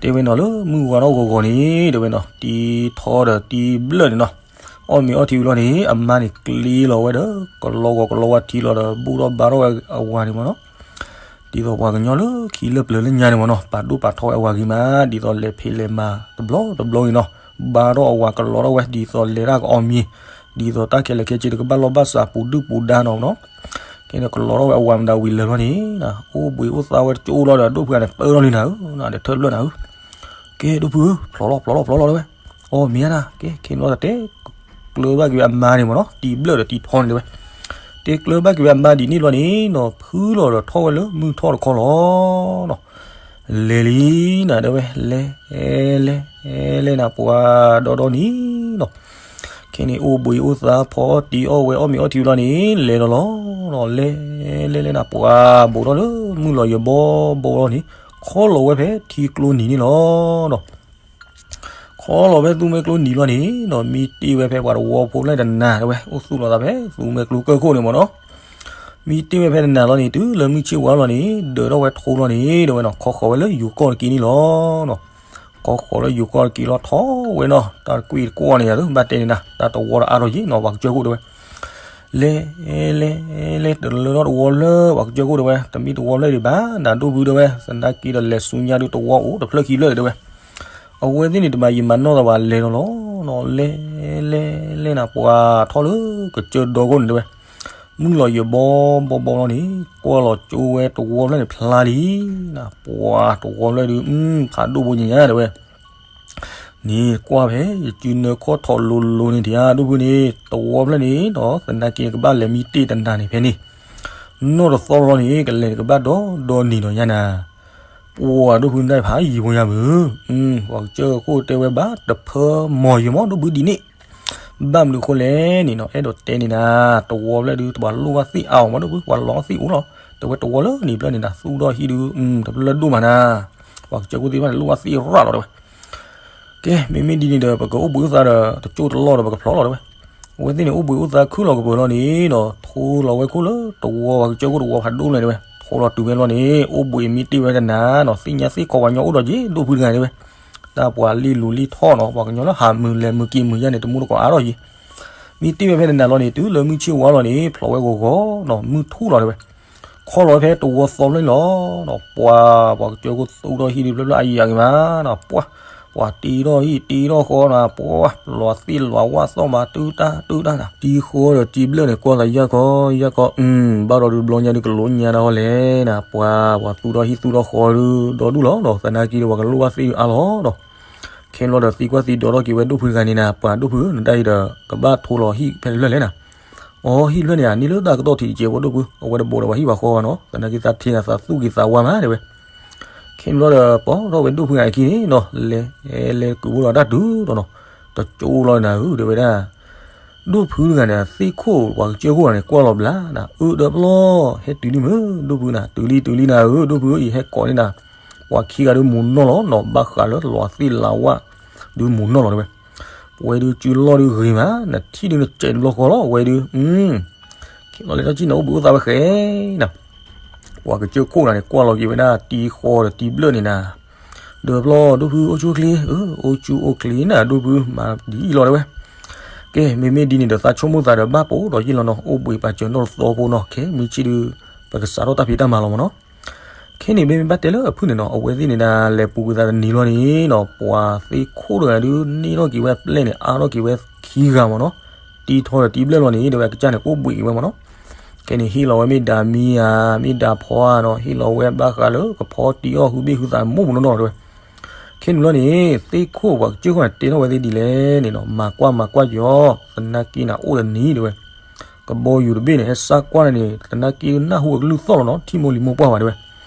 တဲဝဲနီၤလၢမုၢ်ဝါထီၣ်ဂီၤဂီၤန့ၣ် တဲဝဲနီၤ တံထီဒီးတံဘျၢၣ်န့ၣ်နီၤ အီၣ်မ့ၤအီထံဝံၤလီၤန့ၣ် အမါန့ၣ်ကျ့လီၤဝဲဒီး ကလီဂီၤကလီဝါထံလီၤဒီး ဘူၣ်ထီၣ်ဘါထီၣ်ဝဲအဝၤန့ၣ်မ့ၢ်နီၤ. ဒ်သိးပှၤကညီလၢခံလၢပျၢၤလၢညါန့ၣ်မ့ၢ်နီၤ ပာ်ဒိၣ်ပာ်ထီၣ်ဝဲအဝၤဂ့ၤမး ဒ်သိးလဲၤဖံးလဲၤမၤတဘျီတဘျီဂ့ၤနီၤ. ဘါထီၣ်အဝၤကလီထီၣ်ဝဲ ဒ်သိးလဲၤတၢ်ကအီၣ်မ့ၤ ဒ်သိးတၢ်ခဲလၢာ်ခဲဆ့တကဘၣ်လီၢ်ဘၣ်စးပူၤဒုၣ်ပူၤဒါနီၤနီၤ. ကဲန့ၣ်ကလီထီၣ်ဝဲအဝၤမတၤဝံၤလၢာ်လီၤန့ၣ် အိၣ်ဘှံးအိၣ်သါဝဲတကၠိလီၤဒီး ဒိၣ်ဖုဂၤန့ၣ် ပၢလီၤန့ၣ်နၤဧၢ ဒီးထၢၣ်ဖျၢၣ်နၤဧၢ ကဲဒိၣ်ဖုဧၢ ဖျိးလီၤဖျိးလီၤဖျိးလီၤတဲဝဲ. အီမ့ၢ်ဧါဒၣ် ကဲ ခဲန့ၣ်လီၤတတဲ ကျၢၤဘၣ်က့ၤဝဲအမါန့ၣ်မ့ၢ်နီၤ တံၤဘျၢၣ်ဒီးတံၤထီန့ၣ်တဲဝဲ. တဲကျၢၤဘၣ်က့ၤဝဲအမါဒ်န့ၣ်လီၤန့ၣ်နီၤ ဖုလီၤဒီးထီၣ်ဝဲလၢမုၢ်ထီၣ်တခီလီၤနီၤ. လဲၤလံနၤတဲဝဲ လဲၤ လဲၤ လဲၤနၤ ပှၤဒီဒီနံၤနီၤ. ခဲန့ၣ်အိၣ်ဘှံးအိၣ်သါဖီတံၤအီၣ်ဝဲအီၣ်မ့ၤအီထံဝံၤလီၤန့ၣ် လဲၤဒီးလီၤနီၤ လဲၤ လဲၤ လဲၤနၤ ပှၤဘိးထီၣ်လၢမုၢ်လီၤယဘီဘီလီၤန့ၣ် ခီလီၤဝဲဖဲထံကျိနံၤန့ၣ်လီၤနီၤ. ခီလီၤဖဲသူမွဲကျိနံၤလီၤန့ၣ်နီၤ မံတ့ၢ်ဝဲဖဲပှၤတဝီဖိဖျဲၣ်တနၤတဲဝဲ အိၣ်သူၣ်လီၤသးဖဲသူမွဲကျိကၢၢ်ခိၣ်န့ၣ်မ့ၢ်နီၤ. မံတ့ၢ်ဝဲဖဲတနၤလီၤန့ၣ် တုၤလၢမုၢ်ဆ့ၣ်ဝါလီၤန့ၣ် ဒၢးထီၣ်ဝဲထိလီၤန့ၣ် တဲဝဲနီၤ ခီဃီၤဝဲလၢယိၤကီၢ်တက့ၢ်န့ၣ်လီၤနီၤ. ခီဃီၤလၢယိၤကီၢ်တက့ၢ်လီၤထီၣ်ဝဲနီၤ တၢ်တကွံတကွီၢ်န့ၣ်ယၤသု ဘၣ်တဲန့ၣ်နၤ တၢ်တဝီဒီးအါထီၣ်ယံၤနီၤ ပှၤကစၢၢ်ခိၣ်တဲဝဲ လဲၤ လဲၤ လဲၤ တလၢထီၣ်တဝီလၢပှၤကစၢၢ်ခိၣ်တဲဝဲ တမ့ၢ်တဝီဖျၢၣ်ဒံးဘၣ် နၤဒိၣ်ဖုတဲဝဲ သနာ်က့ဒီးလဲၤဆူညါဒုးတဝီအိၣ်တဖျၢၣ်ခံဖျၢၣ်တဲဝဲ. အဝဲသ့ၣ်န့ၣ်တမၤယံာ်မၤနီၢ်သးဘၣ်လဲၤလီၤလီၤနီၤ လဲၤ လဲၤ လဲၤနၤ ပှၤထီၣ်လၢကစၢၢ်ဒီခိၣ်န့ၣ်တဲဝဲ မုၢ်လီၤယဘီဘီဘီလီၤန့ၣ် ကွၢ်လီၤကၠိဝဲတဝီဖျၢၣ်န့ၣ်ဖျါလံနၤ ပှၤတဝီဖျၢၣ်ဒုး ဖးဒိၣ်ဘိညါညါတဲဝဲ န့ၣ်ကွၢ်ဖဲယစုနၢခီၣ်ထီၣ်လိၤလိၤန့ၣ်ဒံးဧါ ဒိၣ်ဖုန့ၣ် တဝီဖျၢၣ်န့ၣ်ဒီး သနာ်က့ကဘၣ်လဲၤမံတ့ၢ်တနၤန့ၣ်ဖဲန့ၣ် နီၢ်တသီလီၤန့ၣ် ကလဲၤန့ၣ်ကဘၣ်ဒီဒီနံၤဒီးညါနၤ ပှၤဒိၣ်ဖုနတၢ်ဖးယံာ်ဖိညါမုၢ် ပှၤကစၢၢ်ခိၣ်တဲဝဲဘၣ်တဖၢမီၤယံာ်မးဒိၣ်ဖုဒ်န့ၣ် ဘၣ်မနုၤဃိလဲၣ်န့ၣ်နီၤ အဲၣ်ဒိးတဲန့ၣ်နၤ တဝီဖျၢၣ်ဒုး ပှၤလိၣ်ဘၣ်သ့ၣ်အါအီၤမးဒိၣ်ဖု ပှၤလီၤသ့ၣ်အိၣ်လီၤ တဲဝဲတဝီလၢန့ၣ်ဖျၢၣ်န့ၣ်နၤ သူၣ်ထီၣ်ဟံၣ်ဒုး တဖျၢၣ်ဒိၣ်မးနၤ ပှၤကစၢၢ်ခိၣ်သ့ၣ်တဖၣ်န့ၣ် လိၣ်ဘၣ်သ့ၣ်ရၣ်လီၤတဲဝဲ ကဲ မ့မ့ၢ်ဒ်န့ၣ်ဒီး ပကအိၣ်ဘှံးအိၣ်သါဒီး တကၠိၢ်တလီၢ်ဒီး ပကဖျိးလီၤတဲဝဲ. အဝဲသ့ၣ်န့ၣ် အိၣ်ဘှံးအိၣ်သါခုၣ်လီၤကပၢၤလီၤန့ၣ်နီၤ ထိလီၤဝဲခိၣ်လၢတဝီပှၤကစၢၢ်ခိၣ်တဝီဖးဒိၣ်လဲၣ်တဲဝဲ ထိလီၤတုၤဝဲလီၤန့ၣ် အိၣ်ဘှံးမံတ့ၢ်ဝဲတနၤနီၤ သ့ၣ်ညါသ့ၣ်ခီပှၤညီအိၣ်ဒီးက့ၤ ဒိၣ်ဖုတဂၤတဲဝဲ တၢ်ပှၤလံၣ်လူၤလံၣ်ထီၣ်နီၤ ပှၤကညီလၢဟးမုာ်လဲၤမုာ်က့ၤမုာ်ယါန့ၣ် တမူတကိးအါထီၣ်ယံၤ မံတ့ၢ်ဝဲဖဲတနၤလီၤန့ၣ် တုၤလၢမုၢ်ဆ့ၣ်ဝါလီၤန့ၣ် ဖျိးဝဲဂီၤဂီၤနီၤ မုၢ်ထူၣ်လီၤတဲဝဲ ခီလီၤဝဲဖဲတဝီသီဖျၢၣ်န့ၣ်လီၤနီၤ ပှၤ ပှၤကစၢၢ်ခိၣ်သူၣ်ထီၣ်ဟံၣ်ဒုး ဖျၢၣ်ဖျၢၣ်အါယံၤအါဂ့ၤမးနီၤ ပှၤ ပှၤတ့ထီၣ်ဟံၣ်တ့ထီၣ်ဃီနီၤ ပှၤ လီၤသ့ၣ်လီၤဝၣ်သီၣ်မး တုၤတၢ်တုၤတၢ်နၤ တံၤဃီဒီးတံၤဘျၢၣ်န့ၣ် ကွၢ်သးယၢ်ကီယၢ်ကီ ဘၣ်ဒီးဒုးဘျီညါဒုးကလိညါဒၣ်ဃီလဲၣ်နၤ ပှၤ ပှၤသူၣ်ထီၣ်ဟံၣ်သူၣ်ထီၣ်ဃီဒုး ဒီဒူၣ်လီၤနီၤ သနာ်က့ဒီးပှၤကလိၣ်ဘၣ်သ့ၣ်ဒုးအါလီၤနီၤ ခဲန့ၣ်လီၤဒီးသံကွၢ်သံဒိးထီၣ်က့ၤဝဲဒိၣ်ဖုတဂၤန့ၣ်နၤ ပှၤဒိၣ်ဖုဧၢ နတၢ်အံၤဒီး ကဘၣ်ထိလီၤဟံၣ်ဖဲလဲၣ်လဲၣ်နၤ အီ ဟံၣ်ဖျၢၣ်န့ၣ်ဧါ န့ၢ်လၢတၢ်ကတီၢ်ထံးတကဲးဖိဒိၣ်ဖု အဝဲတဘိးဒီးပှၤဟံၣ်ပှၤဃီဘၣ်နီၤ သနာ်က့သးထံၣ်နၤသးသူၣ်က့ၤသးဝါမးတဲဝဲ ခဲန့ၣ်လီၤဒီး ပိာ်ထီၣ်ဝဲဒိၣ်ဖုတဂၤအခံန့ၣ်နီၤ လဲၤ လဲၤကုာ်ဘိလီၤတၢ်တုၤဒီးနီၤ တကၠိလီၤနၤဧၢ တဲဝဲဒၣ် ဒိၣ်ဖုတဂၤန့ၣ် သ့ၣ်ခိၣ်ပှၤကစၢၢ်ခိၣ်တဂၤန့ၣ် ကွၢ်လီၤဘျါနၤ အၢ ဒီးပျီ ဟဲတုၤလံမုၢ် ဒိၣ်ဖုနၤ တုၤလံတုၤလံနၤဧၢ ဒိၣ်ဖုဧၢ ယဟဲကိးန့ၢ်နၤ ပှၤခံဂၤဒုးမူၤနီၢ်လီၤနီၤ ဘၣ်ဃးလၢလီၤသ့ၣ်လီၤဝၣ် ဒုးမူၤနီၢ်လီၤတဲဝဲ ပဝဲဒုးစုလီၢ်ဒုးဂ့ၤမး နထံၣ်ဒုးနစဲးတဘျီဃီလီၤ အဝဲဒုး ခဲလီၤလဲၤထီၣ်ကံၣ်နၤ အိၣ်ဘှံးအိၣ်သါဝဲဃဲနၤ ပှၤကစၢၢ်ခိၣ်နၤန့ၣ် ကွၢ်လီၤက့ၤဝဲဒၣ်တံၤဃီဒီးတံၤဘျၢၣ်န့ၣ်နၤ ဒီးပျီ ဒိၣ်ဖုအိၣ်ဆူၣ်အိၣ်ချ့ အိၣ်ဆူၣ်အိၣ်ချ့နၤ ဒိၣ်ဖုမၤဒ်အံၤလီၤတဲဝဲ ကဲ မ့မ့ၢ်ဒ်န့ၣ်ဒီးသးဆိကမိၣ်သးဒီးဘၣ်ပိာ်ဒီးယံာ်လီၤနီၤ အိၣ်ဘှံးပာ်စၢၤနီၢ်တသီဖိနီၤ ခဲမုၢ်ဆ့ၣ်ဒုး ပကစးထီၣ်တၢ်ဖံးတၢ်မၤလီၤမးနီၤ ခဲန့ၣ်မ့မ့ၢ်ဘၣ်တဲလၢအဖုၣ်န့ၣ်နီၤ အဝဲသ့ၣ်န့ၣ်ဒၣ် လဲၤပူၤကွံာ်သးတနံၤလီၤန့ၣ်နီၤ ပှၤသ့ၣ်ခိၣ်တဂၤဒုး န့ၢ်ထီၣ်က့ၤဝဲပျဲၢ်န့ၣ် အါထီၣ်က့ၤဝဲခံဂၤမးနီၤ တံၤထီဒီးတံၤဘျၢၣ်လီၤန့ၣ် တဲဝဲအကစၢ်န့ၣ် ကအိၣ်ဘှံးက့ၤဝဲမးနီၤ ခဲန့ၣ်ဟ့ၣ်လီၤဝဲမ့ၢ်ဒၣ်မံဧါ မ့ၢ်ဒၣ်ဖီဧါနီၤ ဟ့ၣ်လီၤဝဲဘၣ်ဃးလၢကဖီတံၤအီၣ်ဟုဘ့ၣ်ဟုသးမူးမူးနီၢ်နီၢ်တဲဝဲ ခဲန့ၣ်လီၤန့ၣ် သ့ၣ်ခိၣ်ပှၤကစၢၢ်ခိၣ်န့ၣ် တဲထီၣ်ဝဲသ့ၣ်ဒ်လဲၣ်န့ၣ်နီၤ မၤကွၢ်မၤကွၢ်က့ၤအီၤ သနာ်က့နၤအိၣ်တနံၤတဲဝဲ ကဘီယူၤတဘ့ၣ်န့ၣ် ဟဲစၢ်ကွၢ်န့ၣ် သနာ်က့နၢ်ဟူအကလုၢ်သီၣ်လီၤနီၤ ထံၣ်မိၢ်လံၤမိၢ်ပှၢ်ဘၣ်တဲဝဲ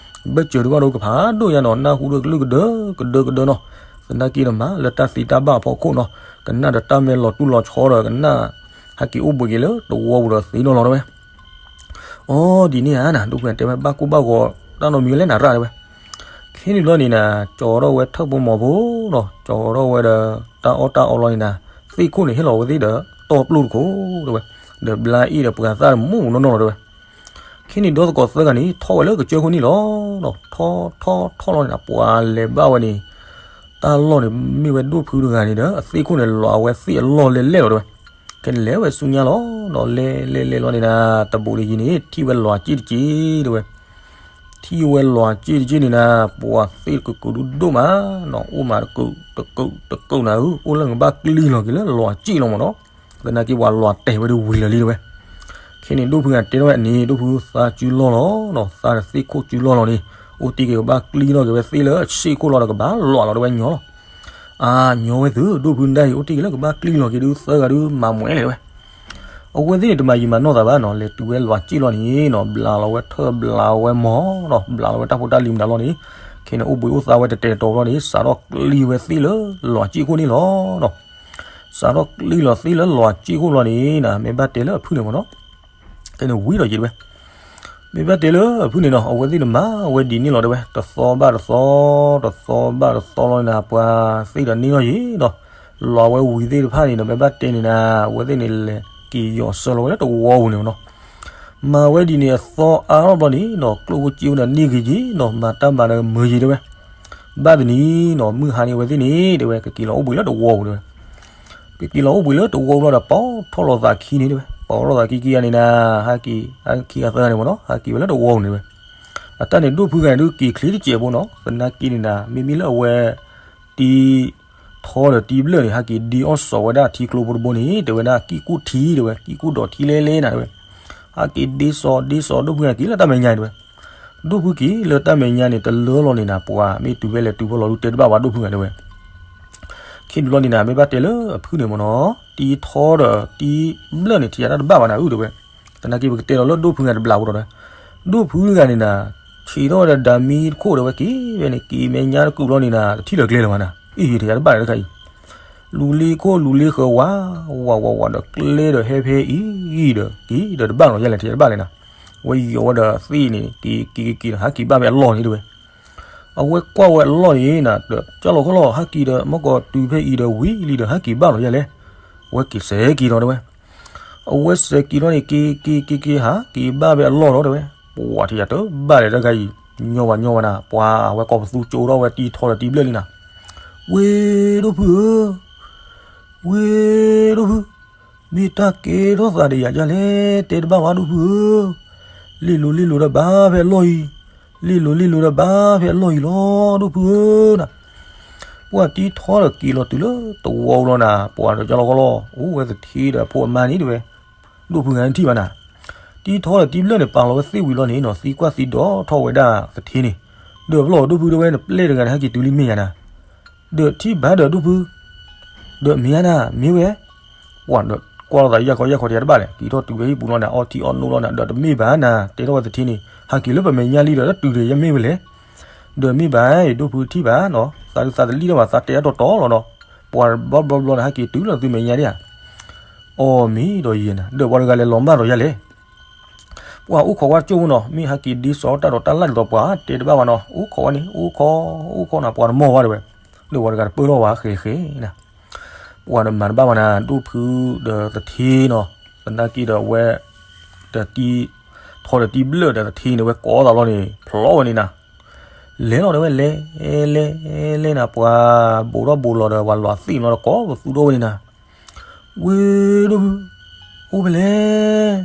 ဘၢၣ်စၢၤဒုးဘၣ်ဒိကဖးဒိၣ်ညါနီၤ နၢ်ဟူဒုးကလုၢ်ကဒၢကဒၢကဒၢနီၤ သနာ်က့ဒီးမၤလၢတၢ်သံတၢ်ဘၣ်အဖီခိၣ်နီၤ ကနၣ်ဒီးတၢ်မဲာ်လီၤတူၢ်လီၤဆီဒီးကနၣ် ဟဲက့ၤအိၣ်ဘှံးက့ၤလၢတဝီပူၤဒီးသ့ၣ်နီၣ်လီၤတဲဝဲ အီ ဒ်န့ၣ်ဧါနၤ ဒိၣ်ဖုတဲဝဲ ဘၣ်ကိၢ်ဘၣ်ဂီၤတၢ်နီတမံၤဝဲလဲၣ်နၤရၣ်တဲဝဲ ခဲန့ၣ်လီၤန့ၣ်နၤ ကၠီထီၣ်ဝဲထၢၣ်ဖိမီၤဖိနီၤ ကၠီထီၣ်ဝဲဒီး တၢ်အီၣ်တၢ်အီလီၤန့ၣ်နၤ သ့ၣ်ခိၣ်န့ၣ်ဟ့ၣ်လီၤဝဲသ့ၣ်ဒီး တီၢ်ပျိၢ်တခိၣ်တဲဝဲ ဒီးဘျါအ့ၣ်ဒီးပှၤသၣ်မူးမူးနီၢ်နီၢ်လီၤတဲဝဲ ခဲန့ၣ်ဒီသကိးသၢဂၤန့ၣ် ထီၣ်ဝဲလၢကစၢၢ်ခိၣ်န့ၣ်လီၤနီၤ ထီၣ်ထီၣ်ထီၣ်လီၤန့ၣ်နၤ ပှၤလဲၤဘၣ်ဝဲန့ၣ် တၢ်လီၢ်န့ၣ် မ့ၢ်ဝဲဒိၣ်ဖုတဂၤန့ၣ်ဒီး အသ့ၣ်ခိၣ်န့ၣ် လီၤအဝဲသ့ၣ်အလီၢ်လဲၣ်လဲၣ်လီၤတဲဝဲ ခဲန့ၣ်လဲၤဝဲဆူညါလီၤနီၤ, လဲၤလဲၤလဲၤလီၤန့ၣ်နၤ, တဘူးတယံၤန့ၣ် ထံၣ်ဝဲလွးစ့ၣ်တစ့ၣ်တဲဝဲ, ထံၣ်ဝဲလွးစ့ၣ်တစ့ၣ်န့ၣ်နၤ, ပှၤသ့ၣ်တကူာ်ကူာ်ဒိၣ်ဒိၣ်မးနီၤ, အိၣ်မးတကူာ်တကူာ်တကူာ်နၤဧၢ, အိၣ်လၢကဘၣ်ကျံလီၤက့ၤလၢလွးစ့ၣ်လီၤမးနီၤ, သနာ်က့ပှၤလွးတဲာ်ဝဲဒၣ်ဝံၤလၢာ်လံတဲဝဲ. ခဲန့ၣ်ဒိၣ်ဖုဂၤတဲထီၣ်ဝဲန့ၣ်, ဒိၣ်ဖုသးစုလီၢ်လီၤနီၤ, သးသ့ၣ်ခိၣ်စုလီၢ်လီၤန့ၣ်, အိၣ်တ့ၢ်က့ၤကဘၣ်ကျံလီၤက့ၤဝဲသ့ၣ်လၢအဆ့ၣ်ခိၣ်လီၤဒီးကဘၣ်လွးလီၤတဲဝဲညီလီၤ. အါ, ညီဝဲသု, ဒိၣ်ဖုဒၣ်အံၤ အိၣ်တ့ၢ်က့ၤလၢကဘၣ်ကျံလီၤက့ၤဒုး သၢဂၤဒုးမၤမွဲလဲၣ်တဲဝဲ. အဝဲသ့ၣ်န့ၣ် တမၤယံာ်မၤနီၢ်သးဘၣ်နီၤ, လဲၤတုၤဝဲလွးစ့ၣ်လီၤန့ၣ်နီၤ, ဘျးလီၤဝဲထၢၣ်ဘျးဝဲမီၤနီၤ, ဘျးလီၤဝဲတၢ်ဖိတၢ်လံၤမတၤလီၤန့ၣ်, ခဲန့ၣ်အိၣ်ဘှံးအိၣ်သါဝဲတတဲာ်တီၤဘျီန့ၣ် စးထီၣ်ကျံဝဲသ့ၣ်လၢလွးစ့ၣ်ခိၣ်န့ၣ်လီၤနီၤ. စးထီၣ်ကျံလီၤသ့ၣ်လၢလွးစ့ၣ်ခိၣ်လီၤန့ၣ်နၤ, မ့ၢ်ဘၣ်တဲလၢအဖုၣ်န့ၣ်မးနီၤ, ခဲန့ၣ်ဝံၤဒီးယံၤတဲဝဲ, မ့ၢ်ဘၣ်တဲလၢအဖုၣ်န့ၣ်နီၤ, အဝဲသ့ၣ်န့ၣ်မၤဝဲဒ်န့ၣ်လီၤတဲဝဲ, တသီဘၣ်တသီ, တသီဘၣ်တသီလီၤန့ၣ်နၤ, ပှၤသ့ၣ်ဒီးန့ၢ်နီၢ်ယံၤဒီး, လီၤဝဲဝံၤသ့ၣ်တဖၣ်န့ၣ်ဒီး မ့ၢ်ဘၣ်တဲန့ၣ်နၤ, အဝဲသ့ၣ်န့ၣ်လဲၤက့ၤယီၤဆၢလီၤဝဲလၢတဝီပူၤန့ၣ်မးနီၤ. မၤဝဲဒ်န့ၣ်အသီအါထီၣ်ဘျီန့ၣ်နီၤ, ကျိၣ်ဖိစ့ဖိန့ၣ်န့ၢ်ဂ့ၤယံၤနီၤ, မၤတၢ်မၤဒီးမုာ်ယံၤတဲဝဲ. ဘၣ်တနံၤနီၤ, မုၢ်ဟါန့ၣ်အဝဲသ့ၣ်န့ၣ်တဲဝဲ ကက့ၤလီၤအိၣ်ဘှံးလၢတဝီပူၤတဲဝဲ. ကက့ၤလီၤအိၣ်ဘှံးလၢတဝီပူၤလီၤဒီး ပိာ်ထီၣ်လီၤသးခံန့ၣ်တဲဝဲ, ပိာ်ထီၣ်သးခံခံဂၤန့ၣ်နၤ, ဟဲက့ၤ, ဟဲက့ၤခံဂၤသၢဂၤန့ၣ်မးနီၤ, ဟဲက့ၤဝဲလၢတဝီပူၤန့ၣ်တဲဝဲ. အတၢ်န့ၣ်ဒိၣ်ဖုဂၤန့ၣ်ဒုးက့ၤချ့တစဲးဖိနီၤ, သနာ်က့န့ၣ်နၤ, မ့မ့ၢ်လၢအဝဲ တံထီဒီးတံဘျၢၣ်န့ၣ် ဟဲက့ၤဒ့အီၣ်စီၤဝဲဒၣ်ထံကျိဖိတဘိန့ၣ် တဲဝဲဒၣ်ကံၣ်ကူၣ်ထံတဲဝဲ, ကံၣ်ကူၣ်ဒီးထံလဲလဲနၤတဲဝဲ. ဟဲက့ၤဒ့စီၤဒ့စီၤ ဒိၣ်ဖုဂၤက့ၤလၢတၢ်မဲာ်ညါတဲဝဲ. ဒိၣ်ဖုက့ၤလၢတၢ်မဲာ်ညါန့ၣ် တလၢလီၤန့ၣ်နၤ, ပှၤမ့ၢ်တုၤဖဲလဲၣ်တုၤဖဲလဲၣ်လီၤဒုးတဲတဘၣ်ဘၣ်ဒိၣ်ဖုဂၤတဲဝဲ. ခဲန့ၣ်ဘျီန့ၣ်နၤ, မ့ၢ်ဘၣ်တဲလၢအဖုၣ်န့ၣ်မးနီၤ, တံထီဒီးတံဘျၢၣ်န့ၣ် ထံၣ်ယၤတၢ်တဘၣ်ဘၣ်နၤဧၢတဲဝဲ. သနာ်က့ပကတဲဒီးလၢဒိၣ်ဖုဂၤတဘျးဖိဒီး, ဒိၣ်ဖုဂၤန့ၣ်နၤ, ဆံးထီၣ်ဝဲဒီးဒၤမံတခိၣ်ဒီးဝဲက့ၤဝဲန့ၣ် က့ၤမဲာ်ညါတကူာ်ဘျီန့ၣ်နၤ, တထံၣ်လၢၤကျဲလၢၤဘၣ်နၤ, အ့ၣ် ထံၣ်ယၤတဘၣ်လၢတခါအံၤ. လူၤလ့ခိၣ်လူၤလ့ဃၢၤဝး, ဝးဝးဝးဒီးကျဲဒီးဟဲဖဲအံၤဒီးက့ၤဒီးတဘၣ်လီၤယဲလဲၣ် ထံၣ်ယၤတဘၣ်လဲၣ်နၤ. ဝဲယီၤဝဲဒီးသ့ၣ်န့ၣ် က့ၤက့ၤက့ၤက့ၤဒီး ဟဲက့ၤဘၣ်ဖဲအလီၢ်န့ၣ်တဲဝဲ. အဝဲကွၢ်ဝဲအလီၢ်န့ၣ်နၤ, ဒီးကၠီလီၤခီလီၤ ဟဲက့ၤဒီး မ့ၢ်ကီးတုၤဖဲအံၤဒီးဝံၤလံဒီး ဟဲက့ၤဘၣ်လီၤယဲလဲၣ်. ဝဲက့ၤစဲးက့ၤလီၤတဲဝဲ. အဝဲစဲးက့ၤလီၤန့ၣ် က့ၤက့ၤက့ၤက့ၤ ဟးက့ၤဘၣ်ဖဲအလီၢ်လီၤတဲဝဲ. ပှၤထံၣ်ယၤတဘၣ်လဲၣ်တခါအံၤ, ညီဝဲညီဝဲနၤ, ပှၤဝဲကိးပသူကၠိထီၣ်ဝဲတံထီဒီးတံဘျၢၣ်လံနၤ. ဝ့ၢ်ဒိၣ်ဖုဧၢ, ဝ့ၢ်ဒိၣ်ဖု, မ့ၢ်တၢ်ကဲထီၣ်သးဒီးယၤဒ်လဲၣ် တဲတဘၣ်ဝဲဒိၣ်ဖုဧၢ. လ့ၣ်လိၤလ့ၣ်လိၤဒီးဘၣ်ဖဲအလီၢ်အံၤ, လ့ၣ်လိၤလ့ၣ်လိၤဒီးဘၣ်ဖဲအလီၢ်အံၤလီၤ ဒိၣ်ဖုဧၢနၤ. ပှၤတံထီဒီးက့ၤလီၤတုၤလၢတဝီလီၤနၤ, ပှၤဒီးကၠီလီၤခီလီၤ အိၣ်ဝဲသထ့ဒီးဖိအမါန့ၣ်တဲဝဲ. ဒိၣ်ဖုဂၤန့ၣ်ထံၣ်ဘၣ်နၤ, တံထီဒီးတံဘျၢၣ်န့ၣ်ပာ်လီၤဝဲသ့ၣ်ဝံၤလီၤန့ၣ်နီၤ, သံကွၢ်သံဒိးထီၣ်ဝဲဒၣ်သထ့န့ၣ်, ဒီးပလီၢ်ဒိၣ်ဖုတဲဝဲ နပျဲၢ်တဂၤန့ၣ် ဟဲက့ၤတုၤလံမ့ၢ်ယၤနၤ. ဒီးထံၣ်ဘၣ်ဒီးဒိၣ်ဖု, ဒီးမ့ၢ်ဧါနၤ မ့ၢ်ဝဲ. ပှၤဒီးကွၢ်လိာ်သးယၢ်ခီယၢ်ခီထံၣ်တဘၣ်လဲၣ်, က့ၤထီၣ်တုၤဖဲဟံၣ်ပူၤလီၤနၤ, အီထံအီနိလီၤနၤ, ဒီးတမ့ၢ်ဘၣ်နၤ, တဲထီၣ်ဝဲသထ့န့ၣ် ဟဲက့ၤလၢပမဲာ်ညါလံဒီးတတုၤဒီးယမ့ၢ်ဝဲလဲၣ်. ဒီးမ့ၢ်ဘၣ်အံၤ ဒိၣ်ဖုထံၣ်ဘၣ်နီၤ, သးဒုးသးတလံၣ်ထီၣ်ဘၣ် သးတဲအါတီတီလီၤနီၤ, ပှၤဘျီဘျီဘျီန့ၣ် ဟဲက့ၤတုၤလီၤသုမဲာ်ညါဒံးဧါ. အီၤမ့ၢ်ဒီးယဲနၤ, ဒီးပှၤတဂၤလဲၤလီၤမၢ်ဒီးယဲလဲၣ်. ပှၤအိၣ်ခိးကွၢ်ကၠိဖိနီၤ, မ့ၢ်ဟဲက့ၤဒ့စီတၢ်ဒီးတၢ်လၢ်ဒ်သိးပှၤတဲတဘၣ်ဘၣ်နီၤ, အိၣ်ခိးဝဲန့ၣ် အိၣ်ခိး, အိၣ်ခိးနၤ ပှၤတမီၢ်ဝဲတဲဝဲ. ဒီးပှၤတဂၤတပၢၢ်ထီၣ်ဝဲဃဲဃဲနၤ, ပှၤတမၤတဘၣ်ဘၣ်နၤ, ဒိၣ်ဖုဒီးသထ့နီၤ, သနာ်က့ဒီးအဝဲ ဒီးတံထီဒီးတံဘျၢၣ်ဒီးသထ့န့ၣ် ဝဲကိးသးလီၤန့ၣ် ဖျီဝဲန့ၣ်နၤ. လဲၤလီၤတဲဝဲ လဲၤ လဲၤ လဲၤနၤ, ပှၤဘူးထီၣ်ဘူးလီၤဒီး ပှၤလွးသ့ၣ်နီၤဒီးကိးပသူထီၣ်ဝဲန့ၣ်နၤ. ဝ့ၢ်ဒိၣ်ဖု, အိၣ်ဖဲလဲၣ်.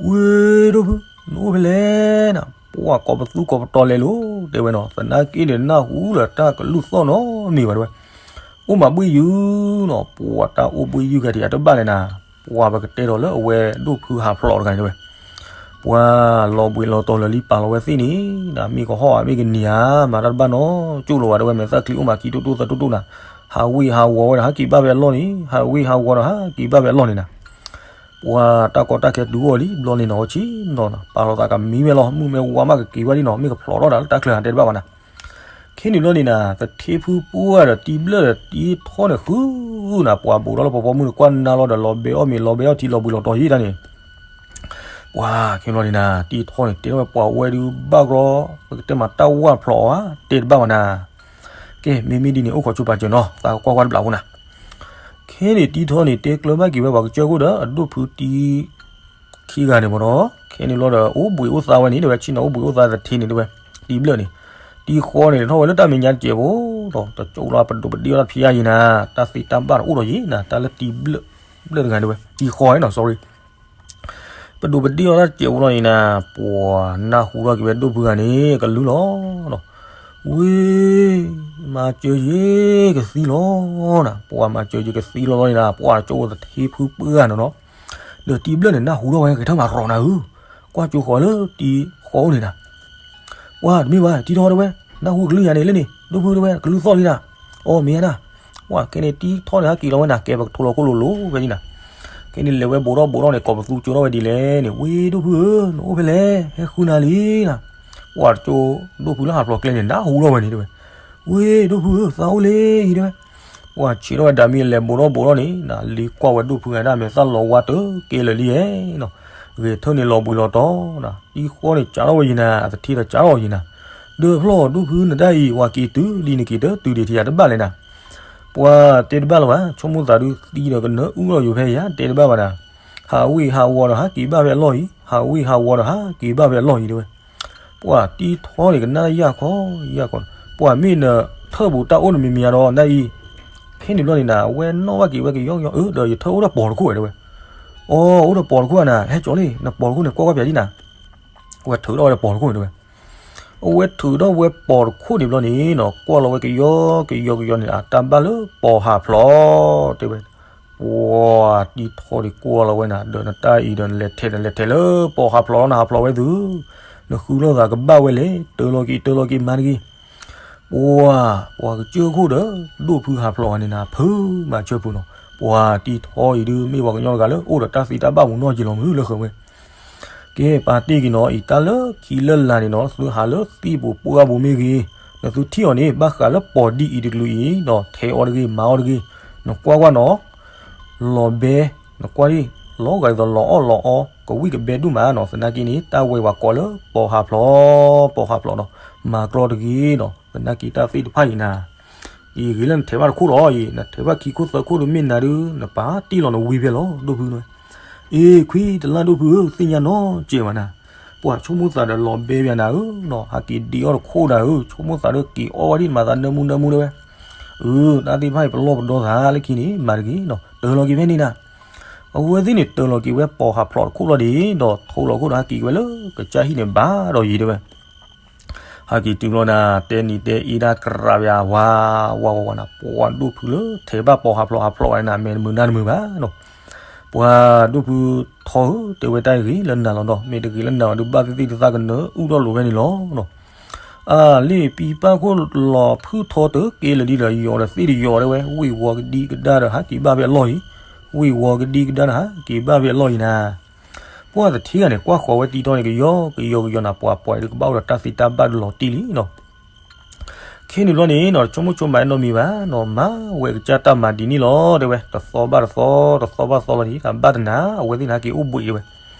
ဝ့ၢ်ဒိၣ်ဖု, နအိၣ်ဖဲလဲၣ်နၤ, ပှၤကိးပသူကိးပတီၤလဲၤလိၤ တဲဝဲနီၤ, သနာ်က့န့ၣ် နၢ်ဟူလၢတၢ်ကလုၢ်သီၣ်နီတမံၤဘၣ်တဲဝဲ. အိၣ်မးဘှ့ၣ်ယုၢ်နီၤ, ပှၤတၢ်အိၣ်ဘှ့ၣ်ယုၢ်ဂၤထံးအတဘၣ်လဲၣ်နၤ, ပှၤပကတဲဒီးလၢအဝဲဒိၣ်ဖုဟးဖျိးတဂၤန့ၣ်တဲဝဲ. ပှၤလီၤဘှံးလီၤတီၤလၢာ်လံ ပာ်လီၤဝဲသ့ၣ်န့ၣ်နၤ, မ့ၢ်ကဟီၣ်ဧါ မ့ၢ်ကနံၤဧါ မၤတၢ်တဘၣ်နီတကၠိၢ်လၢၤဘၣ်တဲဝဲ, မဲာ်သၣ်ချံအိၣ်မးခံတိၢ်တိၢ်သးတိၢ်တိၢ်နၤ, ဟးဝ့ၢ်ဟးဝီၤဝဲဒီး ဟးက့ၤဘၣ်ဖဲအလီၢ်န့ၣ်, ဟးဝ့ၢ်ဟးဝီၤဒီး ဟးက့ၤဘၣ်ဖဲအလီၢ်န့ၣ်နၤ. ပှၤတၢ်ကီတၢ်ခဲတုၤအီၤလံ ဘျီန့ၣ်နီၤ, အီဆံနီၤနၤ, ပာ်လီၤသးကမံဝဲလီၤ, မုၢ်မ့ၢ်ဝါမးကက့ၤဝဲလံနီၤ, မ့ၢ်ကဖျိးထီၣ်တၢ်လၢတၢ်ချၢဟးတဲတဘၣ်ဘၣ်နၤ. ခဲန့ၣ်ဘျီန့ၣ်နၤ, သထ့ဖုပှၢ်ဒီးတံဘျၢၣ်ဒီးတံထီန့ၣ်ဃုနၤ, ပှၤဘူးထီၣ်လၢပှၤပိာ်မုၣ်တကွၢ်နါလီၤဒီး လီၤဘဲအီၣ်မ့ၤ လီၤဘဲအီၣ်ထံ လီၤဘှံးလီၤတီၤယံာ်တၢ်န့ၣ် ပှၤခဲန့ၣ်ဘျီန့ၣ်နၤ, တံထီန့ၣ် တဲထီၣ်ဝဲပှၤဝဲဒုးဘၣ်ကြီ, ပကတဲမးတၢ်ဝၢ်ဖျိးအီၤဧါ တဲတဘၣ်ဘၣ်နၤ. ကဲ မ့မ့ၢ်ဒ်န့ၣ် အိၣ်ခိးဆိပာ်စၢၤနီၤ, သးကကွၢ်ကွၢ်တဘျီဖိနၤ. ခဲန့ၣ်တံထီန့ၣ် တဲကျၢၤဘၣ်က့ၤဝဲပှၤကစၢၢ်ခိၣ်ဒီးအဒိၣ်ဖုတံ ခံဂၤန့ၣ်မ့ၢ်နီၤ, ခဲန့ၣ်လီၤဒီး အိၣ်ဘှံးအိၣ်သါဝဲန့ၣ် တဲဝဲဆ့ၣ်နီၤ အိၣ်ဘှံးအိၣ်သါသထ့န့ၣ်တဲဝဲ, တံဘျၢၣ်န့ၣ်, တံဃီန့ၣ် ထီၣ်ဝဲလၢတၢ်မဲာ်ညါတစဲးဖိဒီး တကၠိလီၤပဒိးပဒ့အီၣ်တၢ်ဖံးအါယံၤနၤ, တၢ်သ့တၢ်ဘၣ်တအိၣ်ဒီးယံၤနၤ, တၢ်လၢတံဘျၢၣ် ဘျၢၣ်တဂၤတဲဝဲ တံၤဃီနီၤ sorry ပဒိးပဒ့ၣ်အီၤတၢ်စဲးဖိလီၤန့ၣ်နၤ, ပှၤနၢ်ဟူထီၣ်က့ၤဝဲဒိၣ်ဖုဂၤန့ၣ် ကလုၢ်လီၤနီၤ, ဝ့ၢ် မၤစၢၤယ့ကသံလီၤနၤ, ပှၤမၤစၢၤယ့ကသံလီၤလီၤန့ၣ်နၤ, ပှၤကၠိဖိသထ့ဖုပှၢ်နီၤနီၤ, ဒီးတံၤဘျၢၣ်န့ၣ် နၢ်ဟူထီၣ်ဝဲ ဂဲၤထၢၣ်မၤရီၤနၤဧၢ, ကွၢ်ကၠိဃီၤလၢတံၤဃီၤအိၣ်န့ၣ်နၤ ပှၤတမ့ၢ်ဘၣ် တံၤထီတဲဝဲ, နၢ်ဟူကလုၢ်ယၤန့ၣ်လၢန့ၣ် ဒိၣ်ဖုတဲဝဲ ကလုၢ်သီၣ်လံနၤ, အီ မ့ၢ်ဧါနၤ, ပှၤခဲန့ၣ်တံၤထီန့ၣ် ဟးက့ၤလီၤဝဲနၤ ကဲပကထိလီၤခိၣ်လိၤလိၤဖဲန့ၣ်နၤ, ခဲန့ၣ်လဲၤဝဲဘူးထီၣ်ဘူးထီၣ်န့ၣ် ကိးပသူကၠိထီၣ်ဝဲဒ်လဲၣ်န့ၣ်, ဝ့ၢ်ဒိၣ်ဖုဧၢ နအိၣ်ဖဲလဲၣ် ဟဲဃုနၤလံနၤ, ပှၤကၠိဒိၣ်ဖုလၢဟးဖျိးကျဲန့ၣ် နၢ်ဟူထီၣ်ဝဲန့ၣ်တဲဝဲ, ဝ့ၢ်ဒိၣ်ဖုဧၢ သးအိၣ်လံတဲဝဲ, ပှၤဆံးထီၣ်ဝဲဒၣ်မ့ၢ်လဲၤဘူးထီၣ်ဘူးထီၣ်န့ၣ်နၤ, လံကွၢ်ဝဲဒိၣ်ဖုဂၤဒၣ်မဲာ်သၣ်လီၤဝါတကဲလၢာ်လံဧါနီၤ, ဂဲၤထၢၣ်န့ၣ်လီၤဘှံးလီၤတီၤနၤ, တံၤဃီန့ၣ်ကးထီၣ်ဝဲယံၤနၤ, အသထ့ဒီးကးထီၣ်ယံၤနၤ, ဒီးဖျီၣ်ဒိၣ်ဖုနတၢ်အံၤ ပှၤက့ၤတုၤလံနက့ၤတတုၤဒံးထံယၤတဘၣ်လဲၣ်နၤ, ပှၤတဲတဘၣ်လၢၤဘၣ် ဆိကမိၣ်သးဒုးသံဒီးကနၢအူလီၤယိာ်ဖဲယၤ တဲတဘၣ်ဘၣ်နၤ, ဟးဝ့ၢ်ဟးဝီၤဒီးဟးက့ၤဘၣ်ဖဲအလီၢ်အံၤ, ဟးဝ့ၢ်ဟးဝီၤဒီးဟးက့ၤဘၣ်ဖဲအလီၢ်အံၤတဲဝဲ, ပှၤတံၤထီန့ၣ်ကနၣ်ယၢ်ခီယၢ်ခီ, ပှၤမ့ၢ်နထၢၣ်ပူၤတၢ်အိၣ်နမံၤမံၤဒီးနတၢ်အံၤ, ဖဲန့ၣ်ဘျီန့ၣ်နၤ အဝဲနီၣ်ဘၣ်က့ၤဝဲကယီကယီ အၢ ဒီးယထၢၣ်အိၣ်ဒီးပိာ်တခိၣ်ဝဲတဲဝဲ, အိၣ်ဒီးပိာ်တခိၣ်နၤ ဟဲကၠီလံ နပိာ်တခိၣ်န့ၣ် ကွၢ်ကွၢ်ပၠးဒ်နၤ, အဝဲထုးထီၣ်ဝဲဒီးပိာ်တခိၣ်န့ၣ်တဲဝဲ, အဝဲထုးထီၣ်ဝဲပိာ်တခိၣ်န့ၣ်ဘျီန့ၣ်နီၤ ကွၢ်လီၤဝဲကယီကယီကယီန့ၣ် အတၢ်ဘၣ်လၢပိာ်ဟးဖျိးတဲဝဲ, ပှၤတံၤထီန့ၣ်ကွၢ်လီၤဝဲနၤ ဒီးနတၢ်အံၤဒီးနလဲၤထဲးနလဲၤထဲးလၢပိာ်ဟးဖျိးလီၤ နဟးဖျိးဝဲသု, နဃုလိာ်သးကဘၣ်ဝဲလဲၣ် တၢလီၤက့ၤတၢလီၤက့ၤမၤတဂ့ၤ ပှၤ ပှၤကစၢၢ်ခိၣ်ဒီး ဒိၣ်ဖုဟးဖျိးဂၤန့ၣ်နၤ ဖုမၤဆၢဖုနီၤ, ပှၤတံၤထီအံၤဒုး မ့ၢ်ပှၤကညီတဂၤလၢ အိၣ်ဒီးတၢ်သံတၢ်ဘၣ်မူနီၢ်က့ၤလီၤမုၢ်လၢဃၢၤဝဲ, ကဲ ပာ်တ့ၢ်က့ၤနီၤ အံၤတၢ်လၢခံလၢလာ်န့ၣ်နီၤ သုဟးလၢသံၣ်ပူၤပှၢ်ပူၤမ့ၢ်ဂ့ၤ, နသုထံၣ်အီၤန့ၣ် ဘၣ်ဃးလၢပိာ်ဒ်အံၤတကလုာ်အံၤနီၤ ထဲးအီၤတဂ့ၤ မၤအီၤတဂ့ၤ, နကွၢ်ကွၢ်နီၤ လီၤဘဲ, နကွၢ်ဒ် လီၤဂာ်ဒ်သိးလီၤအီၣ်လီၤအီ ကဝံၣ်ကဘဲဒိၣ်မးနီၤ သနာ်က့န့ၣ် တၢ်ဝဲပှၤကိးလၢ ပိာ်ဟးဖျိး, ပိာ်ဟးဖျိးနီၤ, မၤကြီတဂ့ၤနီၤ သနာ်က့တၢ်သ့ၣ်တဖၣ်အံၤနၤ, အံၤဂ့ၤလၢနထဲးဘၣ်တခိၣ်လီၤအံၤ နထဲးဘၣ်ခံခိၣ်သၢခိၣ်ဒုးမ့ၢ်နၤဒုး နပာ်တ့ၢ်လီၤနဝံဖဲလီၤ ဒိၣ်ဖုန့ၣ်, အ့ ခွံတလၢ်ဒိၣ်ဖုဧၢ သ့ၣ်ညါနီၤ ကဲးဝဲနၤ ပှၤဆိကမိၣ်သးဒီးလီၤဘဲဘၣ်နၤဧၢနီၤ ဟးက့ၤဒံးအီၣ်တခိၣ်နၤဧၢ ဆိကမိၣ်သးဒီးက့ၤအီၣ်ဝဲဒ်နမၤသးနၢမူနၢမူတဲဝဲ, အၢ တၢ်သ့ၣ်တဖၣ်အံၤပလီၢ်ပဒီသးလၢခံန့ၣ် မၤတဂ့ၤနီၤ တၢလီၤက့ၤဖဲန့ၣ်နၤ, အဝဲသ့ၣ်န့ၣ် တၢလီၤက့ၤဝဲပိာ်ဟးဖျိးတခိၣ်လီၤဒံး ဒီးထိလီၤခိၣ်ဒီးဟးက့ၤဝဲလၢကစၢ်ဟံၣ်န့ၣ်ဘၣ်ဒီးယံၤတဲဝဲ ဟဲက့ၤတုၤဘျီနၤ တဲနံၤတဲအ့ဒၣ်ကြးဝဲ ဝါဝါဝါနၤ ပှၤဒိၣ်ဖုလၢထဲးဘၣ်ပိာ်ဟးဖျိးဟးဖျိးဝဲန့ၣ် မဲာ်တမုာ်နါတမုာ်ဘၣ်နီၤ, ပှၤဒိၣ်ဖုထီဧၢ တဲဝဲတၢ်ဂ့ၤလၢနၤလီၤဒီး မ့ၢ်တဂ့ၤလၢနၤဘၣ်ဒုး ဘၣ်သ့ၣ်သ့ၣ်တသးကနၢအူထီၣ်လိာ်ဖဲန့ၣ်လီၤနီၤ, အၢ လံာ်ပံပၢ်ခိၣ်လီၤဖုထီတက့ၢ်လၢာ်ဒ်ဒီးယီၤဒီးသ့ၣ်တယီၤတဲဝဲ ဝ့ၢ်ဝီၤကဒံကဒါဒီးဟးက့ၤဘၣ်ဖဲအလီၢ်အံၤ, ဝ့ၢ်ဝီၤကဒံကဒါဒီးဟးက့ၤဘၣ်ဖဲအလီၢ်အံၤနၤ ပှၤသထ့ဂၤန့ၣ် ကွၢ်ဃီၤဝဲတံၤထီန့ၣ် ကယီကယီကယီနၤ ပှၤပှၤဒုးကဘၣ်အိၣ်ဒီးတၢ်သံတၢ်ဘၣ်ဒုးလီၤတံၢ်လံနီၤ, ခဲန့ၣ်ဘျီန့ၣ်နီၤ တဆိကမိၣ်ဆိကမးနီတမံၤဘၣ်နီၤ မၤဝဲကစၢ်တၢ်မၤဒ်န့ၣ်လီၤ တဲဝဲ တသီဘၣ်တသီ တသီဘၣ်သီလီၤဒံး တၢ်ဘၣ်တနၤ အဝဲသ့ၣ်န့ၣ်ဟဲက့ၤအိၣ်ဘှံးတဲဝဲ,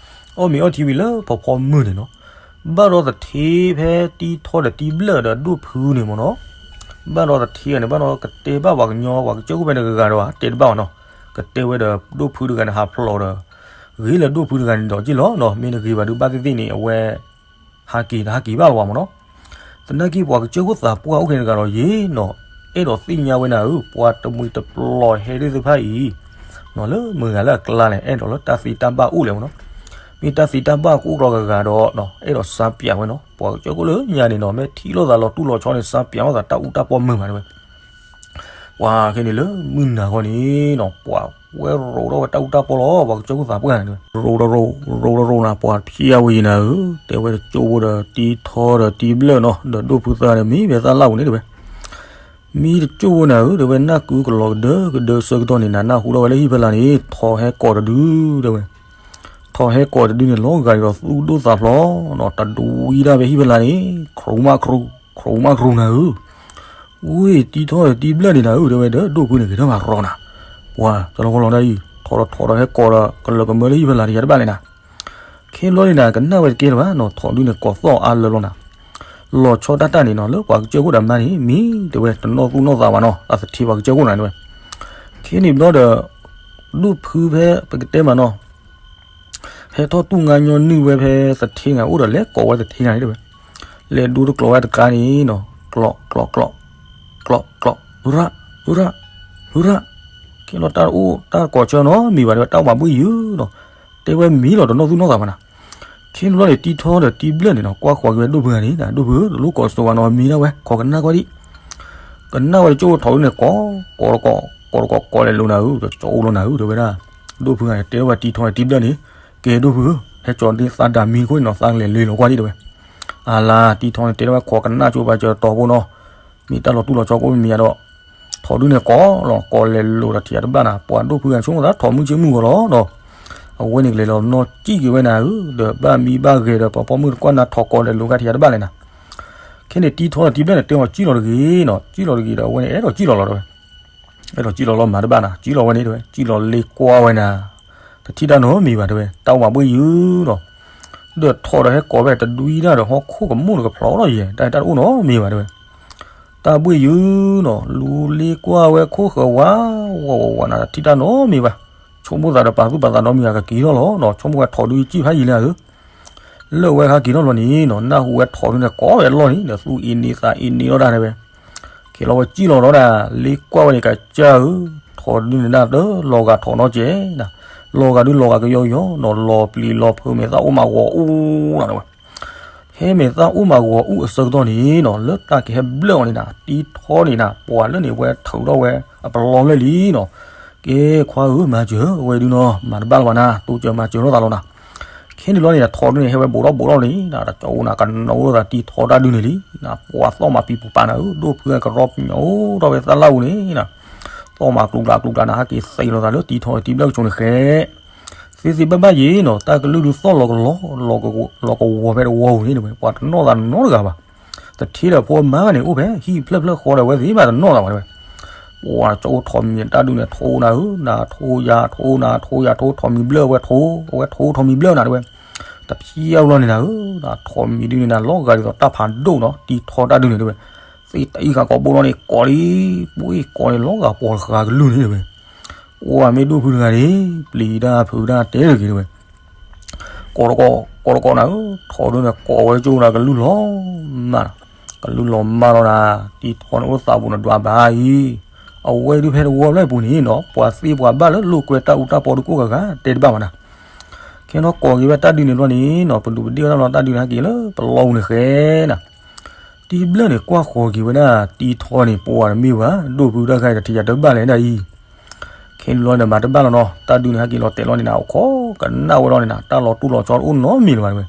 အီၣ်မ့ၤအီထံဝံၤလၢဖီဖီမုၢ်န့ၣ်နီၤ, ဘၣ်ဒီးသထ့ဖဲတံၤထီဒီးတံၤဘျၢၣ်ဒီးဒိၣ်ဖုန့ၣ်မ့ၢ်နီၤ, ဘၣ်ဒီးသထ့ဂၤန့ၣ် ဘၣ်ဒီးကတဲဘၣ်ပှၤကညီ ပှၤကစၢၢ်ခိၣ်ဖဲန့ၣ်တဂၤဒီး တဲတဘၣ်ဘၣ်နီၤ, ကတဲဝဲဒီးဒိၣ်ဖုတဂၤန့ၣ် ဟးဖျိးဒီး ဂ့ၤလၢဒိၣ်ဖုတဂၤန့ၣ်ဒီးက့ၢ်လီၤနီၤ, မ့ၢ်တဂ့ၤဘၣ်ဒုးဘၣ်သ့ၣ်သ့ၣ်န့ၣ် အဝဲ ဟးက့ၤတဟးက့ၤဘၣ်လၢၤဘၣ်မ့ၢ်နီၤ, သနာ်က့ပှၤကစၢၢ်ခိၣ်သးပှၢ်အိၣ်ခဲတဂၤဒီးယ့ၢ်နီၤ, အဲၣ်ဒိးသ့ၣ်ညါဝဲနၤဧၢ ပှၤတမှံၤတပျီၤဟဲသ့ၣ်တဖၣ်အံၤ နီၤ လၢမုၢ်ဂၤလၢအကျါန့ၣ် အဲၣ်ဒိးလၢတၢ်သံတၢ်ဘၣ်အိၣ်လဲၣ်မ့ၢ်နီၤ, မ့ၢ်တၢ်သံတၢ်ဘၣ်ကအိၣ်ကျီၤဂၤဂၤဒီး အဲၣ်ဒိးစၢ်ပၠးဝဲနီၤ, ပှၤကစၢၢ်ခိၣ်လၢညါန့ၣ်နီၤ မ့ၢ်ထံၣ်လိာ်သးလီၤတူၢ်လီၤဆီန့ၣ် စၢ်ပၠးလိာ်သးတၢ်အူတၢ်ပီၢ်မုာ်မးတဲဝဲ ပှၤခဲန့ၣ်လၢမုၢ်နၤခီန့ၣ်နီၤ ပှၤဝဲရိးထီၣ်ဝဲတၢ်အူတၢ်ပီၢ်လီၤ ပှၤကစၢၢ်ခိၣ်သးပှၢ်န့ၣ်တဲဝဲ, ရိးတရိး ရိးတရိးနၤ ပှၤဖျဲးဝဲယံၤနၤဧၢ, တဲဝဲတကၠိဖိဒီးတံၤထီဒီးတံၤဘျၢၣ်နီၤ ဒီးဒိၣ်ဖုသၣ်ဒီးမံဝဲသၣ်လၣ်ပူၤန့ၣ်တဲဝဲ, မံတကၠိဖိနၤဧၢ တဲဝဲ နၢ်ကုကလီၤကဒၢကဒၢဆၢကတီၢ်န့ၣ်နၤ နၢ်ဟူထီၣ်ဝဲလၢဟံၣ်ဖဲလၢ်န့ၣ် ထိးဟဲကိးတဒု တဲဝဲ ထိးဟဲကိးတဒုန့ၣ် လီၤဂာ်ဒ်သိးသူၣ်ဒိၣ်သးဖျိး နီၤ တဒွံတၢ်ဖဲဟံၣ်ဖဲလၢ်န့ၣ် ခရူးမးခရူး ခရူးမးခရူးနၤဧၢ, ဝ့ၢ်တံၤထီၣ်တံၤဘျၢၣ်န့ၣ်နၤဧၢ တဲဝဲဒီး ဒိၣ်ဖုန့ၣ်ဂ့ၤထီၣ်မးရီနၤ, ပှၤတလီၤကလီၤဒ်အံၤ ထိးဒီးထိးဒီးဟဲကိးဒီး ကလၢာ်ကမၢလၢဟံၣ်ဖဲလၢ်တယၤတဘၣ်လဲၣ်နၤ, ခဲဘျီန့ၣ်နၤ ကနၣ်ဝဲတကဲလၢၤဘၣ်နီၤ ထိးဒုန့ၣ်ကိးသီၣ်အါလၢာ်လီၤနၤ, လီၤဆီတၢ်တၢ်န့ၣ်နီၤ လၢပှၤကစၢၢ်ခိၣ်ဒီးမါန့ၣ် မံတဲဝဲတနီၣ်သူၣ်နီၣ်သးဘၣ်နီၤ အသထ့ပှၤကစၢၢ်ခိၣ်နၤတဲဝဲ, ခဲန့ၣ်ဘျီဒီး ဒိၣ်ဖုဖဲပကတဲမးနီၤ ဟဲထီၣ်တူၢ်ငါညီနုၢ်ဝဲဖဲသထ့ဂၤအိၣ်ဒီးလဲၤကိးဝဲသထ့ဂၤန့ၣ်တဲဝဲ, လဲၤဒိတကျိးဝဲတကျါန့ၣ်နီၤ ကျိး ကျိး ကျိး ကျိး ကျိး ဟုရၣ် ဟုရၣ် ဟုရၣ် ခဲလီၤတၢ်အိၣ်တၢ်ကိးဆၢနီတမံၤဘၣ် တဲဝဲ တၢ်အိၣ်မးဘှ့ၣ်ယုာ်နီၤ, တဲဝဲမံလီၤတနီၣ်သူၣ်နီၣ်သးဘၣ်နၤ. ခဲန့ၣ်ဘျီန့ၣ် တံထီဒီးတံဘျၢၣ်န့ၣ်နီၤ ကွၢ်ဃီၤက့ၤဝဲဒိၣ်ဖုဂၤန့ၣ် ဒိၣ်ဖုဧၢ တလိၣ်ကိးစိဝဲနီၤ မံဒၣ်ဝဲ ခိးကနၣ်ကွၢ်ဒံး ကနၣ်ဝဲတကၠိဖိထီၣ်ဒုန့ၣ် ကိး ကိးတကိး ကိးတကိး ကိးလဲၤလိၤနၤဧၢ တကၠိဖိလီၤနၤဧၢ တဲဝဲဒၣ် ဒိၣ်ဖုဂၤန့ၣ် တဲထီၣ်ဝဲတံထီန့ၣ်တံဘျၢၣ်န့ၣ် ကဲဒိၣ်ဖုဧၢ ဟဲကၠီၤဒ့သးဒၣ်မံတခိၣ်န့ၣ်နီၤ သးကလဲၤလဲၤလီၤကွၢ်ဒံးတဲဝဲ အလါ တံထီန့ၣ် တဲထီၣ်ဝဲခိးကနၣ်ကၠိပာ်စၢၤတီၤဖိနီၤ မ့ၢ်တၢ်လီၤတူၢ်လီၤဆီကိးမံၤမံၤဒီး ထီၣ်ဒုန့ၣ်ကိးလီၤ ကိးလဲၤလိၤဒီးထံၣ်တဘၣ်နၤ ပှၤဒိၣ်ဖုဂၤဆိကမိၣ်သးထီၣ်မုၢ်ဆ့ၣ်မုၢ်ဂီၤလီၤနီၤ အဝဲန့ၣ်ကလဲၤလီၤနီၢ်ကံၣ်က့ၤဝဲနၤဧၢ ဒီးဘၣ်မံဘၣ်ဂဲၤဒီးပှၤပိာ်မုၣ်တကွၢ်နၤထီၣ်ကိးလဲၤလိၤဂၤထံၣ်တဘၣ်လဲၣ်နၤ ခဲန့ၣ် တံထီဒီးတံဘျၢၣ်န့ၣ် တဲအီၤကံၣ်လီၤတဂ့ၤနီၤ ကံၣ်လီၤတဂ့ၤဒီး အဝဲန့ၣ်အဲၣ်ဒိးကံၣ်လီၤလီၤတဲဝဲ အဲၣ်ဒိးကံၣ်လီၤလီၤမၤတဘၣ်နၤ ကံၣ်လီၤဝဲန့ၣ်တဲဝဲ ကံၣ်လီၤလ့ကွၢ်ဝဲနၤ တထံၣ်တၢ်နီတမံၤဘၣ်တဲဝဲ တၢ်အိၣ်မးဘှ့ၣ်ယုာ်နီၤ ဒီးထီၣ်ဒီးဟဲကိးဖဲတဒွံဒၣ်ဒီးဟီၣ်ခိၣ်ကမူၣ်တကဖျီလီၤယဲ တၢ်တအိၣ်နီတမံၤဘၣ်တဲဝဲ တၢ်ဘှ့ၣ်ယုာ်နီၤ လူလ့ကွၢ်ဝဲခိၣ်ဃၢၤဝါ ဝးဝးဝးနၤ တထံၣ်တၢ်နီတမံၤဘၣ် ဆိကမိၣ်သးဒီးပာ်သူၣ်ပာ်သးနီတမံၤ ကက့ၤထီၣ်လီၤနီၤ ဆိကမိၣ်ဝဲထီၣ်ဒုကံၣ်ဖးယံာ်လံဧၢ လၢာ်ဝဲခါက့ၤထီၣ်ဘျီန့ၣ်နီၤ နၢ်ဟူဝဲထီၣ်ဒုန့ၣ် ကိးဝဲအလီၢ်န့ၣ် ဒီးသူၣ်အ့န့သးအ့န့လီၤတၢ်တဲဝဲ က့ၤလီၤဝဲကံၣ်လီၤဒီးဒၣ် လ့ကွၢ်ဝဲန့ၣ်ကစၢ်ဧၢ ထီၣ်ဒုန့ၣ်ဒၣ်တလီၤဂာ်ထီၣ်နီတစဲး လီၤဂာ်ဒုလီၤဂာ်ကယီကယီနီၤ လီၤပျံၤလီၤဖုးမဲာ်သၣ်အိၣ်မးဂီၤအူနီၤတဲဝဲ ဟဲမဲာ်သၣ်အိၣ်မးဂီၤအူအဆၢကတီၢ်န့ၣ်နီၤ လၢတၢ်ကဟဲဘျၢၣ်အီၤန့ၣ်နၤ တံထီန့ၣ်နၤ ပှၤလၢန့ၣ်ဝဲထုးထီၣ်ဝဲအပလီၢ်လၢလံနီၤ ကဲခွါဧၢ မၤစၢၤဝဲဒုနီၤ မၤတဘၣ်လၢၤဘၣ်နၤ တိစၢၤမၤစၢၤလိာ်သးလီၤနၤ ခဲန့ၣ်လီၤန့ၣ် ထီၣ်ဒုန့ၣ် ဟဲဝဲဘူးထီၣ်ဘူးထီၣ်န့ၣ် တကၠိနၤ ကနိးလိာ်သးတံထီတၢ်ဒုန့ၣ်လံ ပှၤသီၣ်မးပံၤပူၤပာ်နၤဧၢ ဒိၣ်ဖုအကရီပညီအိၣ်ထီၣ်ဝဲသၣ်လၣ်အူန့ၣ် သီၣ်မးကျူၤကျါကျူၤကျါနၤ ဟဲက့ၤသ့ၣ်လိာ်သးလၢတံထီတံဘျၢၣ်ကၠိန့ၣ်ဃဲ သ့သ့ဘၣ်ဘၣ်ယံၤနီၤ တၢ်ကလုၢ်ဒုသီၣ်လီၤကလီ လီၤကဝီၤဖဲတဝီပူၤန့ၣ်တဲဝဲ ပှၤတနီၣ်သးနီတဂၤဘၣ် တထံၣ်ဒီးဖိမါန့ၣ် အိၣ်ဖဲဟံၣ်ဖျၢၣ်ဖျၢၣ်ဃီဒီး အဝဲသ့ၣ်မးတနီၣ်သးဘၣ်တဲဝဲ ပှၤကၠိထီၣ်မံၤတၢ်ဒုန့ၣ် ထိနၤဧၢ နၤထိယၤထိနၤထိယၤထိ ထီၣ်မံၤဘျၢၣ်ဝဲထိ အဝဲထိထီၣ်မံၤဘျၢၣ်နၤတဲဝဲ တဖျီအလီၢ်န့ၣ်နၤဧၢ ထီၣ်မံၤဒုန့ၣ်နၤ လီၤဂာ်ဒ်သိးတၢ်ဖးဒိၣ်နီၤ တံထီတၢ်ဒုန့ၣ်တဲဝဲ သ့တအံၤဃာ်ကိးဘိလီၤန့ၣ် ကိးလံ ပှ့ၤကိးန့ၣ် လီၤဂာ်ပှၤတဃာ်ကလုၢ်န့ၣ်တဲဝဲ ပှၤမ့ၢ်ဒိၣ်ဖုတဂၤန့ၣ် ပျံၤတၢ်ဖုးတၢ်တဲတဂ့ၤတဲဝဲ ကိးတကိး ကိးတကိးနၤဧၢ ထီၣ်ဒုန့ၣ် ကိးဝဲကၠိနၤ ကလုၢ်လီၤမၢ်နီၤ ကလုၢ်လီၤမၢ်လီၤနၤ တံထီန့ၣ်အိၣ်သးပူၤနဒွးဘၣ်အံၤ အဝဲဒုဖဲတဝီဖျၢၣ်အပူၤန့ၣ်နီၤ ပှၤသ့ပှၤဘၣ်လၢလိာ်ကွဲတၢ်အူတၢ်ပီဒုကိးဂၤဂၤ တဲတဘၣ်ဘၣ်နၤ ခဲနီၤကိးက့ၤဝဲတၢ်ဒုန့ၣ်ဘျီန့ၣ်နီၤ ပဒူးပဒ့ၣ်ဝဲတၢ်လီၤတၢ်ဒုန့ၣ် ဟဲက့ၤလၢပလီၢ်ပူၤန့ၣ်ဃဲနၤ တံဘျၢၣ်န့ၣ် ကွၢ်ဃီၤက့ၤဝဲဒၣ် တံထီန့ၣ် ပှၤတမ့ၢ်ဘၣ် ဒိၣ်ဖုတၢ်ခါအံၤ တထံၣ်ယၤတဘၣ်လဲၣ်ဒၣ်အံၤ ခဲန့ၣ်လီၤန့ၣ် မၤတဘၣ်လီၤနီၤ တၢ်ဒုန့ၣ် ဟဲက့ၤလီၤတဲာ်လီၤန့ၣ်နၤ အိၣ်ခိးကနၣ်ဝဲလီၤန့ၣ်နၤ တၢ်လီၤတူၢ်လီၤဆီတအိၣ်နီတမံၤလၢၤဘၣ်တဲဝဲ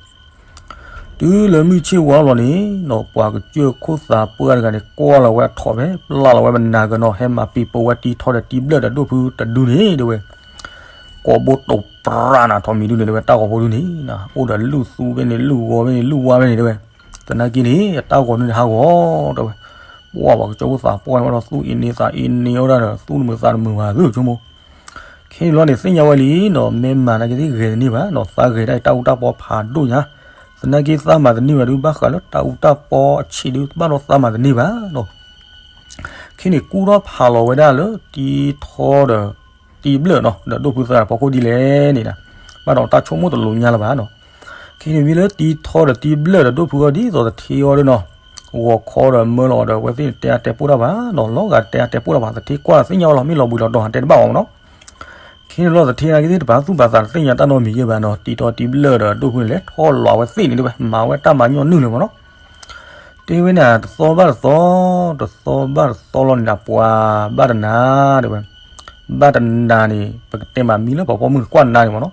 တုၤလၢမုၢ်ဆ့ၣ်ဝါလီၤန့ၣ်နီၤ ပှၤကစၢၢ်ခိၣ်သးပှၢ်တဂၤန့ၣ် ကွၢ်လီၤဝဲအထီၣ်ဖဲ ပျၢ်လီၤဝဲပနၢ်ကနီၤ ဟဲမၤပံၤပိာ်ဝဲတံထီဒီးတံဘျၢၣ်ဒီးဒိၣ်ဖုတဒုန့ၣ်တဲဝဲ ကိးဘိတိာ်ပြးနၤ ထီၣ်မံၤဒုန့ၣ်တဲဝဲ တၢ်ဂီၤဖိဒုန့ၣ် အိၣ်ဒီးလုၢ်သူဖဲန့ၣ် လုၢ်ဂီၤဖဲန့ၣ် လုၢ်ဝါဖဲန့ၣ်တဲဝဲ သနာ်က့န့ၣ် အတၢ်ဂီၤဒုန့ၣ်ဟးဂီၤတဲဝဲ ပှၤပှၤကစၢၢ်ခိၣ်သးပှၢ်န့ၣ် ဝဲဒီးသူၣ်အ့န့သးအ့န့အီၣ်ဒၣ်ဒီး သူၣ်တမုာ်သးတမုာ်ဘၣ်သုဆိကမိၣ် ခဲန့ၣ်လီၤန့ၣ် သ့ၣ်ညါဝဲလံနီၤ မ့ၢ်မၤနာ်က့သ့ၣ်ဂဲၤတန့ၢ်ဘၣ်နီၤ သးဂဲၤတၢ်အူတၢ်ပီဖးဒိၣ်ညါ သနာ်က့သးမၤတန့ၢ်ဘၣ်ဒု ဘၣ်ဃးလၢတၢ်အူတၢ်ပီအဆံးဒု ဘၣ်ဒီးသးမၤတန့ၢ်ဘၣ်နီၤ ခဲန့ၣ်ကူၣ်ထီၣ်ဖးလီၤဝဲဒၣ်လၢတံထီဒီးတံဘျၢၣ်နီၤ ဒီးဒိၣ်ဖုသးဖီခိၣ်ဒ်လဲၣ်န့ၣ် ဘၣ်ဒီးတၢ်ဆိကမိၣ်တလိၤညါလၢၤဘၣ်နီၤ ခဲန့ၣ်မ့ၢ်လၢတံထီဒီးတံဘျၢၣ်ဒီးဒိၣ်ဖုအီၤဒ်သိးတထ့အီၤဒုနီၤ ဂီၤခီဒီးမၢလီၤဒီး အဝဲသ့ၣ်န့ၣ်တဲအါတဲပိၢ်တၢ်ဘၣ်နီၤ လီၤဂာ်တဲအါတဲပိၢ်တၢ်ဘၣ် တထ့ကွၢ်သ့ၣ်ညါဝဲလီၤ မ့ၢ်လီၤဘှံးလီၤတီၤဟးတဲတဘၣ်အီၤမနီၤ ခဲန့ၣ်လီၤ တထ့နာ်က့သ့ၣ်တပာ်သူၣ်ပာ်သးတသ့ၣ်ညါတၢ်နီတမံၤယဲၢ်ဘၣ်နီၤ တံထီတံဘျၢၣ်ဒီးဒိၣ်ဖုန့ၣ်လဲၤထီၣ်လီၤအဝဲသ့ၣ်န့ၣ်တဲဝဲ မၤဝဲတၢ်မၤညီနုၢ်လၢၤမနီၤ တဲဝဲန့ၣ် တသီဘၣ်တသီ တသီဘၣ်တသီလီၤန့ၣ်နၤ ပှၤဘၣ်တနၤတဲဝဲ ဘၣ်တနၤန့ၣ် ပကတဲမးမံလၢပှၤပိာ်မုၣ်တကွၢ်နၤန့ၣ်မနီၤ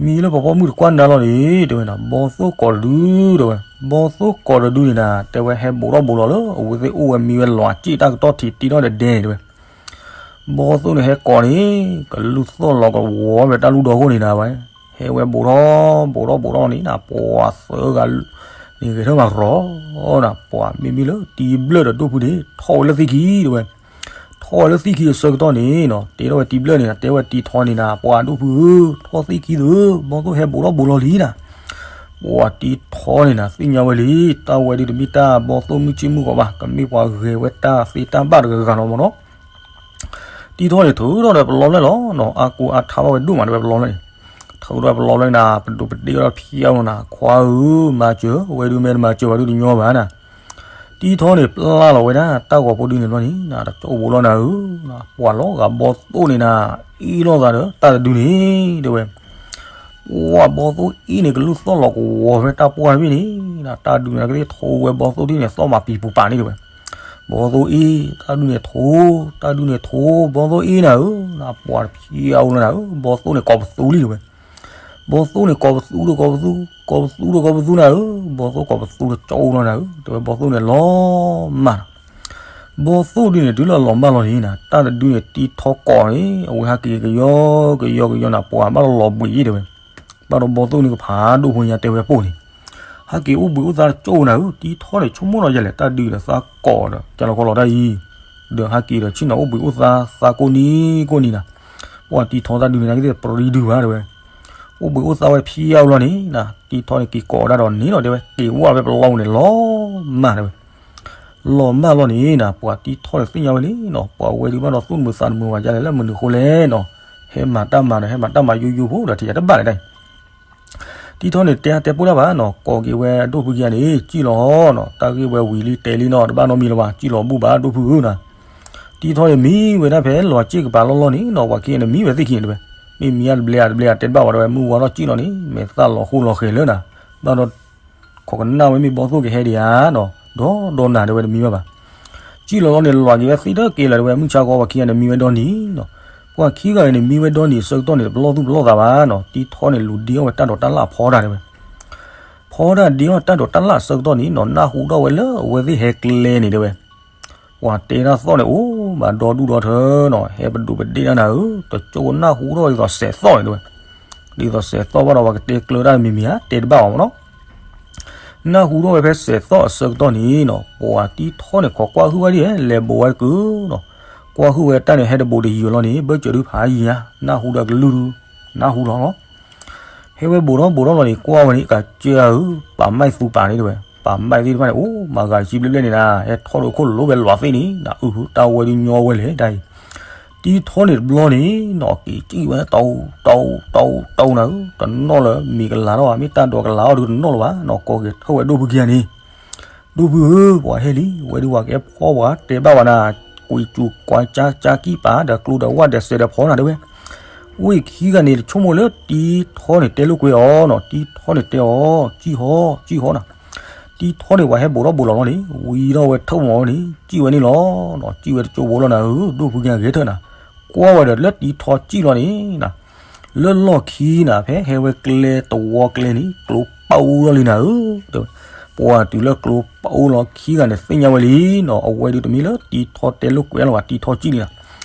မံလၢပှၤပိာ်မုၣ်တကွၢ်နၤလီၤန့ၣ် တဲဝဲန့ၣ် ဘီသိၣ်ကိးတဒုတဲဝဲ ဘီသိၣ်ကိးတဒုန့ၣ်နၤ တဲဝဲဟဲဘူးထီၣ်ဘူးလီၤလၢ အဝဲသ့ၣ်အိၣ်ဝဲမံဝဲလီၤအစ့ၣ်တၢ်ကတီၢ်ထံးတံထီၣ်ဒဲဒဲန့ၣ်တဲဝဲ ဘီသိၣ်န့ၣ်ဟဲကိးန့ၣ် ကလုၢ်သီၣ်လီၤကဝီၤဝဲတၢ်လူၢ်ဒီခိၣ်န့ၣ်နၤဝဲ ဟဲဝဲဘူးထီၣ်ဘူးထီၣ်ဘူးထီၣ်န့ၣ်နၤ ပှၤသၢဂၤန့ၣ်ဂဲၤထၢၣ်မၤရီၤနၤ ပှၤမ့မ့ၢ်လၢတံဘျၢၣ်ဒီးဒိၣ်ဖုန့ၣ် ထီၣ်ဝဲလၢသံၣ်ခံတဲဝဲ ထီၣ်ဝဲလၢသံၣ်ခံအဆၢကတီၢ်န့ၣ်နီၤ တဲထီၣ်ဝဲတံဘျၢၣ်န့ၣ်နၤ တဲဝဲတံထီန့ၣ်နၤ ပှၤဒိၣ်ဖုဧၢ ထီၣ်သံၣ်ခံသုဧၢ ဘီသိၣ်ဟဲဘူးထီၣ်ဘူးလီၤလံနၤ ပှၤတံထီန့ၣ်နၤ သ့ၣ်ညါဝဲလံ တၢ်ဝဲဒုတမ့ၢ်တၢ်ဘီသိၣ်မုၢ်ဆ့ၣ်မုၢ်ဂီၤဘၣ် ကမ့ၢ်ပှၤဂဲၤဝဲတၢ်သ့တၢ်ဘၣ်တဂၤဂၤလီၤမနီၤ တံထီန့ၣ်ထုးထီၣ်ဒီးပလီၢ်လဲၣ်လီၤနီၤ အါကိးအါထါဘၣ်ဝဲဒိၣ်မးတဲဝဲပလီၢ်လဲၣ်န့ၣ် ထုးထီၣ်ပလီၢ်လဲၣ်နၤ ပဒိးပဒ့ဝဲဒၣ်ဖံးအါလီၤနၤ ခွါဧၢ မၤစၢၤ ဝဲဒုမ့ၢ်တမၤစၢၤဘၣ်ဒုတညီဘၣ်နၤ တံထီန့ၣ်ပျၢ်လီၤဝဲဒၣ် တၢ်ဂီၤဖိဒုန့ၣ်ဘျီန့ၣ် တကၠိဘိလီၤနၤဧၢ, ပှၤလီၤဂာ်ဘီသိၣ်န့ၣ်နၤ အ့ၣ်လိာ်သးဒီးတၢ်တဒုန့ၣ် တဲဝဲ, ပှၤဘီသိၣ်အ့ၣ်န့ၣ် ကလုၢ်သီၣ်လီၤကဝီၤဖဲတၢ်ပှၢ်တဘ့ၣ်န့ၣ် တၢ်ဒုန့ၣ်ကသ့ၣ်ထိဝဲဘီသိၣ်ဒ်န့ၣ် သီၣ်မးပံၤပူၤပာ်န့ၣ်တဲဝဲ, ဘီသိၣ်အ့ၣ် တၢ်ဒုန့ၣ်ထိ, တၢ်ဒုန့ၣ်ထိ ဘီသိၣ်အ့ၣ်နၤဧၢ, ပှၤတဖျဲးအအိၣ်လီၤနၤဧၢ, ဘီသိၣ်န့ၣ်ကိးပသူလံတဲဝဲ ဘီသိၣ်န့ၣ်ကိးပသူဒီးကိးပသူ, ကိးပသူဒီးကိးပသူနၤဧၢ, ဘီသိၣ်ကိးပသူတကၠိလီၤနၤဧၢ, တဲဝဲဘီသိၣ်န့ၣ်လီၤမၢ်လီၤ. ဘီသိၣ်ဒုန့ၣ်တုၤလၢအလီၤမၢ်လီၤန့ၣ်နၤ တၢ်တဒုန့ၣ်တံထီကိးန့ၣ် အဝဲဟဲက့ၤကယီကယီကယီနၤ ပှၤဘၣ်လီၤဘှံးယံၤတဲဝဲ, ဘၣ်ဒီးဘီသိၣ်န့ၣ်ကဖးဒိၣ်ဖိညါတဲဝဲပိၢ်န့ၣ် ဟဲက့ၤအိၣ်ဘှံးအိၣ်သါတကၠိနၤဧၢ, တံထီန့ၣ်ဆိကမိၣ်လီၤယဲလဲၣ် တၢ်ဒုဒီးသးကိးဒီး ကလီၤခီလီၤတၢ်အံၤ, ဒီးဟဲက့ၤဒီးဆ့ၣ်နီၤအိၣ်ဘှံးအိၣ်သါသးကိးနံၤကိးနံၤနၤ, ပှၤတံထီတၢ်ဒုန့ၣ် နကသ့ၣ်ပရံဒုဘၣ်တဲဝဲ, အိၣ်ဘှံးအိၣ်သါဝဲဖျဲးအအိၣ်လီၤန့ၣ်နၤ တံထီန့ၣ်က့ၤကိးဒၣ်ဒီးန့ၣ်လီၤတဲဝဲ က့ၤဝဲဖဲပလီၢ်ပူၤန့ၣ် လီၤမၢ်တဲဝဲ လီၤမၢ်လီၤန့ၣ်နၤ ပှၤတံထီန့ၣ်သ့ၣ်ညါဝဲလံနီၤ, ပှၤဝဲဒုးဘၣ်ဒီးသူၣ်တမုာ်သးတမုာ်ဝဲဒ်လဲၣ်လၢမနုၤအဃိလဲၣ်နီၤ, ဟဲမၤတၢ်မၤဒီး ဟဲမၤတၢ်မၤယိယိဖိဒီး ထံၣ်ယၤတဘၣ်လၢၤတၢ်အံၤ, တံထီန့ၣ်တဲအါတဲပိၢ်တၢ်ဘၣ်နီၤ, ကိးက့ၤဝဲဒိၣ်ဖုခံဂၤန့ၣ် စံၣ်လီၤနီၤ, တၢ်ဂ့ၢ်ဝဲဝံၤလံတဲလံနီၤ, တဘၣ်နီတမံၤလၢၤဘၣ်, စံၣ်လီၤဘူၣ်ဘၣ်ဒိၣ်ဖုဧၢနၤ, တံထီန့ၣ်မံဝဲဒၣ်ဖဲလီၤစ့ၣ်ကပၤလီၢ်လီၢ်န့ၣ်နီၤ, ပှၤခံဂၤန့ၣ်မံဝဲသ့ၣ်ခံန့ၣ်တဲဝဲ, မ့ၢ်မံအါတဘျဲအါတဘျဲအါတဲတဘၣ်ဝဲဒၣ်ဝဲ မုၢ်ဝါထီၣ်စံၣ်လီၤန့ၣ် မဲာ်သၣ်လီၤဃိလီၤဃဲၤလၢနၤ, ဘၣ်ဒီး ခိးကနၣ်ဝဲမ့ၢ်ဘီသိၣ်ကဟဲဒံးဧါနီၤ, ဒီဒီနၤတဲဝဲတမံဘၣ်ဘၣ် စံၣ်လီၤလီၤန့ၣ် လီၤက့ၤဝဲသ့ၣ်တက့ၢ်လၢၤတဲဝဲ မုၢ်ဆါခီပှၤခံဂၤန့ၣ်မံဝဲဒီနံၤနီၤ, ပှၤခံဂၤအံၤန့ၣ် မံဝဲဒီနံၤအဆၢကတီၢ်န့ၣ် တပလီၢ်သူၣ်ပလီၢ်သးဘၣ်နီၤ, တံထီန့ၣ်လူၤဒ့အီၣ်ဝဲတၢ်ဒိးတၢ်လၣ်ဖီတၢ်တဲဝဲ, ဖီတၢ်ဒ့အီၣ်တၢ်ဒိးတၢ်လၣ်အဆၢကတီၢ်န့ၣ်နီၤ နၢ်ဟူထီၣ်ဝဲလၢအဝဲသ့ၣ်ဟဲကျဲန့ၣ်တဲဝဲ ပှၤတဲတၢ်သီၣ်န့ၣ် အိၣ်ဘၣ်ဒီဒူၣ်ဒီထၢနီၤ, ဟဲပဒိးပဒ့ၣ်တၢ်နၤဧၢ, တကၠိနၢ်ဟူထီၣ်ဝဲဒ်သိးစဲးသီၣ်န့ၣ်တဲဝဲ, ဒ်သိးစဲးသီၣ်ဘၣ်ဒီး ပှၤကတဲကျၢၤတၢ်မံၤမံၤဧါ တဲတဘၣ်ဘၣ်မ့ၢ်နီၤ နၢ်ဟူထီၣ်ဝဲဖဲစဲးသီၣ်အဆၢကတီၢ်န့ၣ်နီၤ ပှၤတံထီန့ၣ် ခိးကွၢ်ဟုၣ်ဝဲဒ်လဲၣ် လဲၤဘိးဝဲတကုာ်နီၤ, ကွၢ်ဟုၣ်ဝဲတၢ်န့ၣ် ဟဲတဘိးတယံာ်လီၤန့ၣ် ဘၢၣ်စၢၤဒုဖးယံၤညါ နၢ်ဟူဒီးကလုၢ်ဒု နၢ်ဟူလီၤလီၤ, ဟဲဝဲဘိးထီၣ်ဘိးထီၣ်လီၤန့ၣ် ကွၢ်ဝဲန့ၣ် ကစၢ်ဧၢ, ပာ်မၢ်သူပာ်န့ၣ်တဲဝဲ, ပာ်မၢ်သ့ၣ်တဖၣ်န့ၣ် အိၣ်မၤဂၤတဆံဘျဲၣ်ဘျဲၣ်န့ၣ်နၤ, ဟဲထီၣ်ဒီးခိၣ်လိၤဝဲလီၤသ့ၣ်န့ၣ်နၤ, အုး တၢ်ဝဲဒုးညီဝဲလဲၣ်တၢ်အံၤ တံထီန့ၣ်တဘျီန့ၣ်နီၤ က့ၤစံၣ်ဝဲ တီတီတီတီနၤဧၢ, တနီၣ်လၢမ့ၤကလၤထီၣ်ဘၣ် မ့ၢ်တၢ်ဒိးကလၤအီၣ်ဒုးတနီၣ်လၢၤဘၣ်နီၤ, ကိးက့ၤထၢၣ်ဝဲဒိၣ်ဖုခံဂၤန့ၣ်, ဒိၣ်ဖုဧၢ, ပှၤဟဲလံ, ဝဲဒုးပှၤကဲဖှီၣ်ပှၤတဲဘၣ်ဝဲနၤ, ကွံာ်စူၤကွၢ်ကၠါကၠါကံၣ်ပာ်ဒီးကျိဒီးဝၣ်ဒီးစဲးဒီးဖီနၤတဲဝဲ, ဝ့ၢ်ခံဂၤန့ၣ် တဆိကမိၣ်လၢတံထီန့ၣ်တဲလိာ်ကွဲအီၤနီၤ, တံထီန့ၣ်တဲအီၤ စံၣ်ဟီ စံၣ်ဟီနၤ တံထီန့ၣ် ပှၤဟဲဘိးထီၣ်ဘိးလီၤလီၤန့ၣ် ဝံထီၣ်ဝဲထၢၣ်မီၤန့ၣ် စံၣ်ဝဲန့ၣ်လီၤနီၤ, စံၣ်ဝဲတကၠိဘိလီၤနၤဧၢ, ဒိၣ်ဖုခံဂၤဂဲၤထၢၣ်နၤ, ကွၢ်ဝဲဒီးလၢတံထီစံၣ်လီၤန့ၣ်နၤ, လၢလီၢ်ခံနၤ ဖဲဟဲဝဲကျဲတဝီကျဲန့ၣ် ကျိပာ်အိၣ်လီၤလံနၤဧၢ, တဲဝဲ, ပှၤတုၤလၢကျိပာ်အိၣ်လီၢ်ခံဂၤန့ၣ် သ့ၣ်ညါဝဲလံနီၤ, အဝဲဒုးတမ့ၢ်လၢတံထီတဲလိာ်ကွဲလၢၤဘၣ်, တံထီစံၣ်လံနၤ,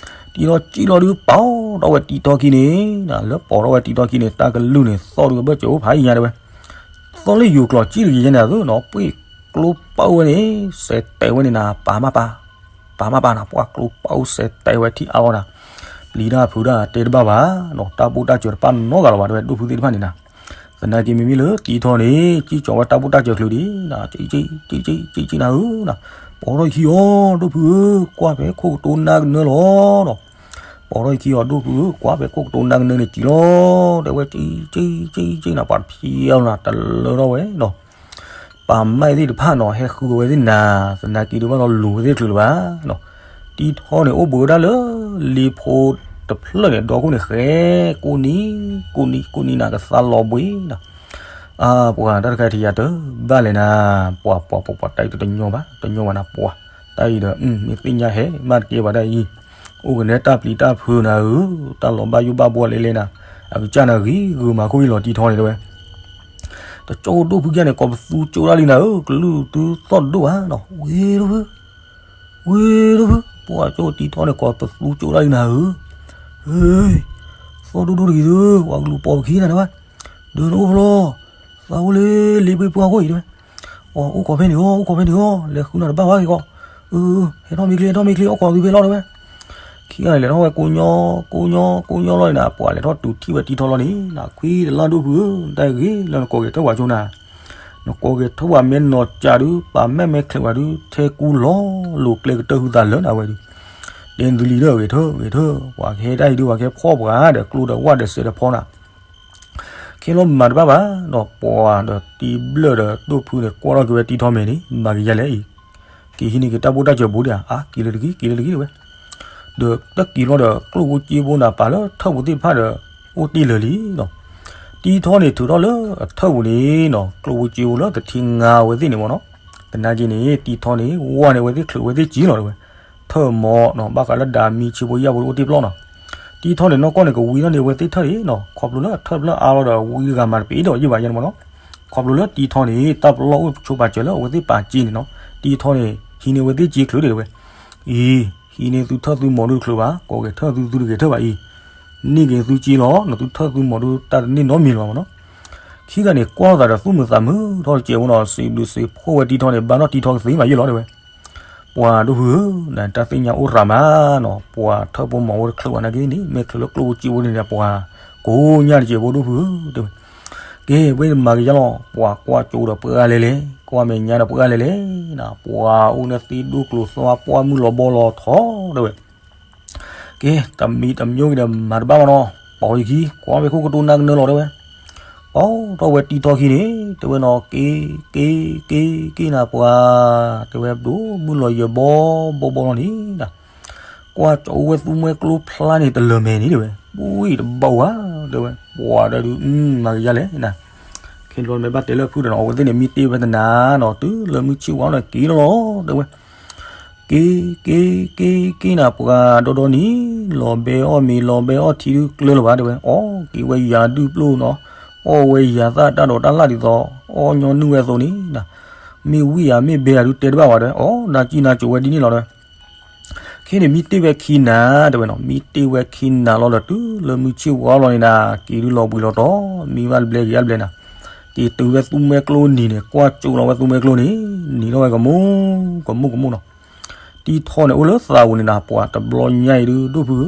တံထီစံၣ်လီၤဒုး ပိာ်ထီၣ်ဝဲတံထီခံန့ၣ်နၤ, လၢပိာ်ထီၣ်ဝဲတံထီခံန့ၣ် တၢ်ကလုၢ်န့ၣ် သီၣ်ဒုးဘၢၣ်စၢၤအိၣ်ဖးယံၤညါတဲဝဲ သီၣ်လၢယိၤကျိာ်စံၣ်လံယဲန့ၣ်အသိးနီၤ, ပှ့ၢ်ကျိပာ်အိၣ်ဝဲန့ၣ် စဲးတဲာ်ဝဲန့ၣ်နၤ, ပာ်မးပာ်, ပာ်မးပာ်နၤ, ပှၤကျိပာ်အိၣ်စဲးတဲာ်ဝဲထံၣ်အါလီၤနၤ, ပျံၤတၢ်ဖုးတၢ်တဲတဘၣ်ဘၣ်နီၤ, တၢ်ဘူၣ်တၢ်စၢၤတပာ်နီတဂၤလၢၤဘၣ် တဲဝဲဒိၣ်ဖုသ့ၣ်တဖၣ်န့ၣ်နၤ, သနာ်က့မ့မ့ၢ်လၢတံထီန့ၣ် စံၣ်ကၠီၤဝဲတၢ်ဘူၣ်တၢ်စၢၤချုးဒံးနၤ, စံၣ်စံၣ်စံၣ်စံၣ်နၤဧၢနၤ, ပိာ်ထီၣ်ယခံအီၤ ဒိၣ်ဖုဧၢ, ကွၢ်ဖဲခိၣ်ကတိၤနါကနၢလီၤနီၤ ပိာ်ထီၣ်ယခံအီၤ ဒိၣ်ဖုဧၢ, ကွၢ်ဖဲခိၣ်ကတိၤနါကနၢန့ၣ်စံၣ်လီၤ, တဲဝဲစံၣ်စံၣ်စံၣ်နၤ, ပှၤတဖံးအီၤနၤ တလၢထီၣ်ဝဲနီၤ, ပာ်မၢ်သ့ၣ်တဖၣ်နီၤ ဟဲဃုအဝဲသ့ၣ်နၤ, သနာ်က့ဒုးဘၣ်ဒီးလူၤဝဲသ့ၣ်ချုးလၢၤဘၣ်နီၤ, တံထီန့ၣ် အိၣ်ဘှံးဝဲဒၣ်လၢ လ့ဖိတဖျၢၣ်န့ၣ် ဒီခိၣ်န့ၣ်ဃဲ, ကိးနံၤ, ကိးနံၤ ကိးနံၤနၤ ကသါလီၤဘှံးနၤ, အါ ပှၤတၢ်တခါထံၣ်ယၤတဘၣ်လဲၣ်နၤ, ပှၤ ပှၤ ပှၤ ပှၤ တၢ်အံၤတညီဘၣ်, တညီဘၣ်နၤ ပှၤ, တၢ်အံၤဒီး မ့ၢ်သ့ၣ်ညါဟဲ မ့ၢ်တကဲပှၤတၢ်အံၤ, အိၣ်ကနဲတၢ်ပျံၤတၢ်ဖုးနၤဧၢ, တၢ်လီၤဘၣ်ယိၣ်ဘၣ်ဘှီလဲလဲနၤ, အကစၢ်နၤဂ့ၤဂုာ်မၤခိၣ်အံၤလီၤတံထီန့ၣ်တဲဝဲ, တကၠိဒိၣ်ဖုကၠၢန့ၣ် ကိးပသူကၠိဒၣ်လံနၤဧၢ, ကလုၢ်သုသီၣ်တဒိၣ်ဘၣ်နီၤ, ဝ့ၢ်ဒိၣ်ဖု ဝ့ၢ်ဒိၣ်ဖု, ပှၤကၠိတံထီန့ၣ် ကိးပသူကၠိဒၣ်လံနၤဧၢ, သီၣ်ဒိၣ်ဒိၣ်တဂ့ၤသု, ပှၤကလူၤပိာ်ပခံနၤတဲဝဲ, ဒုးနအိၣ်ဖျီ, သးအိၣ်လၢလ့ပှ့ၤပှၢ်ခိၣ်အံၤတဲဝဲ, အိၣ်ခိးဖဲန့ၣ်အီၤ အိၣ်ခိးဖဲန့ၣ်အီၤ, လဲၤဃုနၤတဘၣ်ဘၣ်က့ၤကီး, ဟဲထီၣ်မ့ၢ်ချ့ ဟဲထီၣ်မ့ၢ်ချ့ အိၣ်ခိးသုဖဲလီၤတဲဝဲ, ခံဂၤန့ၣ် လဲၤထီၣ်ဝဲကိးညီ ကိးညီ ကိးညီလီၤန့ၣ် ပှၤလဲၤထီၣ်တုၤထံၣ်ဝဲတံထီလီၤန့ၣ် နခွံတလၢ်ဒိၣ်ဖုဧၢ, တၢ်ဂ့ၤလၢနကိးက့ၤထၢၣ်ပှၤကၠိနၤ, နကိးက့ၤထၢၣ်ပှၤမ့ၢ်နီၤကးဒုး ပာ်မဲာ်မဲာ်ချံးပှၤဒုး ထဲကူလီၤလိၤကျဲကတၢၢ်ဟုသးလၢနၤဝဲဒုး, တဲနသုလံၤလၢဂ့ၤထၢၣ်ဂ့ၤထၢၣ်, ပှၤကဟဲတၢ်အံၤဒုး ပှၤကဟဲဖှီၣ်ပှၤဒီးကျိဒီးဝၣ်ဒီးစဲးဒီးဖီနၤ ခဲလီၤမၤတဘၣ်ဘၣ်ဒီး ပှၤဒီးတံဘျၢၣ်ဒီးဒိၣ်ဖုန့ၣ် ကွၢ်ထီၣ်က့ၤဝဲတံထီမဲာ်န့ၣ် မၤက့ၤယၤလဲၣ်အံၤ, က့ၤဟံးန့ၢ်က့ၤတၢ်ဘိၣ်တၢ်စၢၤဘိဒံးဧါ, အါ က့ၤလၢတဂ့ၤ က့ၤလၢတဂ့ၤ တဲဝဲ. ဒီးတၢ်က့ၤဘျီဒီး ကျိၣ်ဖိစ့ဖိန့ၣ် ပာ်လၢထၢၣ်ဖိသ့ၣ်တဖၣ်ဒီး အိၣ်တ့ၢ်လၢာ်လံနီၤ. တံထီန့ၣ်ထုးထီၣ်လၢအထၢၣ်ပူၤန့ၣ်နီၤ, ကျိၣ်ဖိစ့ဖိလၢတထံၣ်ငါဝဲသ့ၣ်န့ၣ်မ့ၢ်နီၤ, သနာ်က့န့ၣ် တံထီန့ၣ် ဝၢ်န့ၢ်ဝဲသ့ၣ်ချုးဝဲသ့ၣ်စ့လီၤတဲဝဲ. ထၢၣ်မီၤနီၤ ဘၣ်ဃးလၢဒၣ်မံဆ့ဖိယၢ်ဖိအိၣ်တ့ၢ်ပျီနီၤ. တံထီန့ၣ်နီၢ်ကီၢ်န့ၣ် ကဝံထီၣ်န့ၢ်ဝဲသ့ၣ်ထၢၣ်န့ၣ်နီၤ, ခီဖျိလၢအထၢၣ်ဖျၢၣ်အါလီၤဒီး ဝံတဂၤမၤတပ့ၤဒီးယံၢ်ဘၣ်ယဲန့ၣ်မ့ၢ်နီၤ. ခီဖျိလၢတံထီန့ၣ် တၢ်ပလီၢ်အိၣ်ဆိးပာ်စၢၤလၢအဝဲသ့ၣ်ပာ်စ့န့ၣ်နီၤ, တံထီန့ၣ် ဟံးန့ၢ်ဝဲသ့ၣ်စ့ချုးဒံးတဲဝဲ. အံၤ ဟံးန့ၢ်သုထၢၣ်သုမီၤဒုတချုးဘၣ်, ကိးက့ၤထၢၣ်သု သုတဂဲၤထၢၣ်ဘၣ်အံၤ, န့ၢ်က့ၤသုစ့လီၤနီၤ, သုထၢၣ်သုမီၤဒုတၢ်တန့ၢ်နီတမံၤလၢၤဘၣ်မ့ၢ်နီၤ. ခံဂၤန့ၣ် ကွၢ်သးဒီးသူၣ်မုာ်သးမုာ်ထီၣ်တစဲးဖိနီၤ, စံးဘျုးစံးဖှိၣ်ဝဲတံထီန့ၣ် ဘၣ်ထီၣ်တံထီကသ့မးယဲၢ်လီၤတဲဝဲ. ပှၤဒိၣ်ဖုဧၢ, နတၢ်သ့ၣ်ညါအိၣ်ရၤမးနီၤ, ပှၤထၢၣ်ဖိမီၤဖိတချုးဘၣ်နာ်က့န့ၣ် မ့ၢ်ချုးလၢကျိၣ်ဖိစ့ဖိန့ၣ်ဒီး ပှၤကိးညါတစဲးဖိဒိၣ်ဖုဧၢ တဲဝဲ. ကဲ ဝဲမၤက့ၤယါလီၤ, ပှၤကွၢ်ကၠိဒီးပှၢ်လဲၤလဲၤ, ကွၢ်မဲာ်ညါဒီးပှၢ်လဲၤလဲၤနီၤ, ပှၤအိၣ်န့ၣ်သ့ဒိၣ်ကျိၤသွါ ပှၢ်မုၢ်လီၤဘီလီၤထီတဲဝဲ. ကဲ တမံၤတမံၤက့ၤဒီးမၤတဘၣ်ဘၣ်နီၤ, ပိာ်ယခံ ကွၢ်ဝဲခိၣ်ကတိၤနၢ်ကနၢလီၤတဲဝဲ. ပိာ်ထီၣ်ဝဲတံထီခံန့ၣ် တဲဝဲနီၤ, က့ၤ က့ၤ က့ၤ က့ၤနၤပှၤ, တဲဝဲ ဒိၣ်မုၢ်လီၤယၢၤဘီဘီဘီလီၤန့ၣ်ဒီး ကွၢ်ကၠီဝဲသူမှဲကျိဖျါန့ၣ်တလၢာ်မဲာ်န့ၣ်တဲဝဲ, ပူၤအံၤတဘၣ်ဝဲ တဲဝဲ, ပှၤဒီးဒုး မၤက့ၤယါလဲၣ်နၤ, ခဲဘျီမ့ၢ်ဘၣ်တဲလၢဖုဒီးနီၤ အဝဲသ့ၣ်န့ၣ်မံတ့ၢ်ဝဲတနၤနီၤ, တုၤလၢမုၢ်ဆ့ၣ်ဝါလီၤန့ၣ်က့ၤလီၤလီၤ တဲဝဲ. က့ၤ က့ၤ က့ၤ က့ၤနၤပှၤဒီဒီနံၤ, လီၤဘဲအီၣ်မ့ၤ လီၤဘဲအီၣ်ထံဒုကျၢၤလၢၤဘၣ် တဲဝဲ, အီၣ်က့ၤဝဲယၤဒုၣ်ပျိၢ်နီၤ, အီၣ်ဝဲယၤသၣ်တၢ်ဒိးတၢ်လၣ်ဒ်သိး အီၣ်ညီနုၢ်ဝဲအသိးန့ၣ်, မ့ၢ်ဝံၣ်ဧါမ့ၢ်ဘဲဧါဒုတဲတဘၣ်ဝဲ တဲဝဲ, အီၣ်နၤကံနၤကိၤဝဲဒ်န့ၣ်လီၤ တဲဝဲ. ခဲန့ၣ်မံတ့ၢ်ဝဲခံနၤ တဲဝဲနီၤ, မံတ့ၢ်ဝဲခံနၤလီၤဒီးတုၤလၢမုၢ်ဆ့ၣ်ဝါလီၤန့ၣ်နၤ, က့ၤဒုလီၤဘှံးလီၤတီၤ, မံဘၣ်တဘျဲက့ၤဘျဲနၤ, က့ၤတုၤဝဲသူမှဲကျိနံၤန့ၣ် ကွၢ်ကၠိလီၤဝဲသူမှဲကျိန့ၣ်, နံၤထီၣ်ဝဲကမူ ကမူ ကမူနီၤ. တံထီန့ၣ်အိၣ်လၢသးပူၤန့ၣ်နၤ ပှၤတဘျီညါအံၤဒုး ဒိၣ်ဖုဧၢ,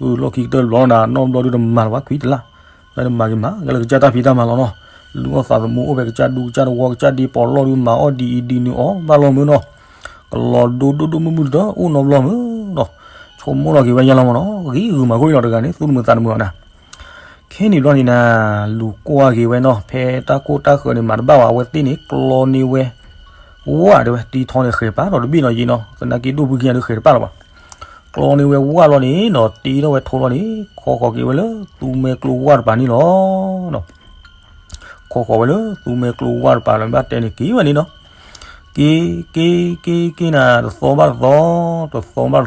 လီၢ်ခံကတၢၢ်တဘျီနၤ နီတဘျီဒုးတမၤလၢၤဘၣ်ခွံတလၢ်, လၢနမၤက့ၤမၤ ကဲလၢကစၢ်တၢ်ဖံးတၢ်မၤလီၤနီၤ, လူၤအီၣ်သးသမူအိၣ်ဖဲကစၢ်ဒူကစၢ်တဝီ ကစၢ်ဒ့ပီးလီၢ်ဒုး မၤအီၣ်ဒ်အံၤဒ်နုၤအီၣ်ဘၣ်လီၤမုၢ်နီၤ, ကလီၤဒိဒိၣ်ဒိၣ်မုၢ်မုၢ်တဒၢ အိၣ်နီတဘျီမုၢ်နီၤ, ဆိကမိၣ်လီၤက့ၤဝဲညါလီၤမ့ၢ်နီၤ, ဂံၢ်ဂုာ်မၤခိၣ်အံၤလီၤတဂၤန့ၣ် သူၣ်တမုာ်သးတမုာ်အီၤနၤ. ခဲန့ၣ်ဘျီန့ၣ်နၤ လူၤကွၢ်က့ၤဝဲနီၤ ဖဲတၢ်ခိၣ်တၢ်ဃၢၤန့ၣ် မၤတဘၣ်ဝဲ အဝဲသ့ၣ်န့ၣ် ကျီန့ၢ်ဝဲ ဝၣ်တဲဝဲ တံထီန့ၣ်ဃဲၤပာ်ဒီးတဘ့ၣ်နီၤယံၤနီၤ သနာ်က့ဒိၣ်ဖုခံဂၤဒုးဃဲၤတပာ်လၢၤဘၣ်, ကျီန့ၢ်ဝဲဝၣ်လီၤန့ၣ်နီၤ တ့ထီၣ်ဝဲထိလီၤန့ၣ် ခီဃီၤက့ၤဝဲလၢသူမှဲကျိဝၣ်တပၤန့ၣ်လီၤ. ခီဃီၤဝဲလၢသူမှဲကျိဝၣ်တပၤလၢဘၣ်တဲန့ၣ်က့ၤဝဲန့ၣ်နီၤ, က့ၤ က့ၤ က့ၤ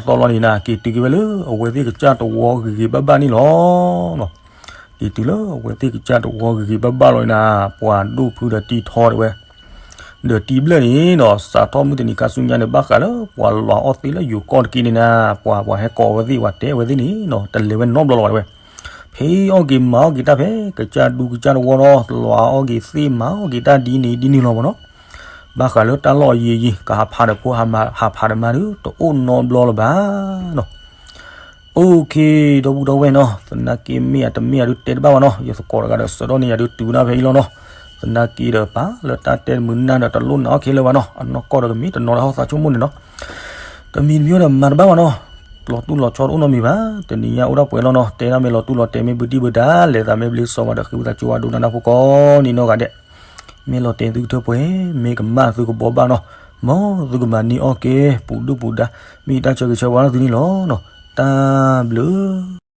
က့ၤနၤ တသီဘၣ်တသီ, တသီဘၣ်တသီလီၤန့ၣ်နၤ က့ၤတုၤက့ၤဝဲလၢအဝဲသ့ၣ်ကစၢ်တဝီဂ့ၤဂ့ၤဘၣ်ဘၣ်န့ၣ်လီၤ. က့ၤတုၤလၢအဝဲသ့ၣ်ကစၢ်တဝီဂ့ၤဂ့ၤဘၣ်ဘၣ်လီၤန့ၣ်နၤ ပှၤဒိၣ်ဖုဒီးတံထီတဲဝဲ ဒီးတံဘျဲၣ်န့ၣ်နီၤ စးထီၣ်မုၢ်တနံၤခါဆူညါန့ၣ် ဘၣ်ဃးလၢပှၤလီၤအီၣ်သ့လၢယိၤကီၢ်တက့ၢ်န့ၣ်နၤ ပှၤ ပှၤဟဲကိးဝဲသ့ၣ် ပှၤတဲဝဲသ့ၣ်န့ၣ်နီၤ တလဲၤဝဲနီတဘျီလၢၤဘၣ်တဲဝဲ, ဖဲအီၣ်က့ၤမၤအီၣ်က့ၤတၢ်ဖဲ ကစၢ်ဒူကစၢ်တဝီနီၤ လီၤအီၣ်က့ၤသ့ၣ်မၤအီၣ်က့ၤတၢ်ဒ်န့ၣ်ဒ်န့ၣ်လီၤမ့ၢ်နီၤ, ဘၣ်ဃးလၢတၢ်လီၢ်အယံၤယံၤ ကဟးဖးဒီးဖိ ဟးဖးဒီးမါဒုး တအိၣ်နီတဘျီလၢၤဘၣ်နီၤ. အိၣ်ခ့ ဒီပုၢ်ဒီဝဲၢ်နီၤ သနာ်က့မ့ၢ်ဧါတမ့ၢ်ဧါဒုးတဲတဘၣ်ဘၣ်နီၤ ယသကိးတဂၤဒီးစၢၤထီၣ်န့ၢ်ယၤဒုးတုၤနၢ်ဖဲအံၤလီၤနီၤ, သနာ်က့ဒီးပာ်လၢတၢ်တဲတမုာ်နၢ်ဒီးတလိၣ်နၤအီၣ်ခဲလၢာ်ဘၣ်နီၤ အနီၢ်ကီၢ်ဒီးကမ့ၢ်တနီၤတၢ်ဟီၣ်သးဆိကမိၣ်န့ၣ်နီၤ, တမံၤတမံၤဒီးမၤတဘၣ်ဘၣ်နီၤ, လီၤတူၢ်လီၤဆီတအိၣ်နီတမံၤဘၣ်, တနံၤညါအိၣ်ဒၣ်ပှဲၤလီၤနီၤ, တဲဒၣ်မ့ၢ်လီၤတူၢ်လီၤတဲာ်မ့ၢ်ဘုဒံၣ်ဘုဒါ လဲၤသးမ့ၢ်ဘျ့စီၤပၤဒီးဃ့ဝံသးစူၤဝဲဒိကနၣ်တၢ်ဖိကိးနံၤနီၢ်ဂၤဒဲး, မ့ၢ်လီၤတဲာ်သုကထၢပှဲၤ မ့ၢ်ကမၣ်သုကဘှီဘၣ်နီၤ, မ်သုကမၤန့ၢ်အီၣ်ကဲ ပူၤဒုၣ်ပူၤဒါ မ့ၢ်တၢ်ဆၢဂ့ၤဆၢဝါလၢသုန့ၣ်လီၤနီၤ, တၢ်ဘျုး